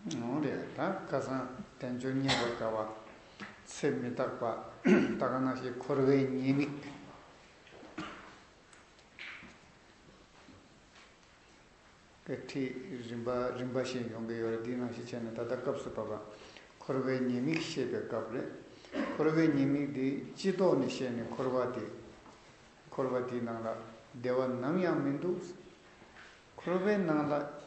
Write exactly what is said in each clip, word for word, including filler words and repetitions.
འོང་རེད། ད་ཁ་སང་དལ་འབྱོར་རྙེད་པར་དཀའ་བ། ཚེ་མི་རྟག་པ། ད་ག་ནང་བཞིན་འཁོར་བའི་ཉེས་དམིགས་ཀྱི་ཁྲིད་རིམ་པ་རིམ་པ་བཞིན་ཡོང་གི་ཡོད་རེད། འདི་ནང་བཞིན་བྱས་ནས་ད་ལྟ་སྐབས་སུ་བབ་པ་འཁོར་བའི་ཉེས་དམིགས་བཤད་པའི་སྐབས་རེད། འཁོར་བའི་ཉེས་དམིགས་འདི་སྤྱི་ལྡོག་ནས་བཤད་ནས་འཁོར་བ་དེ། འཁོར་བ་དེའི་ནང་ལ་བདེ་བ་ནམ་ཡང་མི་འདུག། འཁོར་བའི་ནང་ལ་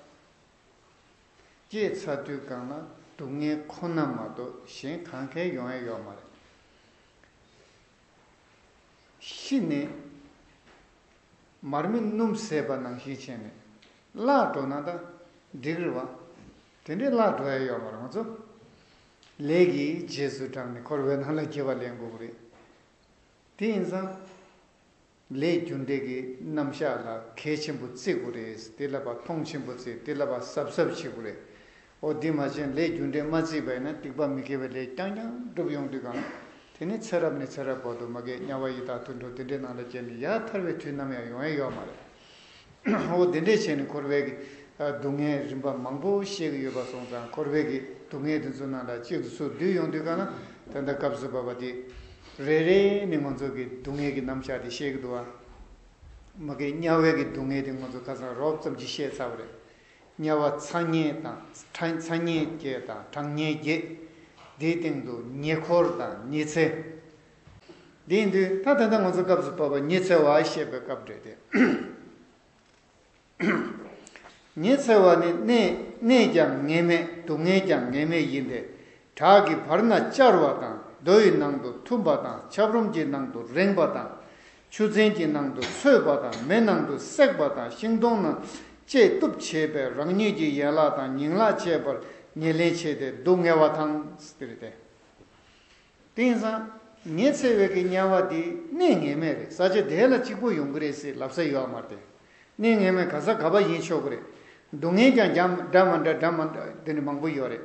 སྐྱེས་ཚར་དུས་སྒང་ལ་སྡུག་བསྔལ་ཁོ་ན་མ་གཏོགས་གཞན་གང་གའི་ཡོང་ཡ་ཡོད་མ་རེད། ཤི་ནས་མར་མེ་སྣུམ་བཟས་པ་ནང་བཞིན་བྱས་ནས་བརླག་འགྲོ་ན་ད་འགྲིག་རེད་བ། དེ་འདྲའི་བརླག་འགྲོ་ཡ་ཡོད་མ་རེད། ང་ཚོ་ལས་ཀྱི་རྗེས་སུ་འབྲངས་ནས་འཁོར་བའི་ནང་ལ་སྐྱེ་བ་ལེན་དགོས་ཀྱི་རེད། དེ་ཡིན་ཙང་། ལས་རྒྱུ་འབྲས་ཀྱི་རྣམ་གཞག་ལ་གལ་ཆེན་པོ་བརྩི་དགོས་རེད། དེ་ལ་ཕར་མཐོང་ཆེན་པོ་བརྩི། དེ་ལ་ཕར་གཟབ་གཟབ་བྱེད་དགོས་རེད། ཨོ་འདི་མ་བྱས་ལས་རྒྱུ་འབྲས་མ་བརྩིས་པ་ཡིན་ན་སྡིག་པ་མི་དགེ་བའི་ལས་རྐྱང་རྐྱང་སྒྲུབ་ཡོང་དུས་སྒང་དེ་ནི་ཚེ་རབས་ནས་ཚེ་རབས་བར་དུ་མ་རྒན་དམྱལ་བ་ཡི་དྭགས་དུད་འགྲོ་དེ་འདྲའི་ནང་ལ་སྐྱེས་ནས་ཡར་ཐར་བའི་དུས་ནམ་ཡང་ཡོང་ཡ་ཡོད་མ་རེད། འོ་དེ་འདྲས་བྱས་ནས་འཁོར་བའི་གི་སྡུག་བསྔལ་རིམ་པ་མང་པོ་བཤད་ཀྱི་ཡོད་པ་སོང་ཙང་། འཁོར་བའི་གི་སྡུག་བསྔལ་དེ་ཚོ་ནང་ལ་གཅིག་ཏུ་ཚུར་བསྡུས་ཡོང་དུས་གང་ན་ད་ལྟ་སྐབས་སུ་བབ་པ་དེ་རེ་རེ་ནས་ང་ཚོ་གི་སྡུག་བསྔལ་གྱི་རྣམ་གཞག་དེ་བཤད་ཀྱི་འདུག་བ། མ་གི་དམྱལ་བའི་གི་སྡུག་བསྔལ་དེ་ང་ཚོ་ཁ་སང་རོབ་ཙམ་ཅིག་བཤད་ཚར་བ་རེད། དམྱལ་བ་ཚ་དམྱལ་དང་ཚ་དམྱལ་བརྒྱད་དང་གྲང་དམྱལ་བརྒྱད། དེའི་སྟེང་དུ་ཉེ་འཁོར་དང་ཉི་ཚེ། དེ་ཡིན་དུས་ད་ད་ལྟ་ང་ཚོ་སྐབས་སུ་བབ་པ་ཉི་ཚེ་བ་བཤད་པའི་སྐབས་རེད་དེ། ཉི་ཚེ་བ་ནི་གནས་གནས་ཀྱང་ངེས་མེད་སྡུག་བསྔལ་ཀྱང་ངེས་མེད་ཡིན་ཏེ། བྲག་གི་བར་ན་བཅར་བ་དང་རྡོ་ཡི་ནང་དུ་འཐུམ་པ་དང་ཆབ་རོམ་གྱི་ནང་དུ་རེངས་པ་དང་། ཆུ་ཚན་གྱི་ནང་དུ་ཚོས་པ་དང་མེ་ནང་དུ་བསྲེགས་པ་དང་ཤིང་སྡོང་ནང་བཅད་གཏུབ་བྱས་པས་རང་ཉིད་ཀྱི་ཡན་ལག་དང་ཉིང་ལག་བཅད་པར་ཉེར་ལེན་བྱས་ཏེ་སྡུག་བསྔལ་བ་དང་། དེ་རེད་དེ། དེང་སང་ཉི་ཚེ་བའི་གི་དམྱལ་བ་དེ་གནས་ངེས་མེད་རེད། ས་ཆ་དེ་ལ་གཅིག་པུ་ཡོང་གི་རེད་ཟེར་ལབ་ས་ཡོད་མ་རེད་དེ། གནས་ངེས་མེད་ག་ས་ག་པ་ཡིན་ཆོག་གི་རེད། སྡུག་བསྔལ་ཀྱང་འདྲ་འདྲ་མ་འདྲ་འདྲ་མ་འདྲ་དེ་འདྲ་མང་པོ་ཡོད་རེད།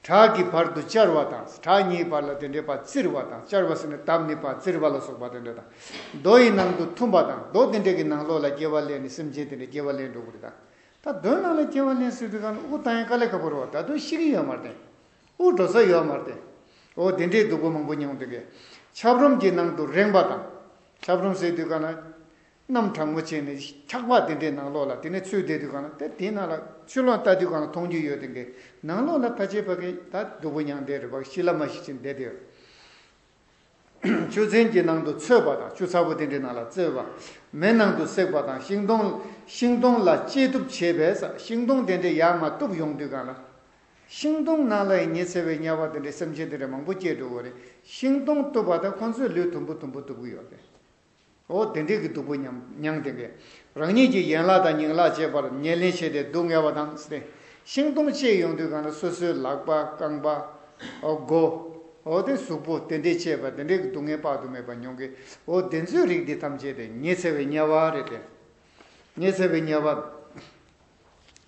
བྲག་གི་བར་དུ་བཅར་བ་དང་བྲག་གཉིས་བར་ལ་དེ་འདྲའི་བར་བཙིར་བ་དང་། བཅར་བ་ཟེར་ནས་བརྡབས་ནས་བར་བཙིར་བ་ལ་སོགས་པ་དེ་འདྲ་དང་། རྡོ་ཡི་ནང་དུ་འཐུམ་པ་དང་། རྡོ་དེ་འདྲ་གི་ནང་ལོགས་ལ་སྐྱེ་བ་ལེན་ནས་སེམས་ཅན་དེ་འདྲ་སྐྱེ་བ་ལེན་འགྲོ་གི་རེད་ད། ད་རྡོའི་ནང་ལ་སྐྱེ་བ་ལེན་ཟེར་དུས་གང་ལ་དབུགས་བཏང་ཡ་དཀའ་ལས་ཁག་པོ་རེད་བ། ད་དུང་ཤི་གི་ཡོད་མ་རེད་དེ། དབུགས་འགྲོ་ས་ཡོད་མ་རེད་དེ། འོ་དེ་འདྲའི་སྡུག་པོ་མང་པོ་མྱོང་དེ་གས། ཆབ་རོམ་གྱི་ནང་དུ་རེངས་པ་དང་། ཆབ་རོམ་ཟེར་དུས་གང་ལ། གནམ་གྲང་མོ་བྱས་ནས་ཆག་པ་དེ་འདྲའི་ནང་ལོགས་ལ་དེ་ནས་ཚུད་བསྡད་དུས་གང་ལ་དེ་དེའི་ནང་ལ་ཕྱི་ལོགས་ལྟ་དུས་གང་ལ་མཐོང་རྒྱུ་ཡོད་དེ་གས། ནང་ལོགས་ལ་ཕལ་ཆེར་ཕ་གི་ད་སྡུག་པོ་མྱངས་བསྡད་རེད་བ། ཤི་ལ་མ་ཤི་ཅིག་བསྡད་དེ་ཡོད། ཆུ་ཚན་གྱི་ནང་དུ་ཚོས་པ་དང་། ཆུ་ཚ་པོ་དེ་འདྲའི་ནང་ལ་བཙོས་པ། མེ་ནང་དུ་བསྲེགས་པ་དང་། ཤིང་སྡོང་ཤིང་སྡོང་ལ་བཅད་གཏུབ་བྱས་པས། ཤིང་སྡོང་དེ་འདྲའི་ཡར་མར་གཏུབ་ཡོང་དུས་གང་ལ། ཤིང་སྡོང་ནང་ལ་ཡང་ཉི་ཚེ་བའི་དམྱལ་བ་དེ་འདྲའི་སེམས་ཅན་དེ་འདྲ་མང་པོ་སྐྱེས་འགྲོ་གི་རེད། ཤིང་སྡོང་གཏུབ་པ་དང་ཁོང་ཚོས་ལུས་དུམ་བུ་དུམ་བུ་གཏུབ་ཀྱི་ཡོད་རེད། འོ་དེ་འདྲའི་གི་སྡུག་པོ་མྱངས་མྱངས་དེ་གས། རང་ཉིད་ཀྱི་ཡན་ལག་དང་ཉིང་ལག་བཅད་པར་ཉེར་ལེན་བྱས་ཏེ་སྡུག་བསྔལ་བ་དང་ཟེར་ཏེ། ཤིང་སྡོང་བཅད་ཡོང་དུས་གང་ལ་སོ་སོའི་ལག་པ་རྐང་པ། འོ་མགོ། འོ་དེ་གཟུགས་པོ་དེ་འདྲའི་བཅད་པ་དེ་འདྲའི་གི་སྡུག་བསྔལ་དཔག་ཏུ་མེད་པ་མྱོང་གི། འོ་དེ་ཚོའི་རིགས་འདི་ཐམས་ཅད་དེ་ཉི་ཚེ་བའི་དམྱལ་བ་རེད་དེ། ཉི་ཚེ་བའི་དམྱལ་བ།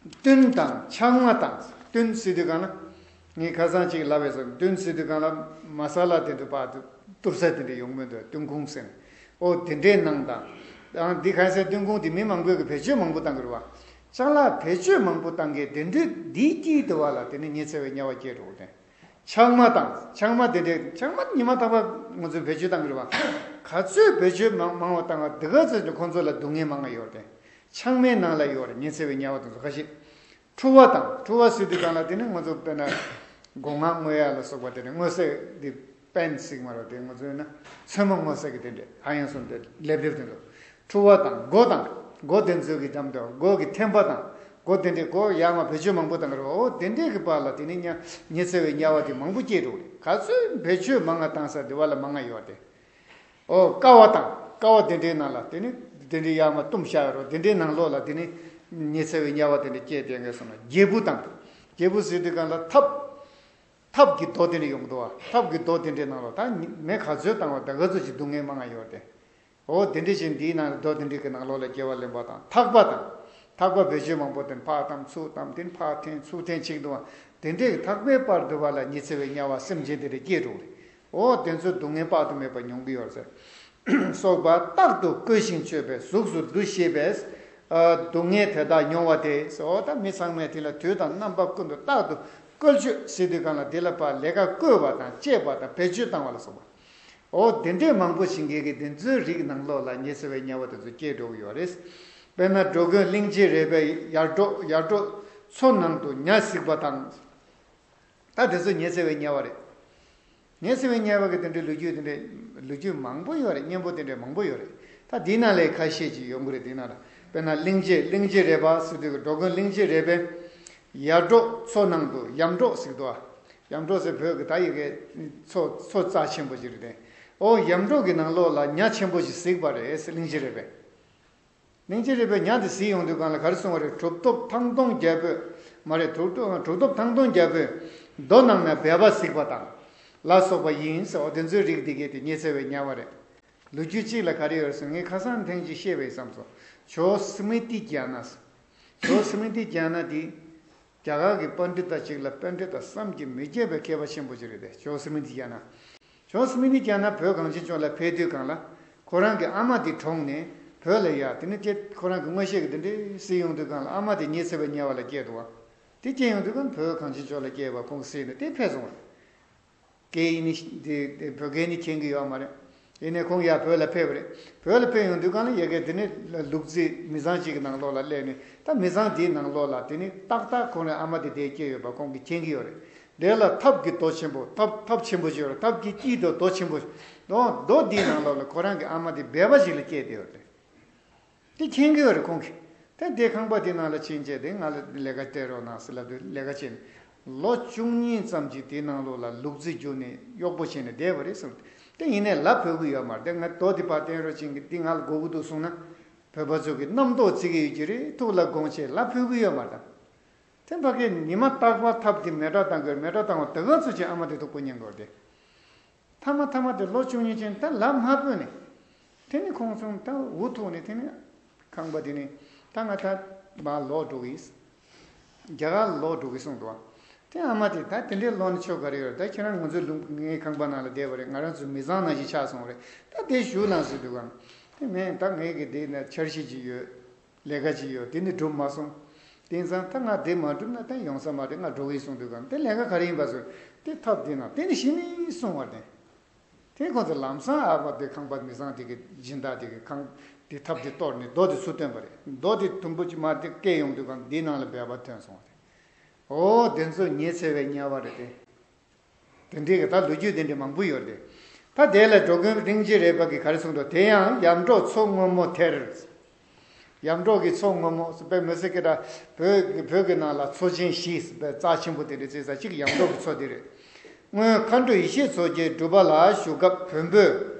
བཏུན་དང་ཆང་མ་དང་། བཏུན་ཟེར་དུས་གང་ལ། ངས་ཁ་སང་ཅིག་ལབ་པས་སོ། བཏུན་ཟེར་དུས་གང་ལ་མ་ས་ལ་དེ་འདྲ་པ་གཏུབ་ས་དེ་འདྲ་ཡོང་མི་འདུག། བཏུན་ཁུང་ཟེར་ནས། ཨོ་དེ་འདྲའི་ནང་དང་། ཨང་འདི་གང་ཟེར་བཏུན་ཁུང་དེ་མི་མང་པོས་གི་བེད་སྤྱོད་མང་པོ་བཏང་གི་རེད་བ། ཅ་ལག་བེད་སྤྱོད་མང་པོ་བཏང་གི་དེ་འདྲའི་འདིའི་དཀྱིལ་དུ་བ་ལ་དེ་ནི་ཉི་ཚེ་བའི་དམྱལ་བ་སྐྱེས་འགྲོ་གི་དེ། ཆང་མ་དང་། ཆང་མ་དེ་འདྲའི་ཆང་མ་ཉི་མ་རྟག་པར་ང་ཚོས་བེད་སྤྱོད་བཏང་གི་རེད་བ། ག་ཚོད་བེད་སྤྱོད་མང་མང་བ་བཏང་བ་དེ་ག་ཚོད་ཀྱི་ཁོང་ཚོ་ལ་སྡུག་བསྔལ་མང་བ་ཡོད་རེད། ཆང་མའི་ནང་ལ་ཡོད་རེད་ཉི་ཚེ་བའི་དམྱལ་བ་དེ་ཚོ་ཁ་ཤས། འཁྲུ་བ་དང་། འཁྲུ་བ་ཟེར་དུས་གང་ལ་དེ་ནི་ང་ཚོ་དཔེར་ན་སྒོ་ང་རྔོ་ཡ་ལ་སོགས་པ་དེ་ནི་རྔོ་ས་དེ་པེན་ཟེར་གི་མ་རེད་དེ། ང་ཚོས་ན་ཚོད་མ་རྔོ་ས་གི་དེ་འདྲས་ཧ་ཡང་སོང་དེ་ལེབ་ལེབ་དེ་ཚོ། འཁྲུ་བ་དང་། སྒོ་དང་། སྒོ་དེ་ཚོ་གི་འགྲམ་དུ་སྒོ་གི་ཐེམ་པ་དང་། སྒོ་དེ་འདྲས་སྒོ་ཡར་མར་བེད་སྤྱོད་མང་པོ་བཏང་གི་རེད་བ། འོ་དེ་འདྲས་གི་བར་ལ་དེ་ནི་ཉ་ཉི་ཚེ་བའི་དམྱལ་བ་དེ་མང་པོ་སྐྱེས་འགྲོ་གི་རེད། ག་ཚོད་བེད་སྤྱོད་མང་ང་བཏང་ས་དེ་བ་ལ་མང་ང་ཡོད་དེ། ཨོ་ཀ་བ་དང་། ཀ་བ་དེ་འདྲའི་ནང་ལ་དེ་ནི་དེ་འདྲའི་ཡར་མར་བཏུམས་བཞག་ཡོད་རེད། དེ་འདྲའི་ནང་ལོགས་ལ་དེ་ནི་ཉི་ཚེ་བའི་དམྱལ་བ་དེ་འདྲ་སྐྱེས་བསྡད་མཁན་སོང་ན། སྒྱེད་པུ་དང་། སྒྱེད་པུ་ཟེར་དུས་གང་ལ་ཐབ། ཐབ་ཀྱི་རྡོ་དེ་འདྲ་ཡོང་འདུག་བ། ཐབ་ཀྱི་རྡོ་དེ་འདྲའི་ནང་ལོགས་ད་མེ་ག་ཚོད་བཏང་བ་དེ་ག་ཚོད་ཅིག་སྡུག་བསྔལ་མང་ང་ཡོད་དེ། ཨོ་དེ་འདྲ་བཞིན་འདིའི་ནང་རྡོ་དེ་འདྲའི་གི་ནང་ལོགས་ལ་སྐྱེ་བ་ལེན་པ་དང་། ཐག་པ་དང་། ཐག་པ་བེད་སྤྱོད་མང་པོ་དེ་ཕར་བཏང་ཚུར་བཏང་དེ་ཕར་འཐེན་ཚུར་འཐེན་བྱེད་འདུག་བ། དེ་འདྲའི་གི་ཐག་པའི་བར་དུ་བ་ལ་ཉི་ཚེ་བའི་དམྱལ་བ་སེམས་ཅན་དེ་འདྲ་སྐྱེས་འགྲོ་གི་རེད། ཨོ་དེ་ཚོ་སྡུག་བསྔལ་དཔག་ཏུ་མེད་པ་མྱོང་གི་ཡོད་ཟེར། སོགས་པ་རྟག་ཏུ་བཀོད་ཅིང་སྤྱོད་པའི་གཟུགས་སུ་འདུ་ཤེས་པས། ཨ་སྡུག་བསྔལ་དེ་དག་མྱོང་བ་སྟེ། ཨོ་ད་མི་ཚང་མས་དེ་ལ་དུས་དང་རྣམ་པ་ཀུན་ཏུ་རྟག་ཏུ་ བཀོལ་སྤྱོད་ཟེར་དུས་གང་ལ་དེ་ལ་ཕར་ལས་ཀ་བཀོལ་བ་དང་སྤྱད་པ་དང་བེད་སྤྱོད་བཏང་བ་ལ་སོགས་པ། འོ་དེ་འདྲའི་མང་པོ་ཞིག་གིས་དེ་ཚོའི་རིགས་ནང་ལོགས་ལ་ཉི་ཚེ་བའི་དམྱལ་བ་དེ་ཚོ་སྐྱེས་འགྲོ་གི་ཡོད་རེད། དཔེར་ན་འགྲོ་མགོན་གླིང་རྗེ་རས་པའི་ཡར་འབྲོག་ཡར་འབྲོག་མཚོ་ནང་དུ་ཉ་གཟིགས་པ་དང་། ད་དེ་ཚོ་ཉི་ཚེ་བའི་དམྱལ་བ་རེད། ཉི་ཚེ་བའི་དམྱལ་བ་གི་དེ་འདྲའི་ལོ་རྒྱུས་དེ་འདྲའི་ལོ་རྒྱུས་མང་པོ་ཡོད་རེད། སྙན་པོ་དེ་འདྲའི་མང་པོ་ཡོད་རེད། ད་འདི་ནང་ལས་ཁ་ཤས་ཅིག་ཡོང་གི་རེད། འདི་ནང་ལ་དཔེར་ན་གླིང་རྗེ་གླིང་རྗེ་རས་པ་ཟེར་དུས་ཀྱི་འགྲོ་མགོན་གླིང་རྗེ་རས་པས་ཡར་འབྲོག་མཚོ་ནང་དུ་ཡམ་འབྲོག་ཟེར་གི་འདུག་ཨ། ཡམ་འབྲོག་ཟེར་བོད་ཀྱི་ད་ཡི་གེ་མཚོ་མཚོ་རྩ་ཆེན་པོ་ཅིག་རེད་དེ། ཨོ་ཡམ་འབྲོག་གི་ནང་ལོགས་ལ་ཉ་ཆེན་པོ་ཞིག་གཟིགས་པ་རེད་ཟེར་གླིང་རྗེ་རས་པས། གླིང་རྗེ་རས་པས་ཉ་འདི་གཟིགས་ཡོང་དུས་གང་ལ་ག་རེ་གསུངས་པ་རེད། གྲུབ་ཐོབ་ཐང་སྟོང་རྒྱལ་པོས་མ་རེད། གྲུབ་ཐོབ་གྲུབ་ཐོབ་ཐང་སྟོང་རྒྱལ་པོས་རྡོ་ནང་ན་སྦལ་པ་གཟིགས་པ་དང་ལ་སོགས་པ་ཡིན་ཟེར། འོ་དེ་ཚོའི་རིགས་འདི་གས་དེ་ཉི་ཚེ་བའི་དམྱལ་བ་རེད། ལོ་རྒྱུས་གཅིག་ལ་ག་རེ་ཡོད་རེད་ཟེར་ངས་ཁ་སང་ཐེངས་གཅིག་བཤད་པ་ཡིན་བསམ་སོང་། ཇོ་སི་མི་ཏི་ཇ་ན་ཟེར། ཇོ་སི་མི་ཏི་ཇ་ན་འདི་རྒྱ་གར་གྱི་པཎྜི་ཏ་ཅིག་ལ་པཎྜི་ཏ་བསམ་གྱིས་མི་ཁྱབ་པའི་མཁས་པ་ཆེན་པོ་ཅིག་རེད་དེ། ཇོ་སི་མི་ཏི་ཇ་ན། ཇོ་སི་མི་ཏི་ཇ་ན་བོད་གངས་ཅན་ལྗོངས་ལ་ཕེབས་དུས་གང་ལ་ཁོ་རང་གི་ཨ་མ་དེ་གྲོངས་ནས་བོད་ལ་ཡ་དེ་ནས་ཁྱེད་ཁོ་རང་གི་མངོན་ཤེས་ཀྱིས་དེ་འདྲའི་གཟིགས་ཡོང་དུས་གང་ལ་ཨ་མ་དེ་ཉི་ཚེ་བའི་དམྱལ་བ་ལ་སྐྱེས་འདུག་བ། དེ་སྐྱེས་ཡོང་དུས་གང་བོད་གངས་ཅན་ལྗོངས་ལ་སྐྱེས་པ་ཁོང་གཟིགས་ནས་དེ་ཕེབས་སོང་བ། སྐད་ཡིག་ནི་དེ་དེ་བོད་སྐད་ནི་མཁྱེན་གྱི་ཡོད་མ་རེད། ཡིན་ནའི་ཁོང་ཡར་བོད་ལ་ཕེབས་པ་རེད། བོད་ལ་ཕེབས་ཡོང་དུས་གང་ལ་ཡ་གི་དེ་ནི་ལུག་རྫི་མི་ཚང་གཅིག་གི་ནང་ལོགས་ལ་སླེབས་ནས་ད་མི་ཚང་དེའི་ནང་ལོགས་ལ་དེ་ནི་ཏག་ཏག་ཁོང་རའི་ཨ་མ་དེ་དེ་སྐྱེས་ཡོད་པ་ཁོང་གིས་མཁྱེན་གྱི་ཡོད་རེད། དེ་ལ་ཐབ་ཀྱི་རྡོ་ཆེན་པོ་ཐབ་ཐབ་ཆེན་པོ་ཞིག་ཡོད་རེད། ཐབ་ཀྱི་དཀྱིལ་དུ་རྡོ་ཆེན་པོ་རྡོ་རྡོ་འདིའི་ནང་ལོགས་ལ་ཁོ་རང་གི་ཨ་མ་དེ་སྦལ་པ་ཞིག་ལ་སྐྱེས་བསྡད་ཡོད་རེད། དེ་མཁྱེན་གྱི་ཡོད་རེད་ཁོང་གིས། དེ་དེ་ཁང་པ་དེ་ནང་ལ་ཕྱིན་བྱས་དེ་ང་ལ་ལས་ཀ་སྤྲད་རོགས་གནང་ཟེར་ལབ་དུས་ལས་ཀ་བྱས་ནས་ལོ་བཅུ་གཉིས་ཙམ་གྱིས་དེའི་ནང་ལོགས་ལ་ལུག་རྫི་རྒྱུགས་ནས་གཡོག་པོ་བྱས་ནས་བསྡད་པ་རེད་གསུངས། དེ་ཡིན་ནའི་ལབ་ཕོད་ཀྱི་ཡོད་མ་རེད། དེ་ང་རྡོ་དེ་ཕར་བསྟན་རོགས་བྱེད་ཀྱི་འདི་ང་ལ་དགོས་ཀྱི་འདུག་གསུངས་ན་བོད་པ་ཚོ་གིས་རྣམ་རྟོག་བརྩི་གི་ཡོད་ཀྱི་རེད། ཐུགས་ལ་དགོངས་བྱས་ལབ་ཕོད་ཀྱི་ཡོད་མ་རེད། དེ་ཕ་གིར་ཉི་མ་རྟག་པར་ཐབ་དེ་མེ་སྲེག་བཏང་དགོས། མེ་སྲེག་བཏང་བ་དེ་ག་ཚོད་ཅིག་ཨ་མ་དེ་ཐུག་པོ་ཉན་དགོས་རེད་དེ། མཐའ་མ་མཐའ་མ་དེ་ལོ་བཅུ་གཉིས་ཅན་ད་ལབ་མ་ཕོད་ནས། དེ་ནི་ཁོང་ཚོ་ད་འུ་ཐུག་ནས་དེ་ནི་ཁང་པ་དེ་ནི་ད་ང་ད་མར་ལོག་འགྲོ་གི་ཡིན། རྒྱ་གར་ལ་ལོག་འགྲོ་གི་གསུངས་འདུག་བ། དེ་ཨ་མ་དེ་ད་དེ་འདྲའི་ལོག་ནས་ཆོ་ག་རེ་ཡོད། ད་ཁྱེད་རང་ང་ཚོའི་ལུང་ངའི་ཁང་པ་ནང་ལ་བསྡད་པ་རེད། ང་རང་ཚོའི་མི་ཚང་ནང་བཞིན་ཆགས་སོང་བ་རེད། ད་དེ་བཞུགས་གནང་ཟེར་འདུག་གམ། དེ་མིན་ད་ངའི་གི་དེ་ན་འཆར་གཞི་ཅིག་ཡོད། ལས་ཀ་ཅིག་ཡོད། དེ་ནི་འགྲུབ་མ་སོང་། དེང་སང་ད་ང་དེ་མ་འགྲུབ་ན་ད་ཡོང་ས་མ་རེད། ང་འགྲོ་གི་གསུངས་འདུག་གམ། དེ་ལས་ཀ་ག་རེ་ཡིན་པ་ཟེར། དེ་ཐབ་དེ་ན་དེ་ནི་གཞི་ནས་གསུངས་པ་རེད། དེ་ཁོང་ཚོ་ལམ་སང་ཨ་ཕ་དེ་ཁང་པ་མི་ཚང་དེ་གི་སྦྱིན་བདག་དེ་གི་ཁང་དེ་ཐབ་དེ་གཏོར་ནས་རྡོ་དེ་ཚུར་བཏོན་པ་རེད། རྡོ་དེ་དུམ་བུ་ཅིག་མར་དེ་བཀལ་ཡོང་དུས་གམ་དེའི་ནང་ལ་སྦལ་པ་ཐོན་སོང་བ་རེད། འོ་དེ་ཚོ་ཉི་ཚེ་བའི་དམྱལ་བ་རེད་དེ། དེ་འདྲའི་གི་ད་ལོ་རྒྱུས་དེ་འདྲ་མང་པོ་ཡོད་རེད། ད་དེ་ལ་འགྲོ་མགོན་གླིང་རྗེ་རས་པ་གིས་ག་རེ་གསུངས་འདུག་དེ་ཡང་ཡམ་འབྲོག་མཚོ་སྔོན་མོ་དེར། ཡམ་འབྲོག་གི་མཚོ་སྔོན་མོ་དཔེ་མི་སྲིད་ཀྱི་ད་བོད་ཀྱི་བོད་ཀྱི་ནང་ལ་མཚོ་ཆེན་བཞི་དཔེ་རྩ་ཆེན་པོ་དེ་འདྲ་བརྩིས་ས་གཅིག་ཡམ་འབྲོག་གི་མཚོ་དེ་རེད། སྔོན་མཁའ་འགྲོ་ཡེ་ཤེས་མཚོ་རྒྱལ་སྒྲུབ་པ་ལ་བཞུགས་སྐབས་བོན་པོས་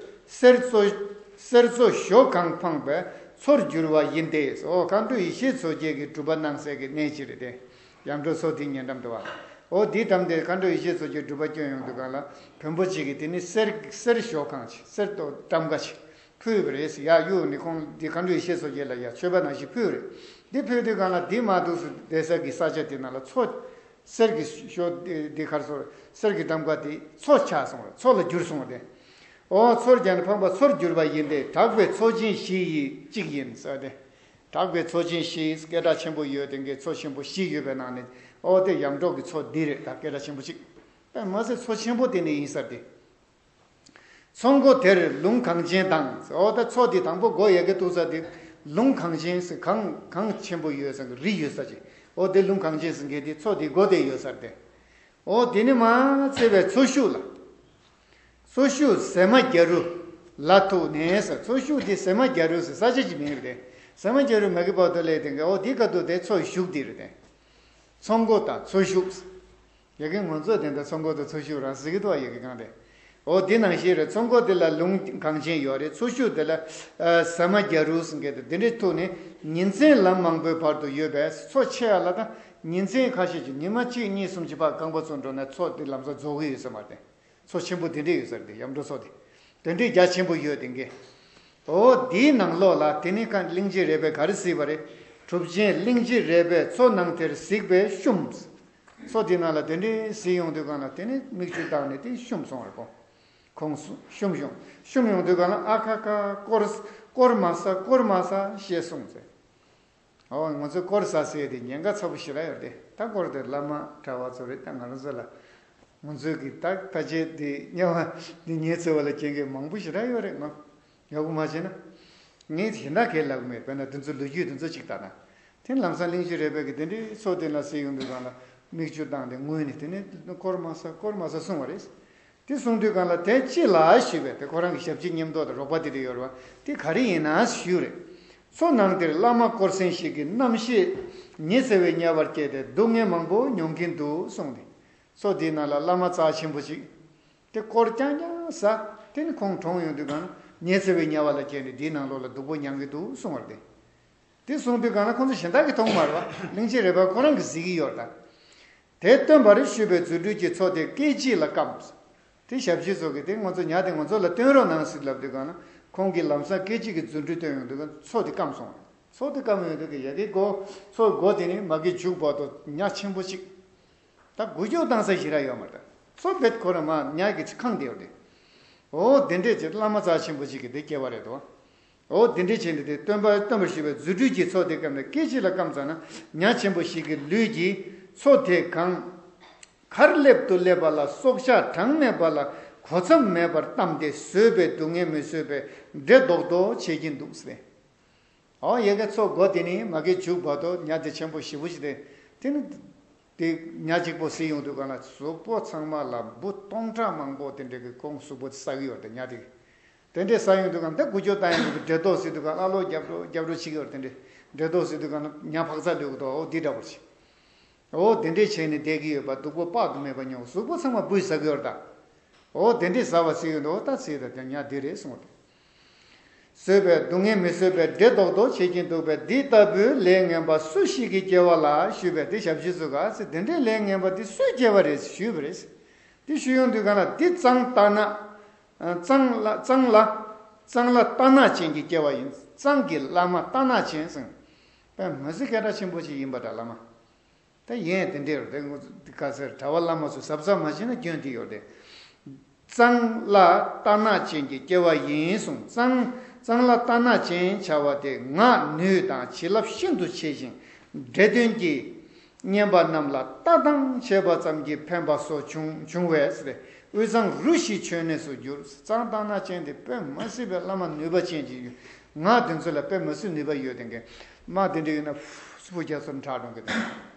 གསེར་མཚོ་གསེར་མཚོ་ཞོ་གང་འཕངས་པས་མཚོར་བསྒྱུར་བ་ཡིན་ཏེ། འོ་མཁའ་འགྲོ་ཡེ་ཤེས་མཚོ་རྒྱལ་གྱིས་སྒྲུབ་པ་གནང་སའི་གི་གནས་ཅིག་རེད་དེ། ཡམ་འབྲོག་མཚོ་དེའི་ཉེ་འགྲམ་དུ་བ། འོ་དེའི་འགྲམ་དེ་མཁའ་འགྲོ་ཡེ་ཤེས་མཚོ་རྒྱལ་སྒྲུབ་པ་སྐྱོན་ཡོང་དུས་གང་ལ་བོན་པོ་གཅིག་གིས་དེ་ནི་གསེར་གསེར་ཞོ་གང་ཅིག་གསེར་ཏོག་ཏམ་ཀ་ཅིག་ཕུལ་བ་རེད་ཟེར། ཡར་གཡུགས་ནས་ཁོང་འདི་མཁའ་འགྲོ་ཡེ་ཤེས་མཚོ་རྒྱལ་ལ་ཡར་མཆོད་པ་ནང་བཞིན་ཕུལ་བ་རེད། འདི་ཕུལ་དུས་གང་ལ་འདི་མ་འདུག་སུ་བསྡད་ས་གི་ས་ཆ་དེ་ནང་ལ་མཚོ་གསེར་གྱི་ཞོ་འདི་གར་སོར་གསེར་གྱི་ཏམ་ཀ་དེ་མཚོ་ཆགས་སོང་བ་རེད། མཚོ་ལ་གྱུར་སོང་བ་རེད། འོ་མཚོར་སྦྱར་ནས་འཕངས་པ་མཚོར་གྱུར་པ་ཡིན་ཏེ་དྲག་པའི་མཚོ་ཆེན་བཞི་ཡི་གཅིག་ཡིན་ཟེར་ཏེ། དྲག་པའི་མཚོ་ཆེན་བཞི་སྐད་གྲགས་ཆེན་པོ་ཡོད་དེ་འགའི་མཚོ་ཆེན་པོ་བཞི་ཡོད་པའི་ནང་ནས་འོ་དེ་ཡམ་འབྲོག་གི་མཚོ་འདི་རེད། ད་སྐད་གྲགས་ཆེན་པོ་གཅིག་པས་མ་ཟད་མཚོ་ཆེན་པོ་དེ་ནས་ཡིན་ས་དེ། མཚོ་མགོ་དེར་ལུང་གངས་ཅན་དང་། འོ་ད་མཚོ་དེ་དང་པོ་མགོ་ཡ་གི་གཏུགས་ས་དེ་ལུང་གངས་ཅན་ཟེར་གངས་གངས་ཆེན་པོ་ཡོད་ས་གི་རི་ཡོད་ས་ཅིག་འོ་དེ་ལུང་གངས་ཅན་ཟེར་མཁན་དེ་མཚོ་དེ་མགོ་དེ་ཡོད་ས་དེ། འོ་དེ་ནི་མ་བརྩེ་བའི་མཚོ་ཤུགས་ལ། མཚོ་ཤུགས་ཟེ་མ་རྒྱ་རུ་ལ་ཐུག་ནས་ཟེར། མཚོ་ཤུགས་དེ་ཟེ་མ་རྒྱ་རུ་ཟེར་ས་ཆ་ཅིག་མིང་རེད་དེ། ཟེ་མ་རྒྱ་རུ་མ་གི་བར་དུ་སླེབས་དེ་འོ་དེ་ཁ་ཐུག་དེ་མཚོ་ཤུགས་དེ་རེད་དེ། མཚོ་མགོ་དང་མཚོ་ཤུགས། ཡ་གི་ང་ཚོ་དེ་འདྲ་མཚོ་མགོ་དང་མཚོ་ཤུགས་རང་ཟེར་གི་འདུག་ཡ་གི་གང་དེ། འོ་དེ་ནང་བཞིན་རེད། མཚོ་མགོ་དེ་ལ་ལུང་གངས་ཅན་ཡོད་རེད། མཚོ་ཤུགས་དེ་ལ་ཨ་ཟེ་མ་རྒྱ་རུ་ཟེར་མཁན་དེ་དེ་འདྲའི་ཐུག་ནས་ཉིན་མཚན་ལམ་མང་པོའི་བར་དུ་ཡོད་པས་མཚོ་ཆེ་ཡ་ལ་ད་ཉིན་མཚན་ཁ་ཤས་ཀྱི་ཉི་མ་གཅིག་གཉིས་གསུམ་གྱི་བར་རྐང་པ་ཚུར་འགྲོ་ན་མཚོ་དེ་ལམ་སང་རྫོགས་གི་ཡོད་ས་མ་རེད། མཚོ་ཆེན་པོ་དེ་འདྲས་ཡོད་ས་རེད། ཡམ་འབྲོག་མཚོ་དེ་དེ་འདྲས་རྒྱ་ཆེན་པོ་ཡོད་དེ་འགའི། འོ་དེའི་ནང་ལོགས་ལ་དེ་ནི་ཁ་གླིང་རྗེ་རས་པས་ག་རེ་གཟིགས་པ་རེད། གྲུབ་ཆེན་གླིང་རྗེ་རས་པས་མཚོ་ནང་དེར་གཟིགས་པས་བཤུམས། མཚོ་དེ་ནང་ལ་དེ་འདྲས་གཟིགས་ཡོང་དུས་གང་ལ་དེ་ནི་མིག་ཆུ་བཏང་ནས་དེ་བཤུམས་སོང་བ་རེད་གོ། ཁོང་སུ་བཤུམས་ཡོང་། བཤུམས་ཡོང་དུས་གང་ལ་ཨ་ཁ་ཁ་དཀོར་དཀོར་མ་ཟ་དཀོར་མ་ཟ་ཞེས་གསུངས་ཟེར། འོ་ང་ཚོས་དཀོར་ཟ་ཟེར་དེ་ཉེན་ཁ་ཚ་པོ་ཞེ་དྲག་ཡོད་རེད། ད་སྐོར་དེ་བླ་མ་གྲྭ་བ་ཚོ་རེད། ད་ང་རང་ཚོ་ལ་ང་ཚོའི་གི་ད་ཕལ་ཆེར་དེ་དམྱལ་བ་འདི་ཉི་ཚེ་བ་ལ་སྐྱེ་མཁན་མང་པོ་ཞེ་དྲག་ཡོད་རེད། ང་ཡག་པོ་མ་བྱས་ན་ངས་གཞན་དག་གས་ལབ་མེད། དཔེར་ན་དེ་ཚོ་ལོ་རྒྱུས་དེ་ཚོ་གཅིག་ལྟ་ན། དེ་ལམ་སང་གླིང་རྗེ་རས་པ་གིས་དེ་འདྲའི་མཚོ་དེ་ལ་གཟིགས་ཡོང་དུས་སྒང་ལ་མིག་ཆུ་བཏང་སྟེ་ངུས་ནས། དེ་ནས་དཀོར་མ་ཟ་དཀོར་མ་ཟ་གསུང་བ་རེད། དེ་གསུང་དུས་སྒང་ལ་དེ་ཅི་ལ་ཞུས་པས། དེ་ཁོ་རང་གི་ཞབས་ཕྱི་མཉམ་དུ་དང་རོགས་པ་དེ་འདྲ་ཡོད་རེད་བ། དེ་ག་རེ་ཡིན་ན་ཞུས་རེད། མཚོ་ནང་དེར་བླ་མ་དཀོར་སེང་ཞིག་གིས་རྣམ་ཤེས་ཉི་ཚེ་བའི་དམྱལ་བར་སྐྱེས་ཏེ་སྡུག་བསྔལ་མང་པོ་མྱོང་གིན་འདུག་གསུངས་ཏེ། མཚོ་དེའི་ནང་ལ་བླ་མ་རྩ་ཆེན་པོ་ཞིག་དེ་དཀོར་རྐྱང་རྐྱང་ཟ། དེ་ནི་ཁོང་གྲོངས་ཡོང་དུས་སྒང་ཉི་ཚེ་བའི་དམྱལ་བ་ལ་སྐྱེས་ནས་དེའི་ནང་ལོགས་ལ་སྡུག་པོ་མྱང་གི་འདུག་གསུངས་པ་རེད། དེ་གསུངས་དུས་སྒང་ལ་ཁོང་ཚོ་གཞན་དག་གིས་མཐོང་མ་རེད་བ། གླིང་རྗེ་རས་པ་ཁོ་རང་གིས་གཟིགས་ཀྱི་ཡོད་རེད་ད། དེ་སྟོན་པར་ཞུས་པས་རྫུ་འཕྲུལ་གྱིས་མཚོ་དེ་སྐད་ཅིག་ལ་སྐམས། དེ་ཞབས་ཕྱི་ཚོ་གིས་དེ་ང་ཚོ་ཉ་དེ་ང་ཚོ་ལ་སྟོན་རོགས་གནང་ཟེར་ལབ་དུས་སྒང་ལ་ཁོང་གིས་ལམ་སང་སྐད་ཅིག་གིས་རྫུ་འཕྲུལ་སྟོན་ཡོང་དུས་སྒང་མཚོ་དེ་སྐམ་སོང་། མཚོ་དེ་སྐམ་ཡོང་དུས་ཀྱི་ཡ་གི་སྒོ་མཚོ་སྒོ་དེ་ནི་མ་གི་མཇུག་བར་དུ་ཉ་ཆེན་པོ་གཅིག་ད་འགུལ་སྐྱོད་བཏང་ས་ཞིག་ར་ཡོད་མ་རེད། མཚོ་བེད་ཁོ་རང་མ་ཉ་གི་ཁེངས་བསྡད་ཡོད་རེད། འོ་དེ་འདྲས་ཀྱི་བླ་མ་རྩ་ཆེན་པོ་ཞིག་གིས་དེ་སྐྱེ་བ་རེད་དོ། འོ་དེ་འདྲས་བྱས་ནས་དེ་སྟོན་པ་སྟོན་པར་ཞུས་པའི་རྫུ་འཕྲུལ་གྱིས་མཚོ་དེ་སྐམ་ནས་སྐད་ཅིག་ལ་སྐམ་ཙམ་ན་ཉ་ཆེན་པོ་ཞིག་གི་ལུས་ཀྱིས་མཚོ་དེ་གང་། མཁར་སླེབ་ཏུ་སླེབས་པ་ལ་སྲོག་ཆགས་གྲངས་མེད་པ་ལ་གོ་མཚམས་མེད་པར་བལྟམས་ཏེ་བཟོད་པའི་སྡུག་བསྔལ་མི་བཟོད་པའི་འདྲེ་རྡོག་རྡོག་བྱེད་ཀྱིན་འདུག་ཟེར། ཨོ་ཡ་གི་མཚོ་སྒོ་དེ་ནི་མ་གི་མཇུག་བར་དུ་ཉ་དེ་ཆེན་པོ་ཞེ་པོ་ཞིག་དེ། དེ་ནི་དེ་ཉ་གཅིག་པོ་བཟི་ཡོང་དུས་སྒང་ལ་གཟུགས་པོ་ཚང་མ་ལ་འབུ་སྟོང་ཕྲག་མང་པོ་དེ་འདྲ་གི་ཁོང་གཟུགས་པོ་དེ་ཟ་གི་ཡོད་རེད་ཉ་དེ། དེ་འདྲས་ཟ་ཡོང་དུས་སྒང་དེ་འགུལ་སྐྱོད་བཏང་ཡོང་དུས་འདྲེ་རྡོག་བཟི་དུས་སྒང་ཀླ་ཀློ་རྒྱབ་རོ་རྒྱབ་རོ་བྱེད་ཀྱི་ཡོད་རེད། དེ་འདྲས་འདྲེ་རྡོག་བཟི་དུས་སྒང་ཉ་ཕག་ཚ་ལུས་ཀྱི་འདུག་འོ་འདི་འདྲ་བོ་ཞིག་འོ་དེ་འདྲས་བྱས་ནས་བསྡད་ཀྱི་ཡོད་པ། སྡུག་པོ་དཔག་ཏུ་མེད་པ་མྱོང་། གཟུགས་པོ་ཚང་མ་འབུས་ཟ་གི་ཡོད་རེད་ད། འོ་དེ་འདྲས་ཟ་བ་ཟེར་གྱི་འདུག་འོ་ད་ཟེར་ད་དེ་ཉ་དེ་རེད་གསུངས་ཏེ། བཟོད་པའི་སྡུག་བསྔལ་མི་བཟོད་པའི་འདྲེ་རྡོག་རྡོག་བྱེད་ཀྱིན་འདུག་པས། འདི་ལྟ་བུའི་ལས་ངན་པ་སུ་ཞིག་གིས་སྐྱེ་བ་ལ་ཞུས་པས། དེ་ཞབས་ཕྱི་ཚོ་ག་ཚེ་དེ་འདྲའི་ལས་ངན་པ་འདི་སུས་སྐྱེ་བ་རེད་ཞུས་པ་རེད། འདི་ཞུ་ཡོང་དུས་སྒང་ལ་འདི་གཙང་ལྟ་ན། གཙང་ལ་གཙང་ལ་གཙང་ལ་ལྟ་ན་ཅན་གྱི་སྐྱེ་བ་ཡིན། གཙང་གི་བླ་མ་ལྟ་ན་ཅན་ཟེར། དཔེ་མི་སྲིད་སྐད་གྲགས་ཆེན་པོ་ཞིག་ཡིན་པ་འདྲ་བླ་མ། ད་ཡིན་དེ་འདྲས་རེད་དེ། ཁ་སེར་གྲྭ་པ་བླ་མ་ཚོ་གཟབ་གཟབ་མ་བྱས་ན་སྐྱོན་དེ་ཡོད་དེ། གཙང་ལ་ལྟ་ན་ཅན་གྱི་སྐྱེ་བ་ཡིན་གསུངས། གཙང་གཙང་ལ་ལྟ་ན་ཅན་བྱ་བ་དེ་ངག་ནུས་དང་བྱིན་རླབས་ཤིན་ཏུ་ཆེ་ཞིང་འདྲེ་གདོན་གྱི་བསྙེན་པ་རྣམས་ལ་ལྟ་སྟངས་བྱས་པ་ཙམ་གྱིས་ཕན་པ་སོགས་བྱུང་བྱུང་བས་དབུས་གཙང་རུ་བཞིའི་མཆོད་གནས་སུ་གྱུར། གཙང་ལྟ་ན་ཅན་དེ་དཔེ་མ་སྲིད་པའི་བླ་མ་ནུས་པ་ཅན་གྱི་ཡོད། ངག་དེ་ཚོ་ལ་དཔེ་མ་སྲིད་ནུས་པ་ཡོད་དེ་འགས། དམག་དེ་འདྲ་ཡོད་ན་ཕུ་རྒྱ་མཚོར་འཁྲག་འགྲོ་གི་དེ།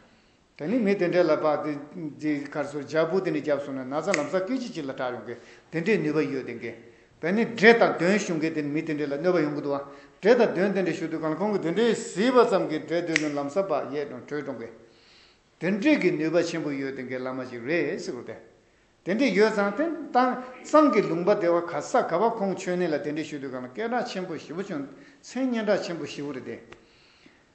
དེ་ནི་མི་དེ་འདྲའི་ལ་ཕར་དེ་དེ་གར་སོ་རྒྱ་བོ་དེ་ནི་རྒྱབ་སོང་ན་ན་ཚ་ལམ་སང་སྐད་ཅིག་གཅིག་ལ་དྲག་ཡོང་གི་དེ་འདྲའི་ནུས་པ་ཡོད་དེ་གི། དེ་ནི་འདྲེ་དང་གདོན་ཞུ་མཁན་དེ་ནི་མི་དེ་འདྲའི་ལ་གནོད་པ་ཡོང་གི་འདུག་བ། འདྲེ་དང་གདོན་དེ་འདྲའི་ཞུ་དུས་གང་ཁོང་གི་དེ་འདྲའི་གཟིགས་པ་ཙམ་གྱིས་འདྲེ་གདོན་ནི་ལམ་སང་ཕར་ཡལ་འགྲོ་བྲོས་འགྲོ་གི། དེ་འདྲའི་གི་ནུས་པ་ཆེན་པོ་ཡོད་དེ་གི་བླ་མ་ཞིག་རེད་ཟེར་གོ་དེ། དེ་འདྲས་ཡོད་ཙང་དེ་ཏང་གཙང་གི་ལུང་པ་དེ་བ་ག་ས་ག་བ་ཁོང་མཆོད་གནས་ལ་དེ་འདྲས་ཞུ་དུས་གང་ལ་སྐད་གྲགས་ཆེན་པོ་ཞེ་པོ་བྱུང་། མཚན་སྙན་གྲགས་ཆེན་པོ་ཞེ་པོ་རེད་དེ།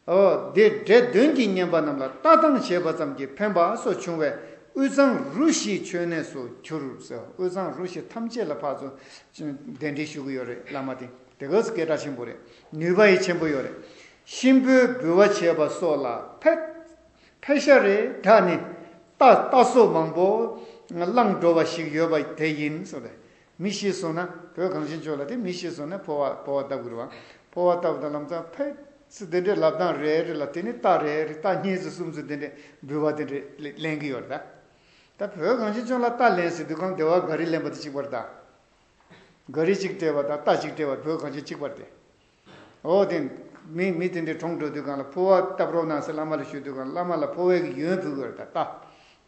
ཨོ་དེ་འདྲེ་གདོན་གྱི་བསྙེན་པ་རྣམས་ལ་ལྟ་སྟངས་བྱས་པ་ཙམ་གྱིས་ཕན་པ་སོགས་བྱུང་བས་དབུས་གཙང་རུ་བཞིའི་མཆོད་གནས་སུ་གྱུར་ཟེར། དབུས་གཙང་རུ་བཞི་ཐམས་ཅད་ལ་ཕར་ཚུར་གདན་འདྲེན་ཞུ་གི་ཡོད་རེད། བླ་མ་དེ་དེ་ག་ཚོད་སྐད་གྲགས་ཆེན་པོ་རེད། ནུས་པ་ཡི་ཆེན་པོ་ཡོད་རེད། གཤིན་པོའི་འབུལ་བ་བྱས་པ་སོགས་ལ་ཕལ། ཕལ་ཤ་རེ་དྲག་ནས་རྟ་རྟ་སོགས་མང་པོ་བླངས་འགྲོ་བ་ཞིག་ཡོད་པ་དེ་ཡིན་གསུངས་ཏེ། མི་ཤི་སོང་ན་བོད་གངས་ཅན་ལྗོངས་ལ་དེ་མི་ཤི་སོང་ན་འཕོ་བ་འཕོ་བ་བཏབ་དགོས་རེད་བ། འཕོ་བ་བཏབ་དང་ལམ་སང་ཕལ་ཆེར་དེ་འདྲའི་ལབ་སྟངས་རེ་རེ་ལ་དེ་ནི་རྟ་རེ་རེ་རྟ་གཉིས་ཙམ་གསུམ་ཙམ་དེ་འདྲའི་འབུལ་བ་དེ་འདྲའི་ལེན་གྱི་ཡོད་རེད་ད། ད་བོད་གངས་ཅན་ལྗོངས་ལ་རྟ་ལེན་ཟེར་དུས་གང་དེ་བ་ག་རེ་ལེན་པ་དེ་གཅིག་པ་རེད་ད། ག་རི་གཅིག་སྤྲད་པ་དང་རྟ་གཅིག་སྤྲད་པ་བོད་གངས་ཅན་གཅིག་པ་རེད་དེ། འོ་དེ། མི་མི་དེ་འདྲའི་གྲོངས་འགྲོ་དུས་གང་ལ་འཕོ་བ་བཏབ་རོགས་གནང་ཟེར་བླ་མ་ལ་ཞུ་དུས་གང་བླ་མ་ལ་འཕོ་བའི་གི་ཡོན་ཕུལ་གི་ཡོད་རེད་ད། རྟ།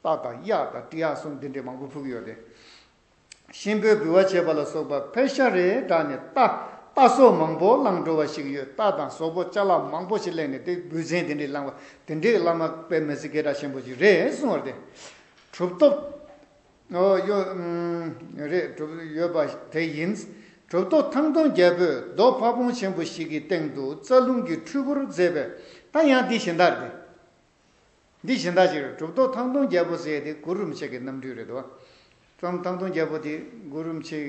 རྟ་དང་གཡག་དང་སྤྲེའུ་གསུམ་དེ་འདྲའི་མང་པོ་ཕུལ་གི་ཡོད་དེ། གཤིན་པོའི་འབུལ་བ་བྱས་པ་ལ་སོགས་པ་ཕལ་ཤ་རེ་དྲག་ནས་རྟ་རྟ་སོགས་མང་པོ་བླངས་འགྲོ་བ་ཞིག་ཡོད། རྟ་དང་ཟོག་པོ་ཅ་ལག་མང་པོ་ཞིག་གླས་ནས་དེ་འབུལ་ཚན་དེ་འདྲའི་བླངས་པ་དེ་འདྲའི་བླ་མ་དཔེ་མི་སྲིད་སྐད་གྲགས་ཆེན་པོ་ཞིག་རེད་གསུངས་པ་རེད་དེ། གྲུབ་ཐོབ། ཨོ་ཡོ། ཨུམ། རེད་གྲུབ་ཡོད་པ་དེ་ཡིན། གྲུབ་ཐོབ་ཐང་སྟོང་རྒྱལ་པོས་རྡོ་ཕ་བོང་ཆེན་པོ་ཞིག་གི་སྟེང་དུ་རྩ་རླུང་གི་འཁྲུལ་འཁོར་མཛད་པས། ད་ཡང་འདི་གཞན་དག་རེད། འདི་གཞན་དག་ཅིག་རེད། གྲུབ་ཐོབ་ཐང་སྟོང་རྒྱལ་པོ་ཟེར་ཡས་དེ་གུ་རུ་རིན་པོ་ཆེ་གི་རྣམ་སྤྲུལ་རེད་དོ། ཐང་ཐང་སྟོང་རྒྱལ་པོ་དེ་གུ་རུ་རིན་པོ་ཆེ་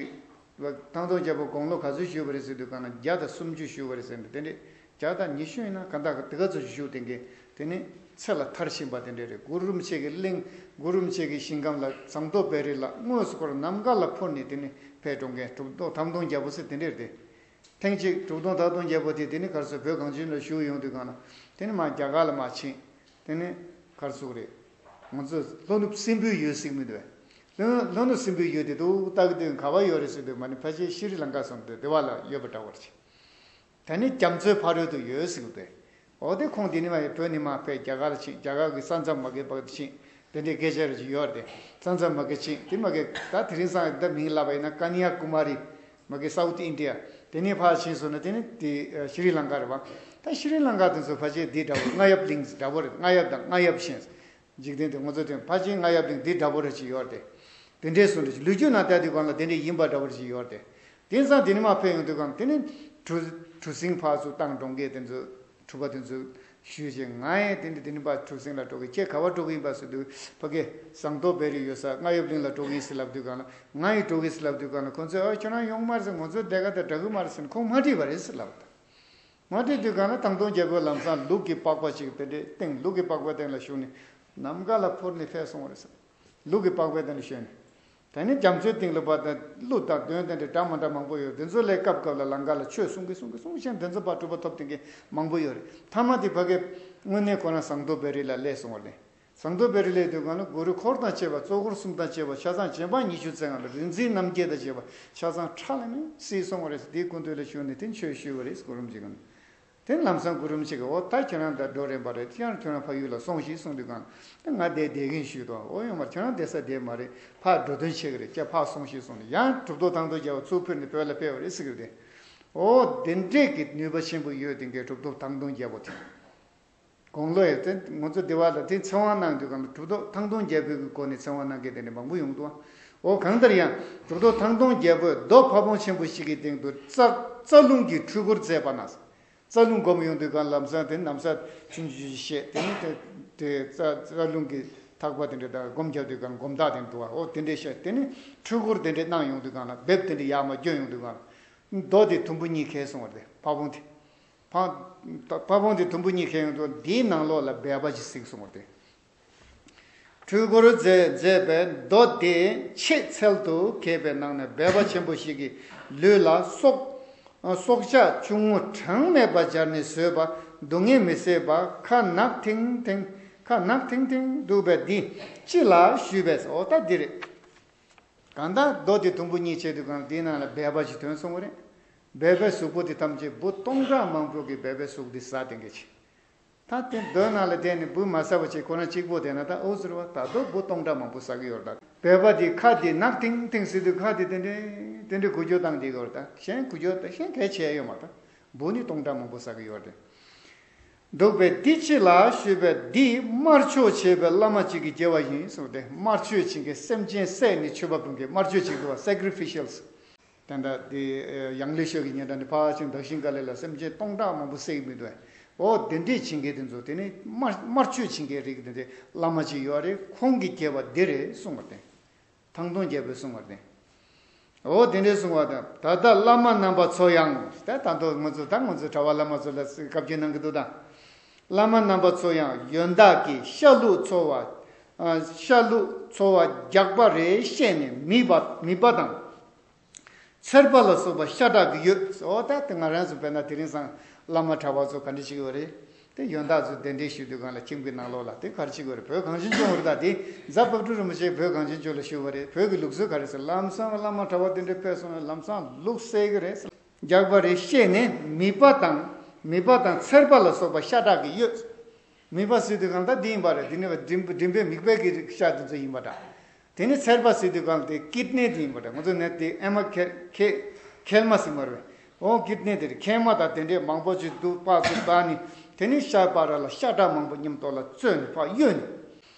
ལ་ཐང་སྟོང་རྒྱལ་པོ་དགུང་ལོ་ག་ཚོད་བཞུགས་པ་རེད་ཟེར་དུས་གང་ན་བརྒྱ་དང་སུམ་ཅུ་བཞུགས་པ་རེད་ཟེར་ནས་དེ་འདྲས། བརྒྱ་དང་ཉི་ཤུ་ཡིན་ན་ག་འདྲ་དེ་ག་ཚོད་ཅིག་བཞུགས་དེ་འགས། དེ་ནས་ཚེ་ལ་ཐར་བཞིན་པ་དེ་འདྲས་རེད། གུ་རུ་རིན་པོ་ཆེ་གི་གླིང་། གུ་རུ་རིན་པོ་ཆེ་གི་ཞིང་ཁམས་ལ་ཟངས་མདོག་དཔལ་རི་ལ་དངོས་སུ་ཁོ་རང་ནམ་མཁའ་ལ་འཕུར་ནས་དེ་ནས་ཕེབས་འགྲོ་མཁན་གྲུབ་ཐོབ་ཐང་སྟོང་རྒྱལ་པོ་ཟེར་དེ་འདྲས་རེད། ཐེངས་གཅིག་གྲུབ་ཐོབ་ཐང་སྟོང་རྒྱལ་པོ་དེ་དེ་ནས་གར་སོང་བོད་གངས་ཅན་ལ་བཞུགས་ཡོང་དུས་གང་ལ་དེ་ནས་མར་རྒྱ་གར་ལ་མར་ཕྱིན། དེ་ནས་གར་སོང་རེད། ང་ཚོ་ལྷོ་ནུབ་སྲིན་པོའི་ཡུལ་ཟེར་གྱི་མི་འདུག་བས། ལྷོ་ལྷོ་ནུབ་སྲིན་པོའི་ཡུལ་དེ་འདུག་ལྟ་གི་འདུག་ག་པར་ཡོད་རེད་ཟེར་དུས་མ་ནི་ཕལ་ཆེར་ཤི་རི་ལང་ཀ་སོང་དུས་དེ་བ་ལ་ཡོད་པ་འདྲ་བོ་རེད། ད་ནི་རྒྱ་མཚོའི་ཕ་རོལ་དུ་ཡོད་ཟེར་གྱི་འདུག་འོ་དེ་ཁོང་དེ་ནི་མ་ཡི་བོད་ནས་མར་ཕེབས་རྒྱ་གར་ཕྱིན། རྒྱ་གར་གྱི་ས་མཚམས་མ་བརྒལ་བར་དུ་ཕྱིན། དེ་འདྲའི་སྐད་ཆ་རེ་ཅིག་ཡོད་རེད་དེ། ས་མཚམས་མ་བརྒལ་ཕྱིན་དེ་མ་བརྒལ་ད་དེ་རིང་སང་ད་མིང་ལབ་པ་ཡིན་ན་ཀ་ནི་ཡ་ཀུ་མ་རི། མ་གི་སའུ་ཐི་ཨིན་ཌི་ཡ། དེ་ནས་ཕར་ཕྱིན་སོང་ན་དེ་ནི་དེ་ཨ་ཤྲི་ལང་ཀ་རེད་བ། ད་ཤྲི་ལང་ཀ་དེ་ཚོ་ཕལ་ཆེར་འདི་འདྲ་བོ་རྔ་ཡབ་གླིང་འདྲ་བོ་རེད། རྔ་ཡབ་དང་རྔ་ཡབ་ཤན། འཇིག་རྟེན་དེ་ང་ཚོ་དེ་ཕལ་ཆེར་རྔ་ཡབ་གླིང་འདི་འདྲ་བོ་རེ་ཅིག་ཡོད་རེད་དེ། དེ་འདྲའི་སོང་འདྲ་ཅིག་ལོ་རྒྱུས་ནང་བལྟས་དུས་སྒང་ལ་དེ་འདྲའི་ཡིན་པ་འདྲ་བོ་རེ་ཅིག་ཡོད་རེད་དེ། དེང་སང་དེ་ནས་མར་ཕེབས་ཡོང་དུས་སྒང་དེ་ནི་གྲུ་གྲུ་གཟིངས་ཕར་ཚུར་བཏང་འགྲོ་མཁན་དེ་ཚོ། གྲུ་པ་དེ་ཚོ་ཞུས་རྗེས་ང་ཡང་དེ་འདྲ་དེ་འདྲ་པ་གྲུ་གཟིངས་ལ་འགྲོ་གི། ཁྱེད་ག་པར་འགྲོ་གི་ཡིན་པ་ཟེར་དུས་ཕ་གི་ཟངས་མདོག་དཔལ་རི་ཡོད་ས་རྔ་ཡབ་གླིང་ལ་འགྲོ་གི་ཡིན་ཟེར་ལབ་དུས་སྒང་ལ། ང་ཡང་འགྲོ་གི་ཟེར་ལབ་དུས་སྒང་ལ་ཁོང་ཚོས་ཨ་ཁྱོད་རང་ཡོང་མ་རེད་ཟེར། ང་ཚོའི་སྡེ་ཁག་དང་འདྲ་གི་མ་རེད་ཟེར་ནས་ཁོང་མ་ཁྲིད་པ་རེད་ཟེར་ལབ་པ་དང་། མ་ཁྲིད་དུས་སྒང་ལ་ཐང་སྟོང་རྒྱལ་པོས་ལམ་སང་ལུག་གི་པགས་པ་ཅིག་དེ་འདྲའི་སྟེང་ལུག་གི་པགས་པ་སྟེང་ལ་ཞུགས་ནས་ནམ་མཁའ་ལ་འཕུར་ནས་ཕེབས་སོང་བ་རེད་ཟེར། ལུག་གི་པགས་པའི་སྟེང་ལ་ཞོན་ནས། དེ་ནས་རྒྱ་མཚོའི་སྟེང་ལ་བ་དང་ཀླུ་དང་གདོན་དེ་འདྲ་འདྲ་མི་འདྲ་མང་པོ་ཡོད། དེ་ཚོ་ལས་སྐབས་སྐབས་ལ་ལང་ཀ་ལ་ཆོས་གསུང་གི་གསུང་གི་གསུང་གི་བྱས་ནས་དེ་ཚོ་ཕར་གྲུབ་པ་ཐོབ་བསྡད་མཁན་མང་པོ་ཡོད་རེད། མཐའ་མ་དེ་ཕ་གི་དངོས་གནས་ཁོ་རང་ཟངས་མདོག་དཔལ་རི་ལ་སླེབས་སོང་བ་རེད། ཟངས་མདོག་དཔལ་རི་སླེབས་དུས་སྒང་ལ་གུ་རུ་འཁོར་དང་བཅས་པ་གཙོ་འཁོར་གསུམ་དང་བཅས་པ་ཆ་ཚང་རྗེ་འབངས་ཉི་ཤུ་རྩ་ལྔ་ལ་རིག་འཛིན་རྣམ་བརྒྱད་དང་བཅས་པ་ཆ་ཚང་ཁྲ་ལམ་མེ་བསིལ་སོང་བ་རེད། དེའི་སྐུ་མདུན་ལ་བཞུགས་ནས་དེ་ཆོས་ཞུས་པ་རེད། གུ་རུ་རིན་པོ་ཆེ་གིས། དེ་ལམ་སང་གུ་རུ་རིན་པོ་ཆེ་གིས་འོ་ད་ཁྱོད་རང་ད་འགྲོ་རན་པ་རེད། ཁྱོད་རང་ཁྱོད་རང་ཕ་ཡུལ་ལ་སོང་ཞིག་གསུངས་དུས་སྒང་ལ། ད་ང་བསྡད་བསྡད་ཀྱིན་ཞུས་དོ། འོ་ཡོང་མར་ཁྱོད་རང་བསྡད་ས་བསྡད་མ་རེད། ཕར་འགྲོ་དོན་བྱེད་ཀྱི་རེད། ཁྱེད་ཕར་སོང་ཞིག་གསུངས་ནས་ཡང་གྲུབ་ཐོབ་ཐང་སྟོང་རྒྱལ་པོ་ཚུར་ཕུད་ནས་བོད་ལ་ཕེབས་པ་རེད་ཟེར་གྱི་རེད། འོ་དེ་འདྲས་ཀྱི་ནུས་པ་ཆེན་པོ་ཡོད་དེ་འགའི་གྲུབ་ཐོབ་ཐང་སྟོང་རྒྱལ་པོ་དེ། དགུང་ལོ་ཡོད་ཚད་ང་ཚོ་སྡེ་བ་ལ་དེ་ཚེ་དབང་གནང་དུས་སྒང་ལ་གྲུབ་ཐོབ་ཐང་སྟོང་རྒྱལ་པོའི་གི་སྒོ་ནས་ཚེ་དབང་གནང་མཁན་དེ་འདྲ་མང་པོ་ཡོང་འདུག་འོ་གང་ལྟར་ཡང་གྲུབ་ཐོབ་ཐང་སྟོང་རྒྱལ་པོས་རྡོ་ཕ་བོང་ཆེན་པོ་ཞིག་གི་སྟེང་དུ་རྩ་རྩ་རླུང་གི་འཕྲུལ་འཁོར་མཛད་པ་ན། རྩ་རླུང་སྒོམ་ཡོང་དུས་སྒང་ལམ་སང་དེ་ནམ་ས་ཆུང་ཆུང་ཞིག་བཤད། དེ་ནི་དེ་དེ་རྩ་རྩ་རླུང་གི་ཐག་པ་དེ་འདྲ་དང་སྒོམ་རྒྱབ་དུས་སྒང་སྒོམ་ཐག་དེ་འདུག་འོ་དེ་འདྲ་བཤད། དེ་ནི་འཕྲུལ་འཁོར་དེ་འདྲ་གནང་ཡོང་དུས་སྒང་ལ་འབེབས་དེ་འདྲ་ཡར་མར་བསྐྱོན་ཡོང་དུས་སྒང་ལ་རྡོ་དེ་དུམ་བུ་གཉིས་གས་སོང་བ་རེད། ཕ་བོང་དེ། ཕ་ཕ་བོང་དེ་དུམ་བུ་གཉིས་གས་ཡོང་དུས་འདིའི་ནང་ལོགས་ལ་སྦལ་པ་ཞིག་གཟིགས་སོང་བ་རེད། འཕྲུལ་འཁོར་མཛད་མཛད་པས་རྡོ་དེ་ཆེས་ཚལ་དུ་གས་པའི་ནང་ནས་སྦལ་པ་ཆེན་པོ་ཞིག་གི་ལུས་ལ་སྲོག་སྲོག་ཆགས་ཆུང་ངུ་གྲངས་མེད་པ་སྦྱར་ནས་ཟོས་པ་སྡུག་བསྔལ་མི་བཟད་པ་ཁ་ནག་ཐིང་ཐིང་ཁ་ནག་ཐིང་ཐིང་འདུག་པས་འདི་ཅི་ལགས་ཞུས་པས། འོ་ད་འདི་རེད། གང་ལྟར་རྡོ་དེ་དུམ་བུ་གཉིས་བྱས་དུས་སྒང་དེའི་ནང་ལ་སྦལ་པ་ཞིག་ཐོན་སོང་བ་རེད། སྦལ་པའི་གཟུགས་པོ་དེ་ཐམས་ཅད་འབུ་སྟོང་ཕྲག་མང་པོ་གི་སྦལ་པའི་གཟུགས་དེ་ཟ་དེ་འགས་ཆེ། ད་དེ་རྡོའི་ནང་ལ་བསྡད་ནས་འབུ་མ་ཟ་བ་བྱས་ཁོ་རང་གཅིག་པོ་བསྡད་ན་ད་ཨོ་ཟེར་བ་ད་རྡོ་འབུ་སྟོང་ཕྲག་མང་པོ་ཟ་གི་ཡོད་རེད། ད་སྦལ་པ་དེ་ཁ་དེ་ནག་ཐིང་ཐིང་ཟེར་དུས་ཁ་དེ་དེ་འདྲས་དེ་འདྲས་འགུལ་སྐྱོད་བཏང་བསྡད་ཀྱི་ཡོད་རེད། ད་གཞན་འགུལ་སྐྱོད་ད་གཞན་གལ་ཆེ་ཡོད་མ་རེད། ད་འབུ་ནི་སྟོང་ཕྲག་མང་པོ་ཟ་གི་ཡོད་རེད། འདུག་པས་འདི་ཅི་ལགས་ཞུས་པས། འདི་དམར་མཆོག་བྱེད་པའི་བླ་མ་ཅིག་གི་སྐྱེ་བ་ཡིན་གསུངས་ཏེ། དམར་མཆོད་བྱེད་མཁན་སེམས་ཅན་བསད་ནས་མཆོད་པ་འབུལ་མཁན་དམར་མཆོད་བྱེད་དགོས་པ་sacrificials། ད་ལྟ་འདི་ཡང་ལེ་ཤོད་ཀྱི་ཉེ་འགྲམ་ནས་ཕར་ཕྱིན་དག་ཞིང་ཀ་ལེ་ལ་སེམས་ཅན་སྟོང་ཕྲག་མང་པོ་བསད་ཀྱི་མི་འདུག་གས། འོ་དེ་འདྲས་བྱེད་མཁན་དེ་ཚོ་དེ་ནི་དམར་དམར་མཆོད་བྱེད་མཁན་རིགས་དེ་འདྲས་བླ་མ་ཅིག་ཡོད་རེད། ཁོང་གི་སྐྱེ་བ་འདི་རེད་གསུངས་པ་དེ། ཐང་སྟོང་རྒྱལ་པོས་གསུངས་པ་དེ། འོ་དེ་འདྲས་གསུངས་པ་དང་། ད་ལྟ་བླ་མ་རྣམ་པ་ཚོ་ཡང་ད་ད་དུང་ང་ཚོ་ད་ང་ཚོ་གྲྭ་པ་བླ་མ་ཚོ་ལ་བཀའ་བཀྱོན་གནང་གི་འདུག་ད། བླ་མ་རྣམ་པ་ཚོ་ཡང་ཡོན་བདག་གིས་ཤ་ལུག་འཚོ་བ། ཨ་ཤ་ལུག་འཚོ་བ་རྒྱགས་པ་རེ་བཤད་ནས་མིད་པ་མིད་པ་དང་། ཚེར་པ་ལ་སོགས་པ་ཤ་སྟག་གི་ཡོད། འོ་ད་དེ་ང་རང་ཚོ་དཔེར་ན་དེ་རིང་སང་བླ་མ་གྲྭ་པ་ཚོ་ག་འདྲ་ཞིག་ཡོད་རེད། དེ་ཡོན་བདག་ཚོས་གདན་འདྲེན་ཞུ་དུས་སྒང་ལ་ཁྱིམ་གྱི་ནང་ལོགས་ལ་དེ་ག་རེ་བྱེད་དགོས་རེད། བོད་གངས་ཅན་ལྗོངས་རེད། ད་དེ་རྫ་དཔལ་སྤྲུལ་རིན་པོ་ཆེ་བོད་གངས་ཅན་ལྗོངས་ལ་བཞུགས་པ་རེད། བོད་ཀྱི་ལུགས་སྲོལ་ག་རེ་ཟེར། ལམ་སང་བླ་མ་གྲྭ་པ་དེ་འདྲ་ཕེབས་སོང་ན་ལམ་སང་ལུག་བསད་ཀྱི་རེད། རྒྱགས་པ་རེ་བཤད་ནས་མིད་པ་དང་མིད་པ་དང་ཚེར་པ་ལ་སོགས་པ་ཤ་སྟག་གི་ཡོད། མིད་པ་ཟེར་དུས་སྒང་ད་འདི་ཡིན་པ་རེད། འདི་ནི་མགྲིན་མགྲིན་པའི་མིད་པའི་གི་ཤ་དེ་ཚོ་ཡིན་པ་འདྲ། དེ་ནི་ཚེར་པ་ཟེར་དུས་སྒང་དེ་ཀིད་ནི་དེ་ཡིན་པ་འདྲ། ང་ཚོ་ནད་དེ་ཨེ་མ་ཁེ་ཁེ་མཁལ་མ་ཟེར་མ་རེད། འོ་ཀིད་ནི་དེ་རེད། མཁལ་མ་དང་དེ་འདྲའི་མང་པོ་ཅིག་འདུག་པ་ཚོ་བདག་ནི་དེ་ནི་ཤ་པ་ར་ལ་ཤ་ཁྲག་མང་པོ་མཉམ་དུ་ལ་བཙོས་ནས་ཕར་གཡོས་ནས།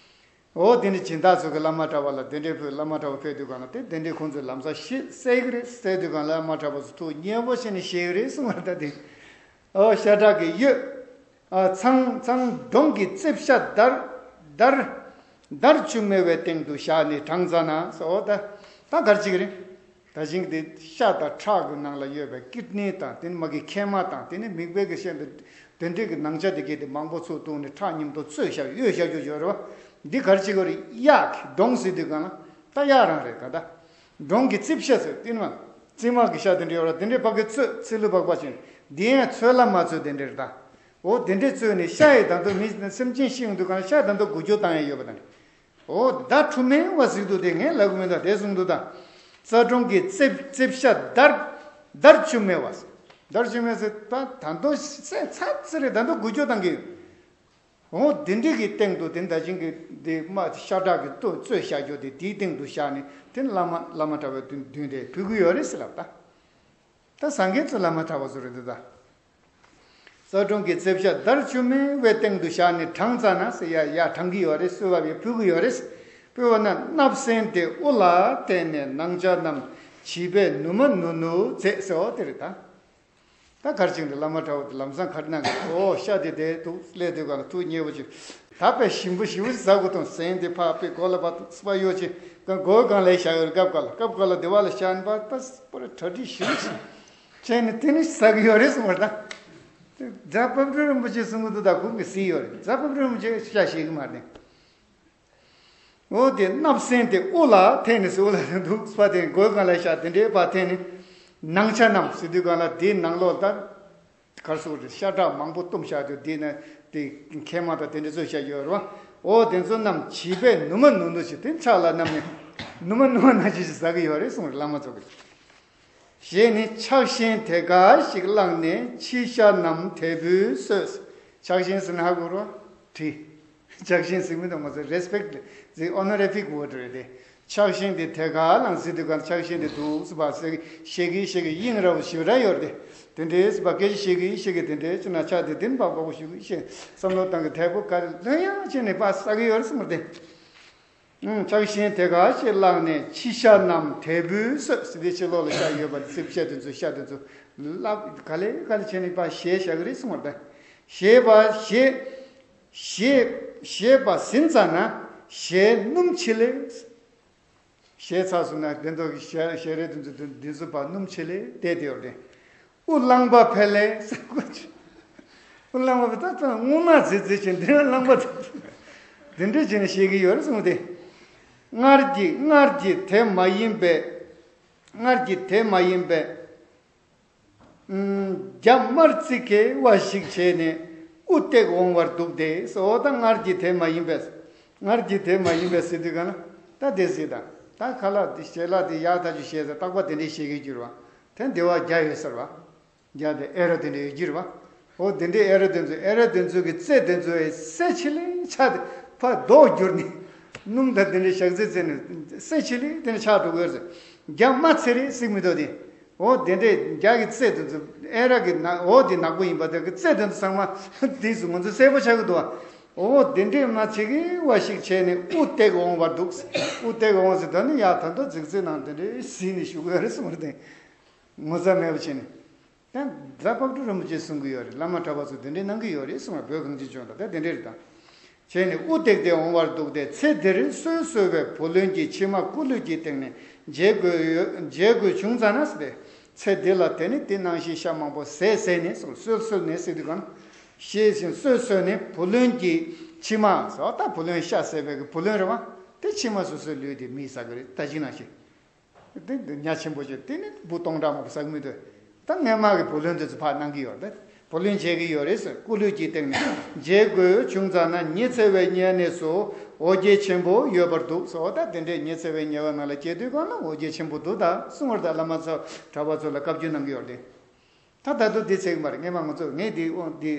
འོ་དེ་ནི་སྦྱིན་བདག་ཚོ་གི་བླ་མ་གྲྭ་པ་ལ་དེ་འདྲའི་ཕུལ། བླ་མ་གྲྭ་པ་ཕེབས་དུས་སྒང་ལ་དེ་དེ་འདྲའི་ཁོང་ཚོས་ལམ་སང་ཤི་བསད་ཀྱི་རེད། བསད་དུས་སྒང་བླ་མ་གྲྭ་པ་ཚོ་ཐུགས་མཉེས་པོ་བྱས་ནས་བཞེས་ཀྱི་རེད་གསུངས་པ་ད་དེ། འོ་ཤ་ཁྲག་གི་གཡོས། ཨ་ཚང་ཚང་འབྲོང་གི་རྩིབ་ཤ་བརྡར་བརྡར་བརྡར་བཅུག་མེད་པའི་སྟེང་དུ་བཞག་ནས་དྲངས་ཙ་ན་ཟེར། འོ་ད་ད་ག་རེ་བྱེད་ཀྱི་རེད། ད་ཞིང་དེ་ཤ་དང་ཁྲག་གི་ནང་ལ་ཡོད་པའི་ཀིད་ནི་དང་དེ་ནི་མ་གི་མཁལ་མ་དང་དེ་ནི་མིད་པའི་གི་ཤ་འདི་དེ་འདྲའི་གི་ནང་ཆ་དེ་གས་དེ་མང་པོ་ཚུར་བཏུང་ནས་ཁྲག་མཉམ་དུ་བཙོས་བཞག་གཡོས་བཞག་རྒྱུ་ཡོད་རེད་བ། འདི་ག་རེ་བྱེད་ཀྱི་རེད། གཡག་འབྲོང་ཟེར་དུས་སྒང་ལ་ད་གཡག་རང་རེད། ད་ད་འབྲོང་གི་རྩིབ་ཤ་ཟེར་དེ་ནི་མ་རྩིབ་མ་གི་ཤ་དེ་འདྲ་ཡོད་རེད། དེ་འདྲའི་ཕ་གི་བཙོས་ཚིལ་ལུ་པགས་པ་ཅན་འདི་ཡང་ཚོད་ལ་མ་ཚོད་དེ་འདྲ་རེད་ད། འོ་དེ་འདྲས་བཙོས་ནས་ཤ་ཡི་ད་དུང་མི་སེམས་ཅན་ཤི་ཡོང་དུས་སྒང་ལ་ཤ་ད་དུང་འགུལ་སྐྱོད་བཏང་ཡ་ཡོད་པ་དང་། འོ་ད་ཁྲུ་མེ་བ་ཟིག་འདུག་དེ་ངས་ལབ་གི་མི་འདུག་དེ་གསུངས་འདུག་ད། རྩ་གྲོང་གི་རྩེ་རྩེ་ཤ་དར་དར་ཆུ་མེ་བ། དར་ཆུ་མེ་ཟེར་ད་ད་དོ་སེ་ཚ་ཚི་རེ་ད་དོ་དགུ་ཅོ་བཏང་གི་ཡོད། འོ་དེ་འདྲ་གི་སྟེང་དུ་དེ་ད་ཅིང་གི་དེ་མ་ཤ་ཁྲག་གི་ལྟོ་བཙོས་བཞག་རྒྱུ་དེ་དེའི་སྟེང་དུ་བཞག་ནས་དེ་བླ་མ་བླ་མ་གྲྭ་པའི་མདུན་མདུན་དེ་ཕུལ་གི་ཡོད་རེད་ཟེར་ལབ་ད། ད་སངས་རྒྱས་ཚོ་བླ་མ་གྲྭ་པ་ཚོ་རེད་འདུག་ད། རྩ་གྲོང་གི་རྩེ་ཤ་དར་ཆུ་མེ་བའི་སྟེང་དུ་བཞག་ནས་དྲངས་ཙ་ན་ཟེར་ཡ་ཡ་དྲངས་གི་ཡོད་རེད་གསོལ་བ་ཡ་ཕུལ་གི་ཡོད་རེད། ཕུལ་བ་ན་བརྣབ་སེན་དེ་དབུ་ལ་བརྟེན་ནས་ནང་ཆ་རྣམས་བྱིས་པས་ནུ་མ་ནུ་ནུ་མཛད་ཟེར་བ་དེ་རེད་ད། ད་གར་ཅིག་འདི་བླ་མ་གྲྭ་བོ་དེ་ལམ་སང་གར་ནང་གི་ཨོ་ཤ་དེ་དེ་ཐུག་སླེ་དུས་ག་ལ་ཐུག་ཉེ་བོ་ཅིག་ད་པའི་ཞིམ་པོ་ཞིམ་པོ་ཟ་དགོས་དང་སེན་དེ་ཕ་པའི་གོ་ལ་པ་སྤ་ཡོ་ཅིག་གང་གོ་གང་ལས་ཤ་ཡོད་སྐབས་ག་ལ་སྐབས་ག་ལ་དེ་བ་ལ་ཤ་ནི་པ་པ་པོ་ར་གྲ་སྒྲིག་ཞིམ་ཞིམ་བྱས་ནས་དེ་ནི་ཟ་གི་ཡོད་རེད་གསུངས་པ་རེད་ད། རྫ་དཔལ་སྤྲུལ་རིན་པོ་ཆེ་གསུང་གི་འདུག་ད་ཁུང་གི་སྲིད་ཡོད་རེད་རྫ་དཔལ་སྤྲུལ་རིན་པོ་ཆེ་ཤ་ཞིག་གི་མ་རེད། འོ་དེ་བརྣབ་སེན་དེ་དབུ་ལ་འཐེན་ནས་སུ་དབུ་ལ་འདུག་སྤ་དེ་མགོའི་སྒང་ལ་ཤ་དེ་འདྲའི་པ་འཐེན་ནས་ནང་ཆ་རྣམས་ཟེར་དུས་སྒང་ལ་དེའི་ནང་ལོགས་ལྟར་གར་སོགས་རེད་ཤ་ཁྲག་མང་པོ་བཏུམས་བཞག་དུས་དེ་ན་དེ་མཁལ་མ་དང་དེ་འདྲ་ཚོ་བཞག་ཡོད་རེད་བ། འོ་དེ་ཚོ་རྣམས་བྱིས་པས་ནུ་མ་ནུ་ནུ་ཞིག་དེ་ཕྱག་ལ་བསྣམས་ནས་ནུ་མ་ནུ་མ་ནང་བཞིན་ཞིག་ཟ་གི་ཡོད་རེད་གསུངས་རེད་བླ་མ་ཚོ་གིས། ཞེས་ནི་ཕྱག་ཆེན་དེ་ག་ཞིག་བླངས་ནས་ཕྱི་ཤ་རྣམས་དལ་བུས་གསོས། ཕྱག་ཆེན་ཟེར་ན་ཧ་གོ་རོ། དྲི། ཕྱག་ཆེན་ཟེར་མི་དང་ང་ཚོ་རེ་སི་པེག་ཊི་ཟེར་ཨོ་ནོ་རི་ཕིག་ཝར་ཌི་རེད་དེ། ཕྱག་ཆེན་དེ་དེ་ག་བླངས་ཟེར་དུས་ག་ཕྱག་ཆེན་དེ་འདུག་ཟེར་བ་ཟེར་ཞེ་གི་ཞེ་གི་དབྱིངས་ར་བ་ཞེ་ར་ཡོད་རེད་དེ། དེ་འདྲའི་ཟེར་བ་སྐད་ཆ་ཞེ་གི་ཞེ་གི་དེ་འདྲའི་ཅི་ན་ཆ་དེ་དེ་ནི་བག་བག་ཞེ་གི་ཞེ་བསམ་བློ་བཏང་གི་དལ་བུ་ག་རེ་ལོན་ཡང་བྱས་ནས་བ་ཟ་གི་ཡོད་རེད་གསུངས་པ་རེད་དེ། ཕྱག་ཆེན་དེ་ག་ཞིག་བླངས་ནས་ཕྱི་ཤ་རྣམས་དལ་བུས་གསོས་ཟེར་དེ་ཕྱི་ལོགས་ལ་ཤ་ཡོད་པ་རྩིབ་ཤ་དེ་ཚོ་ཤ་དེ་ཚོ་ལབ་ག་ལེ་ག་ལེ་བྱས་ནས་པ་ཞེས་བཞག་གི་རེད་གསུངས་པ་དང་། ཞེས་པ་ཞེས་ཞེས་ཞེས་པ་ཟིན་ཙ་ན་ཞེས་སྣུམ་ཆེ་ལེ། ཞེས་ཚ་སོང་ན་དེ་ཚོ་གི་ཞེས་ཞེས་རེད་དེ་ཚོ་དེ་ཚོ་པ་སྣུམ་ཆེ་ལེ་བསྡད་དེ་ཡོད་རེད། དབུ་རླངས་པ་འཕེལ་ལེ་ཟེར་གོ་ཆུ། དབུ་རླངས་པ་ད་ད་རྔུལ་མ་ཙི་ཙི་ཆེ་འདི་རླངས་པ་དེ་འདྲ་བྱས་ནས་བཤད་ཀྱི་ཡོད་རེད་གསུངས་ཏེ། སྔར་གྱི་སྔར་གྱི་དེ་མ་ཡིན་པའི་སྔར་གྱི་དེ་མ་ཡིན་པའི་རྒྱ་དམར་ཙི་གེ་བ་ཞིག་བྱས་ནས་དབུ་བཏེག་འོང་བར་འདུག་སྟེ་སོ་ད་སྔར་གྱི་དེ་མ་ཡིན་པས་སྔར་གྱི་དེ་མ་ཡིན་པས་ཟེར་དུས་ག་ན་ད་དེ་ཟེར་ད་ད་ཁ་ལག་དེ་ཞལ་ལག་དེ་ཡག་ཐག་ཆོད་བཤད་ཟེར་རྟག་པ་དེ་འདྲའི་བཤད་ཀྱི་འགྱུར་བ་དེ་འདི་བ་རྒྱ་ཡོད་ཟེར་བ། རྒྱ་དེ་ཨེ་རོ་དེ་འདྲ་ཡོད་ཀྱི་རེད་བ། འོ་དེ་འདྲའི་ཨེ་རོ་དེ་ཚོ་ཨེ་རོ་དེ་ཚོ་གི་རྩེ་དེ་ཚོ་ཨེ་སེ་ཆི་ལེ་ཆ་དེ་ཕ་རྡོ་བསྒྱུར་ནས་སྣུམ་དང་དེ་འདྲའི་ཞག་རྩེ་རྩེ་ནས་སེ་ཆི་ལེ་དེ་འདྲ་ཆགས་འགྲོ་གི་ཡོད་རེད། རྒྱ་མ་ཚེ་རེ་སྲིག་མི་འདུག་དེ། འོ་དེ་འདྲའི་རྒྱ་གི་རྩེ་དེ་ཚོ་ཨེ་ར་གི་ནག་འོ་དེ་ནག་པོ་ཡིན་པ་དེ་གི་རྩེ་དེ་ཚོ་ཚང་མ་དེ་ཚོ་ང་ཚོ་གསལ་པོ་ཆགས་ཀྱི་འདུག་བ། འོ་དེ་འདྲའི་མ་ཚེ་གི་བ་ཞིག་བྱས་ནས་དབུ་བཏེག་འོང་བར་འདུག་དབུ་བཏེག་འོང་ཟེར་ད་ནི་ཡ་ད་ལྟ་རྫིག་རྫིག་ནང་དེ་འདྲའི་ཟིན་ནས་བཞུགས་ཡོད་རེད་གསུངས་རེད་དེ། ངོ་ཚ་མེད་པ་བྱས་ནས། ཡང་རྫ་དཔལ་སྤྲུལ་རིན་པོ་ཆེས་གསུང་གི་ཡོད་རེད། བླ་མ་གྲྭ་པ་ཚོ་དེ་འདྲའི་གནང་གི་ཡོད་རེད་གསུངས་པ་བོད་གངས་ཅན་ལྗོངས་ལ་ད་དེ་འདྲའི་རེད་དང་། བྱས་ནས་དབུ་བཏེགས་ཏེ་འོང་བར་འདུག་སྟེ་ཚེ་འདིར་གསོལ་གསོལ་བའི་བུ་ལོན་གྱི་ཕྱི་མ་སྐུ་ལུས་ཀྱི་སྟེང་ནས་འཇལ་དགོས་ཡོད་འཇལ་དགོས་བྱུང་ཙ་ན་ཟེར་ཏེ་ཚེ་འདི་ལ་དེ་ནི་དེ་ནང་བཞིན་ཤ་མང་པོ་ཟས་ཟས་ནས་གསུངས་གསོལ་གསོལ་ནས་ཟེར་དུས་གང་ཤེས་བཞིན་གསོལ་གསོལ་ནས་བུ་ལོན་གྱི་ཕྱི་མ་ཟེར་བ་ད་བུ་ལོན་ཤ་ཟས་པའི་གི་བུ་ལོན་རེད་བ། དེ་ཕྱི་མ་སོ་སོའི་ལུས་དེ་མི་ཟ་གི་རེད་ད་ཅི་ནང་བཞིན། དེ་ཉ་ཆེན་པོ་ཅིག་དེ་ནི་བུ་སྟོང་ཕྲག་མང་པོ་ཟ་གི་མི་འདུག་ད་སྔས་མ་གི་བུ་ལོན་དེ་ཚོ་ཕར་གནང་གི་ཡོད་རེད། བུ་ལོན་འཇལ་གི་ཡོད་རེད་ཟེར་སྐུ་ལུས་ཀྱི་སྟེང་ནས་འཇལ་དགོས་བྱུང་ཙ་ན་ཉི་ཚེ་བའི་ཉེ་གནས་སུ་འོ་བརྒྱལ་ཆེན་པོ་ཡོད་པར་འདུག་ཟེར་བ་ད་དེ་འདྲའི་ཉི་ཚེ་བའི་ཉེ་བའི་ནང་ལ་སྐྱེས་དུས་གང་ན་འོ་བརྒྱལ་ཆེན་པོ་འདུག་ད་གསུང་བར་ད་བླ་མ་ཚོ་གྲྭ་པ་ཚོ་ལ་བཀའ་བཀྱོན་གནང་གི་ཡོད་རེད། ད་ད་དུང་འདི་ཚེག་མ་རེད་སྔས་མ་ང་ཚོ་ངས་འདི་དབང་འདི།